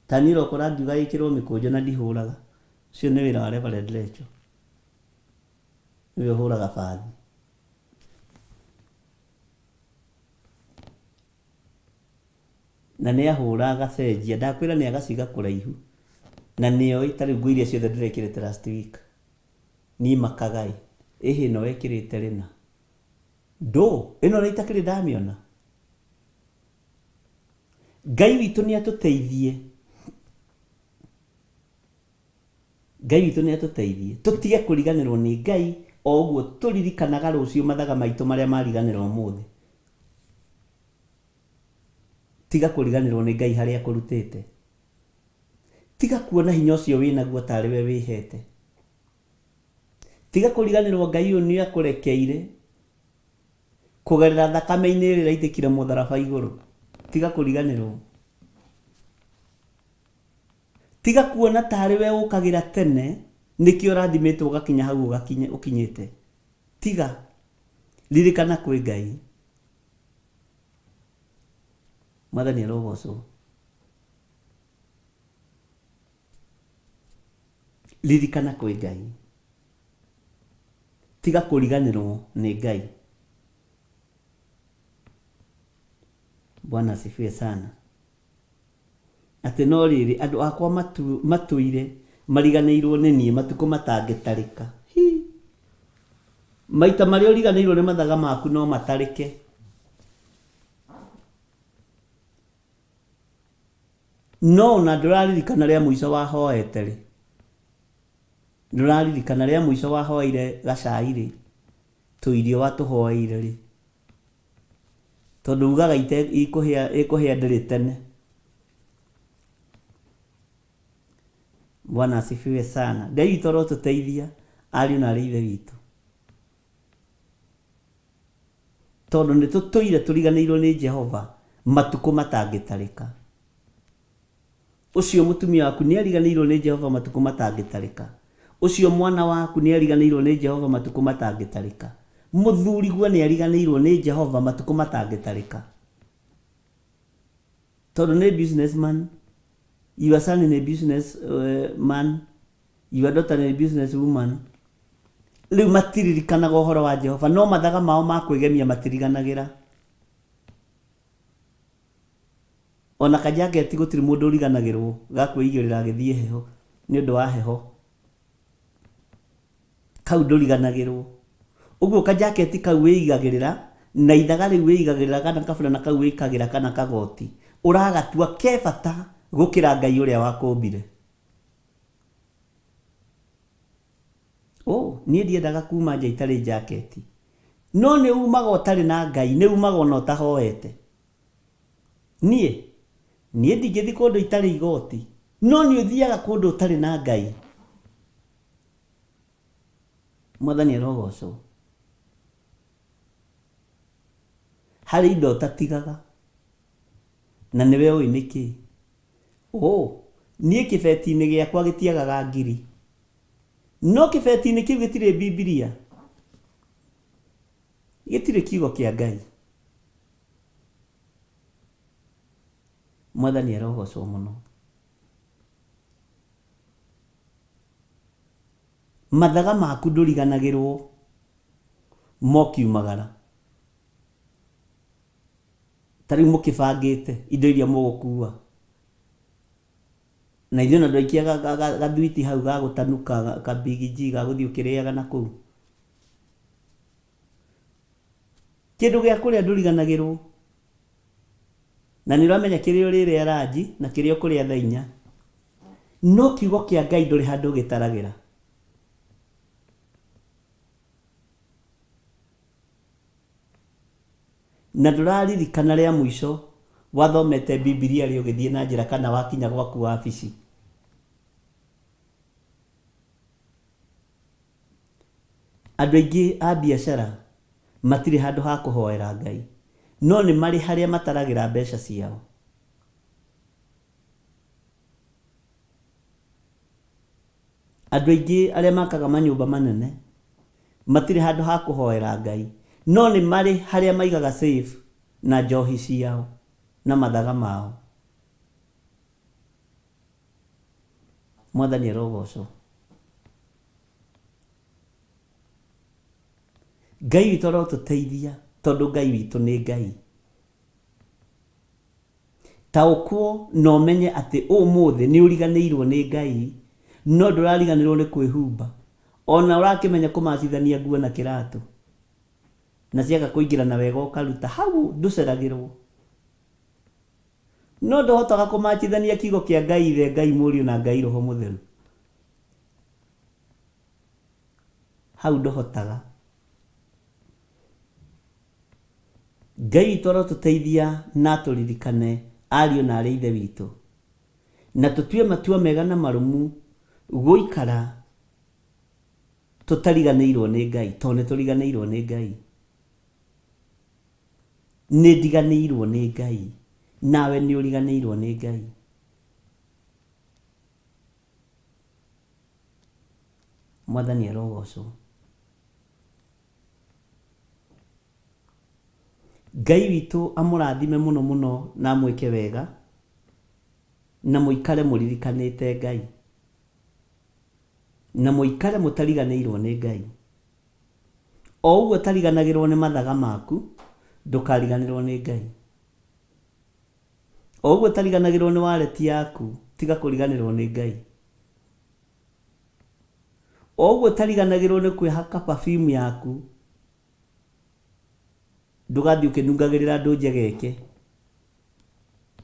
Ta niĩ ũrokora ngiuga ĩkĩrwo mĩkũnjo na ndihũraga. Ũcio nĩ wĩra wa Reverend Rachel. Nĩwe ũhũraga bathi. Na nĩ ahũra agacenjia. Ndakwĩra nĩ agaciga kũraihu. Na nĩoĩ ta rĩu nguo iria ciothe ndĩrekĩrĩte last week. Niĩ makaga ĩ, ĩhĩ ĩno wekĩrĩte rĩ na? Ndũ, ĩno ona itakĩrĩ ndamĩona. Ngai witũ nĩ atũteithie. Ngai witũ nĩ atũteithie. Tũtige kũriganĩrwo nĩ Ngai o ũguo tũririkanaga rũciũ mathaga maitũ marĩa mariganĩra ũmũthĩ. Tiga kũriganĩrwo nĩ Ngai harĩa akũrutĩte. Tiga kuona hinya ũcio wĩnaguo tarĩ we wĩhete. Tiga kũriganĩrwo Ngai ũyũ nĩ akũrekeire kũgerera thakame-inĩ ĩrĩa ĩraitĩkire mũtharaba igũrũ. Tiga kũriganĩrwo. Tiga kuona tarĩ we ũkagĩra tene nĩkĩo ũrathimĩtwo ũgakinya hau ũkinyĩte. Tiga. Ririkana kwĩ Ngai. Mwathani arogocwo. Ririkana kwĩ Ngai. Tiga kũriganĩrwo nĩ Ngai. Bwana asifiwe sana. Atĩ no rĩrĩ, andũ akwa matũire mariganĩirwo nĩ niĩ matukũ matangĩtarĩka. Hi! Maita marĩa ũriganĩirwo nĩ mathaga maku no matarĩke. No ona ndũraririkana rĩa mũico wahoete rĩ. Ndũraririkana rĩa mũico wahoeire gacai rĩ, tũirio watũhoeire rĩ. Tondũ ugaga ikũhĩa ĩkũhĩa ndĩrĩ tene. Bwana asifiwe sana. Ngai witũ arotũteithia ariũ na arĩ ithe witũ. Tondũ nĩ tũtũire tũriganĩirwo nĩ Jehova matukũ matangĩtarĩka. Ũcio mũtumia waku nĩ ariganĩirwo nĩ Jehova matukũ matangĩtarĩka. Ũcio mwana waku nĩ ariganĩirwo nĩ Jehova matukũ matangĩtarĩka. Mũthuriguo nĩ ariganĩirwo nĩ Jehova matukũ matangĩtarĩka. Tondũ nĩ business man, your son nĩ business man, your daughter nĩ business woman. Rĩu matiririkanaga ũhoro wa Jehova, no mathaga mao ma kwĩgemia matiriganagĩra. Ona kajaketi gũtirĩ mũndũ ũriganagĩrwo ga kwĩigĩrĩra agĩthiĩ heho nĩ ũndũ wa heho. Kau ndũriganagĩrwo. Ũguo kajaketi kau wĩigagĩrĩra na ithaga rĩu wĩigagĩrĩra kana kaburana kau wĩkagĩra kana kagoti, ũragatua ke bata gũkĩra Ngai ũrĩa wakũmbire. Oh, niĩ ndiendaga kuma nja itarĩ jaketi. No nĩ umaga ũtarĩ na Ngai, nĩ umaga ona ũtahoete. Niĩ? Niĩ ndingĩthiĩ kũndũ itarĩ igoti. No nĩ ũthiaga kũndũ ũtarĩ na Ngai. Mwathani arogocwo. Harĩ indo ũtatigaga. Na nĩwe ũĩ nĩkĩ. Oh, niĩ kĩbeti-inĩ gĩakwa gĩtiagaga ngiri. No kĩbeti-inĩ kĩu gĩtirĩ Bibilia. Gĩtirĩ kiugo kĩa Ngai. Mwathani arogocwo mũno. Mathaga maku ndũriganagĩrwo mokiumagara. Ta rĩu mũkĩbangĩte indo iria mũgũkua. Na ithuĩ ona ndwaikia gathwiti hau ga gũtanuka ka Big G ga gũthiĩ ũkĩrĩaga na kũu. Kĩndũ gĩa kũrĩa ndũriganagĩrwo. Na nĩ ũramenya kĩrĩa ũrĩrĩa ranji na kĩrĩa ũkũrĩa thaa inya. No kiugo kĩa Ngai ndũrĩ handũ ũgĩtaragĩra. Na ndũraririkana rĩa mũico wathomete Bibilia rĩ ũgĩthiĩ na njĩra kana wakinya gwaku wabici. Andũ aingĩ a biacara matirĩ handũ ha kũhoera Ngai, no nĩ marĩ harĩa mataragĩra mbeca ciao. Andũ aingĩ arĩa makaga manyũmba manene matirĩ handũ ha kũhoera Ngai, no nĩ marĩ harĩa maigaga safe na njohi ciao na mathaga mao. Mwathani arogocwo. Ngai witũ arotũteithia tondũ Ngai witũ nĩ Ngai. Taũkwo na ũmenye atĩ ũmũthĩ nĩ ũriganĩirwo nĩ Ngai, no ndũrariganĩrwo nĩ kwĩhumba. O na ũrakĩmenya kũmacithania nguo na kĩratũ, na ciaga kũingĩrana wega ũkaruta. Hau ndũceragĩrwo. No ndũhotaga kũmacithania kiugo kĩa Ngai Ithe, Ngai Mũriũ na Ngai Roho Mũtheru. Hau ndũhotaga. Ngai witũ arotũteithia na atũririkane ariũ na aarĩ a Ithe witũ, na tũtue matua mega na marũmu gũikara tũtariganĩirwo nĩ Ngai, tondũ nĩ tũriganĩirwo nĩ Ngai. Nĩ ndiganĩirwo nĩ Ngai, nawe nĩ ũriganĩirwo nĩ Ngai. Mwathani arogocwo. Ngai witũ amũrathime mũno mũno na amwĩke wega, na mũikare mũririkanĩte Ngai, na mũikare mũtariganĩirwo nĩ Ngai. O ũguo ũtariganagĩrwo nĩ mathaga maku, ndũkariganĩrwo nĩ Ngai. O ũguo ũtariganagĩrwo nĩ wareti yaku, tiga kũriganĩrwo nĩ Ngai. O ũguo ũtariganagĩrwo nĩ kwĩhaka perfume yaku, ndũgathiĩ ũkĩnungagĩrĩra andũ njegeke,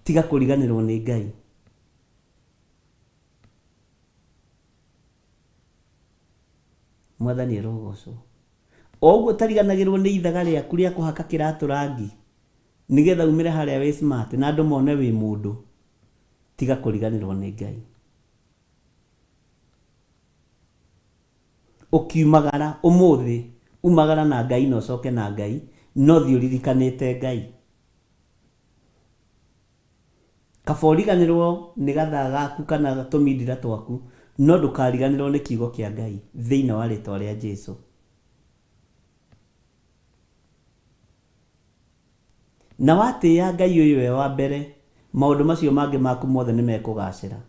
tiga kũriganĩrwo nĩ Ngai. Mwathani arogocwo. O ũguo ũtariganagĩrwo nĩ ithaga rĩaku rĩa kũhaka kĩratũ rangi, nĩgetha umĩre harĩa wĩ smart na andũ mone wĩ mũndũ, tiga kũriganĩrwo nĩ Ngai. Ũkiumagara ũmũthĩ, umagara na Ngai na ũcoke na Ngai, no thiĩ ũririkanĩte Ngai. Kaba ũriganĩrwo nĩ gathaa gaku kana tũmindira twaku, no ndũkariganĩrwo nĩ kiugo kĩa Ngai thĩinĩ wa rĩtwa rĩa Jesu. Na watĩĩa Ngai ũyũ e wa mbere, maũndũ macio mangĩ maku mothe nĩ mekũgacĩra.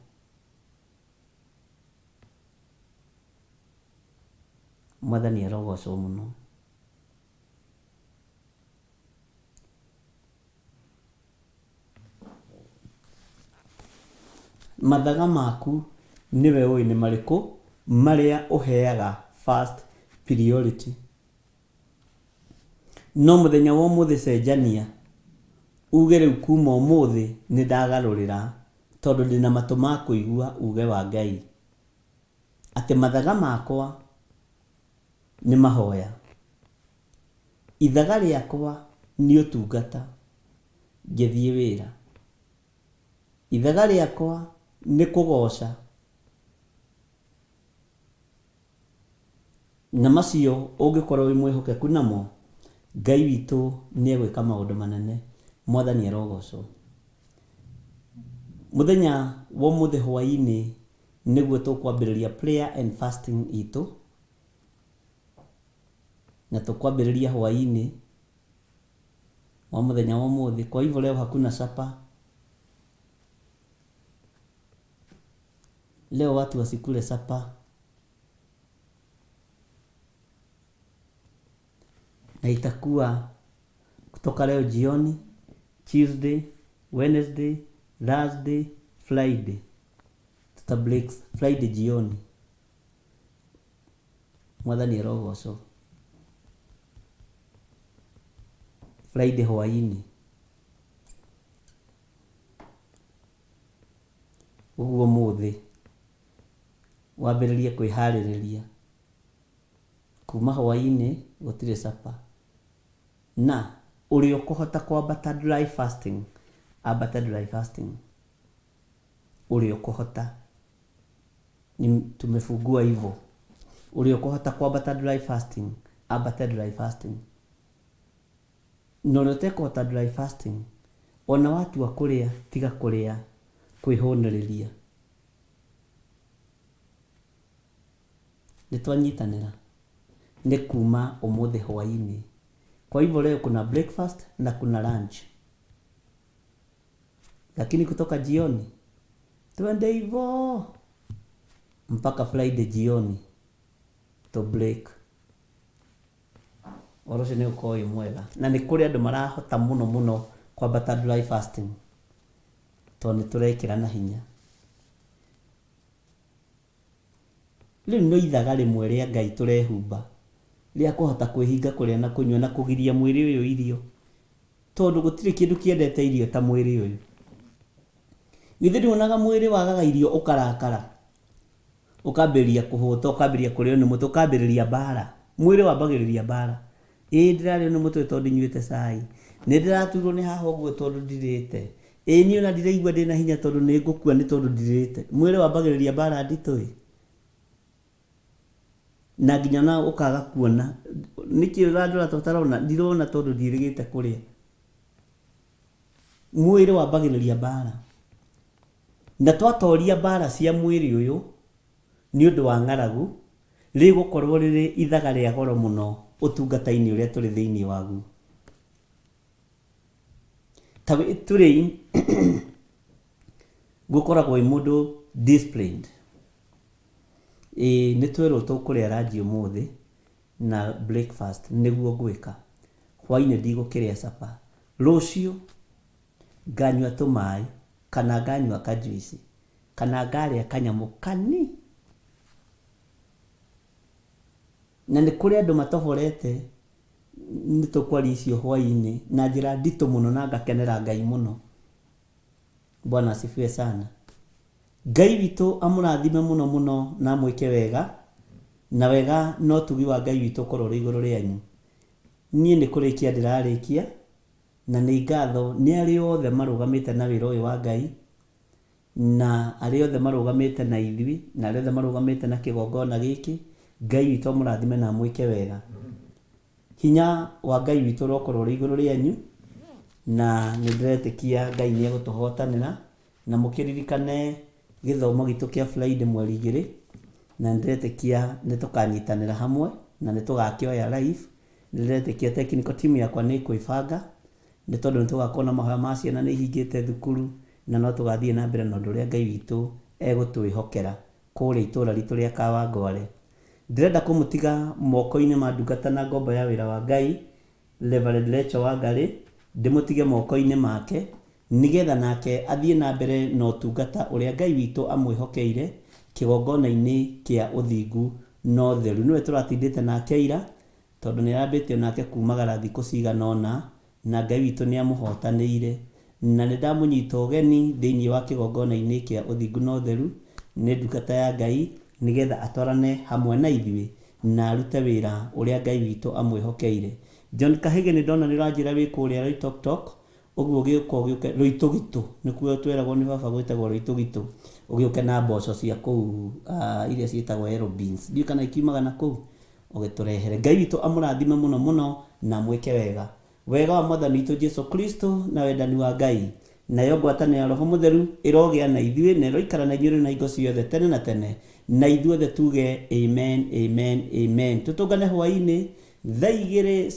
Mwathani arogocwo mũno. Mathaga maku nĩwe ũĩ nĩ marĩkũ marĩa ũheaga first priority. No mũthenya wa ũmũthĩ cenjania, uge rĩu kuma ũmũthĩ nĩ ndagarũrĩra tondũ ndĩna matũ ma kũigua uge wa Ngai atĩ mathaga makwa nĩ mahoya, ithaga rĩakwa nĩ ũtungata ngĩthiĩ wĩra, ithaga rĩakwa nĩ kũgoca. Na macio ũngĩkorwo wĩ mwĩhokeku namo, Ngai witũ nĩ egwĩka maũndũ manene. Mwathani arogocwo. Mũthenya wa ũmũthĩ hwaĩ-inĩ nĩguo tũkwambĩrĩria prayer and fasting itũ, na tũkwambĩrĩria hwaĩ-inĩ wa mũthenya wa ũmũthĩ. Kwa hivyo leo hakuna supper. Leo watu wasikule supper. Na itakuwa kutoka leo jioni, Tuesday, Wednesday, Thursday, Friday. Tuta break Friday jioni. Mwathani arogocwo. Friday hwaĩ-inĩ. Ũguo ũmũthĩ wambĩrĩrie kwĩharĩrĩria kuma hwaĩ-inĩ gũtirĩ supper. Na ũrĩa ũkũhota kwambata dry fasting, ambate dry fasting. Ũrĩa ũkũhota. Tumefungua hivo. Ũrĩa ũkũhota kwambata dry fasting, ambate dry fasting. Na ũrĩa ũtekũhota dry fasting, ona watua kũrĩa tiga kũrĩa kwĩhũnĩrĩria. Nĩ twanyitanĩra? Nĩ kuma ũmũthĩ hwaĩ-inĩ. Kwa hivyo leo kuna breakfast na kuna lunch. Lakini kutoka jioni twende hivyo mpaka Friday jioni to break. Ũhoro ũcio nĩ ũkorwo wĩ mwega. Na nĩ kũrĩ andũ marahota mũno mũno kwambata dry fasting tondũ nĩ tũrekĩrana hinya. Rĩu no ithaga rĩmwe rĩa Ngai tũrehumba rĩa kũhota kwĩhinga kũrĩa na kũnyua na kũgiria mwĩrĩ ũyũ irio, tondũ gũtirĩ kĩndũ kĩendete irio ta mwĩrĩ ũyũ. Githĩ nduonaga mwĩrĩ wagaga irio ũkarakara, ũkambĩrĩria kũhũta, ũkambĩrĩria kũrĩo nĩ mũtwe, ũkambĩrĩria mbara. Mwĩrĩ wambagĩrĩria mbara. Ĩĩ ndĩrarĩo nĩ mũtwe tondũ ndinyuĩte cai. Nĩ ndĩraturwo nĩ haha ũguo tondũ ndirĩte. Ĩĩ niĩ ona ndiraigua ndĩna hinya tondũ nĩ ngũkua nĩ tondũ ndirĩte. Mwĩrĩ wambagĩrĩria mbara nditũ ĩ. Na nginya ona ũkaga kuona. Nĩkĩ ũrandora ta ũtarona? Ndirona tondũ ndiĩrĩgĩte kũrĩa. Mwĩrĩ wambagĩrĩria mbara. Na twatoria mbara cia mwĩrĩ ũyũ nĩ ũndũ wa ng'aragu, rĩgũkorwo rĩrĩ ithaga rĩa goro mũno ũtungata-inĩ ũrĩa tũrĩ thĩinĩ waguo. Ta tũrĩ gũkoragwo wĩ mũndũ disciplined. Ĩĩ nĩ twerwo tũkũrĩa ranji ũmũthĩ na breakfast nĩguo ngwĩka. Hwainĩ ndigũkĩrĩa supper. Rũciũ nganyua tũmaĩ kana nganyua kajuici kana ngarĩa kanyamũ kani. Na nĩ kũrĩ andũ matoborete nĩ tũkwaria icio hwainĩ na njĩra nditũ mũno na ngakenera Ngai mũno. Bwana asifiwe sana. Ngai witũ amũrathime mũno mũno na amwĩke wega, na wega na ũtugi wa Ngai witũ ũkorwo ũrĩ igũrũ rĩanyu. Niĩ nĩ kũrĩkia ndĩrarĩkia, na nĩ ngatho nĩ arĩa othe marũgamĩte na wĩra ũyũ wa Ngai, na arĩa othe marũgamĩte na ithuĩ, na arĩa othe marũgamĩte na kĩgongona gĩkĩ. Ngai witũ amũrathime na amwĩke wega. Hinya wa Ngai witũ ũrokorwo ũrĩ igũrũ rĩanyu, na nĩ ndĩretĩkia Ngai nĩ egũtũhotanĩra, na mũkĩririkane gĩthomo gitũ kĩa Friday mweri igĩrĩ, na nĩ ndĩretĩkia nĩ tũkanyitanĩra hamwe, na nĩ tũgakĩoya live. Nĩ ndĩretĩkia technical team yakwa nĩ ĩkwĩbanga, nĩ tondũ nĩ tũgakorwo na mahoya ma ciana nĩ ihingĩte thukuru, na no tũgathiĩ na mbere na ũndũ ũrĩa Ngai witũ egũtwĩhokera kũrĩa itũra ritũ rĩa Kawangware. Ndĩrenda kũmũtiga moko-inĩ ma ndungata na ngombo ya wĩra wa Ngai, Reverend Rachel Wangari, ndĩmũtige moko-inĩ make, nĩgetha nake athiĩ na mbere na ũtungata ũrĩa Ngai witũ amwĩhokeire kĩgongona-inĩ kĩa ũthingu na ũtheru. Nĩwe tũratindĩte nake ira, tondũ nĩ arambĩte onake kumagara thikũ cigana ũna, na Ngai witũ nĩ amũhotanĩire. Na nĩ ndamũnyita ũgeni thĩinĩ wa kĩgongona-inĩ kĩa ũthingu na ũtheru, nĩ ndungata ya Ngai, nĩgetha atwarane hamwe na ithuĩ na arute wĩra ũrĩa Ngai witũ amwĩhokeire. John Kahĩgĩ nĩ ndona nĩ ũranjĩra wĩ kũrĩa Loitoktok, ũguo ũgĩũka ũgĩũke Loitogito, nĩkuo tweragwo nĩ baba gwĩtagwo Loitogito, ũgĩũke na mboco cia kũu iria ciĩtagwo yellow beans, ndiũĩ kana ikiumaga na kũu, ũgĩtũrehere. Ngai witũ amũrathime mũno mũno na amwĩke wega. Wega wa Mwathani witũ Jesu Kristo na wendani wa Ngai nayo ngwatanĩro ya Roho Mũtheru ĩrogĩa na ithuĩ na ĩroikara na inyuĩ rĩu na hingo ciothe tene na tene, na ithuothe tuge amen, amen, amen. Tũtũngane hwaĩ-inĩ thaa igĩrĩ.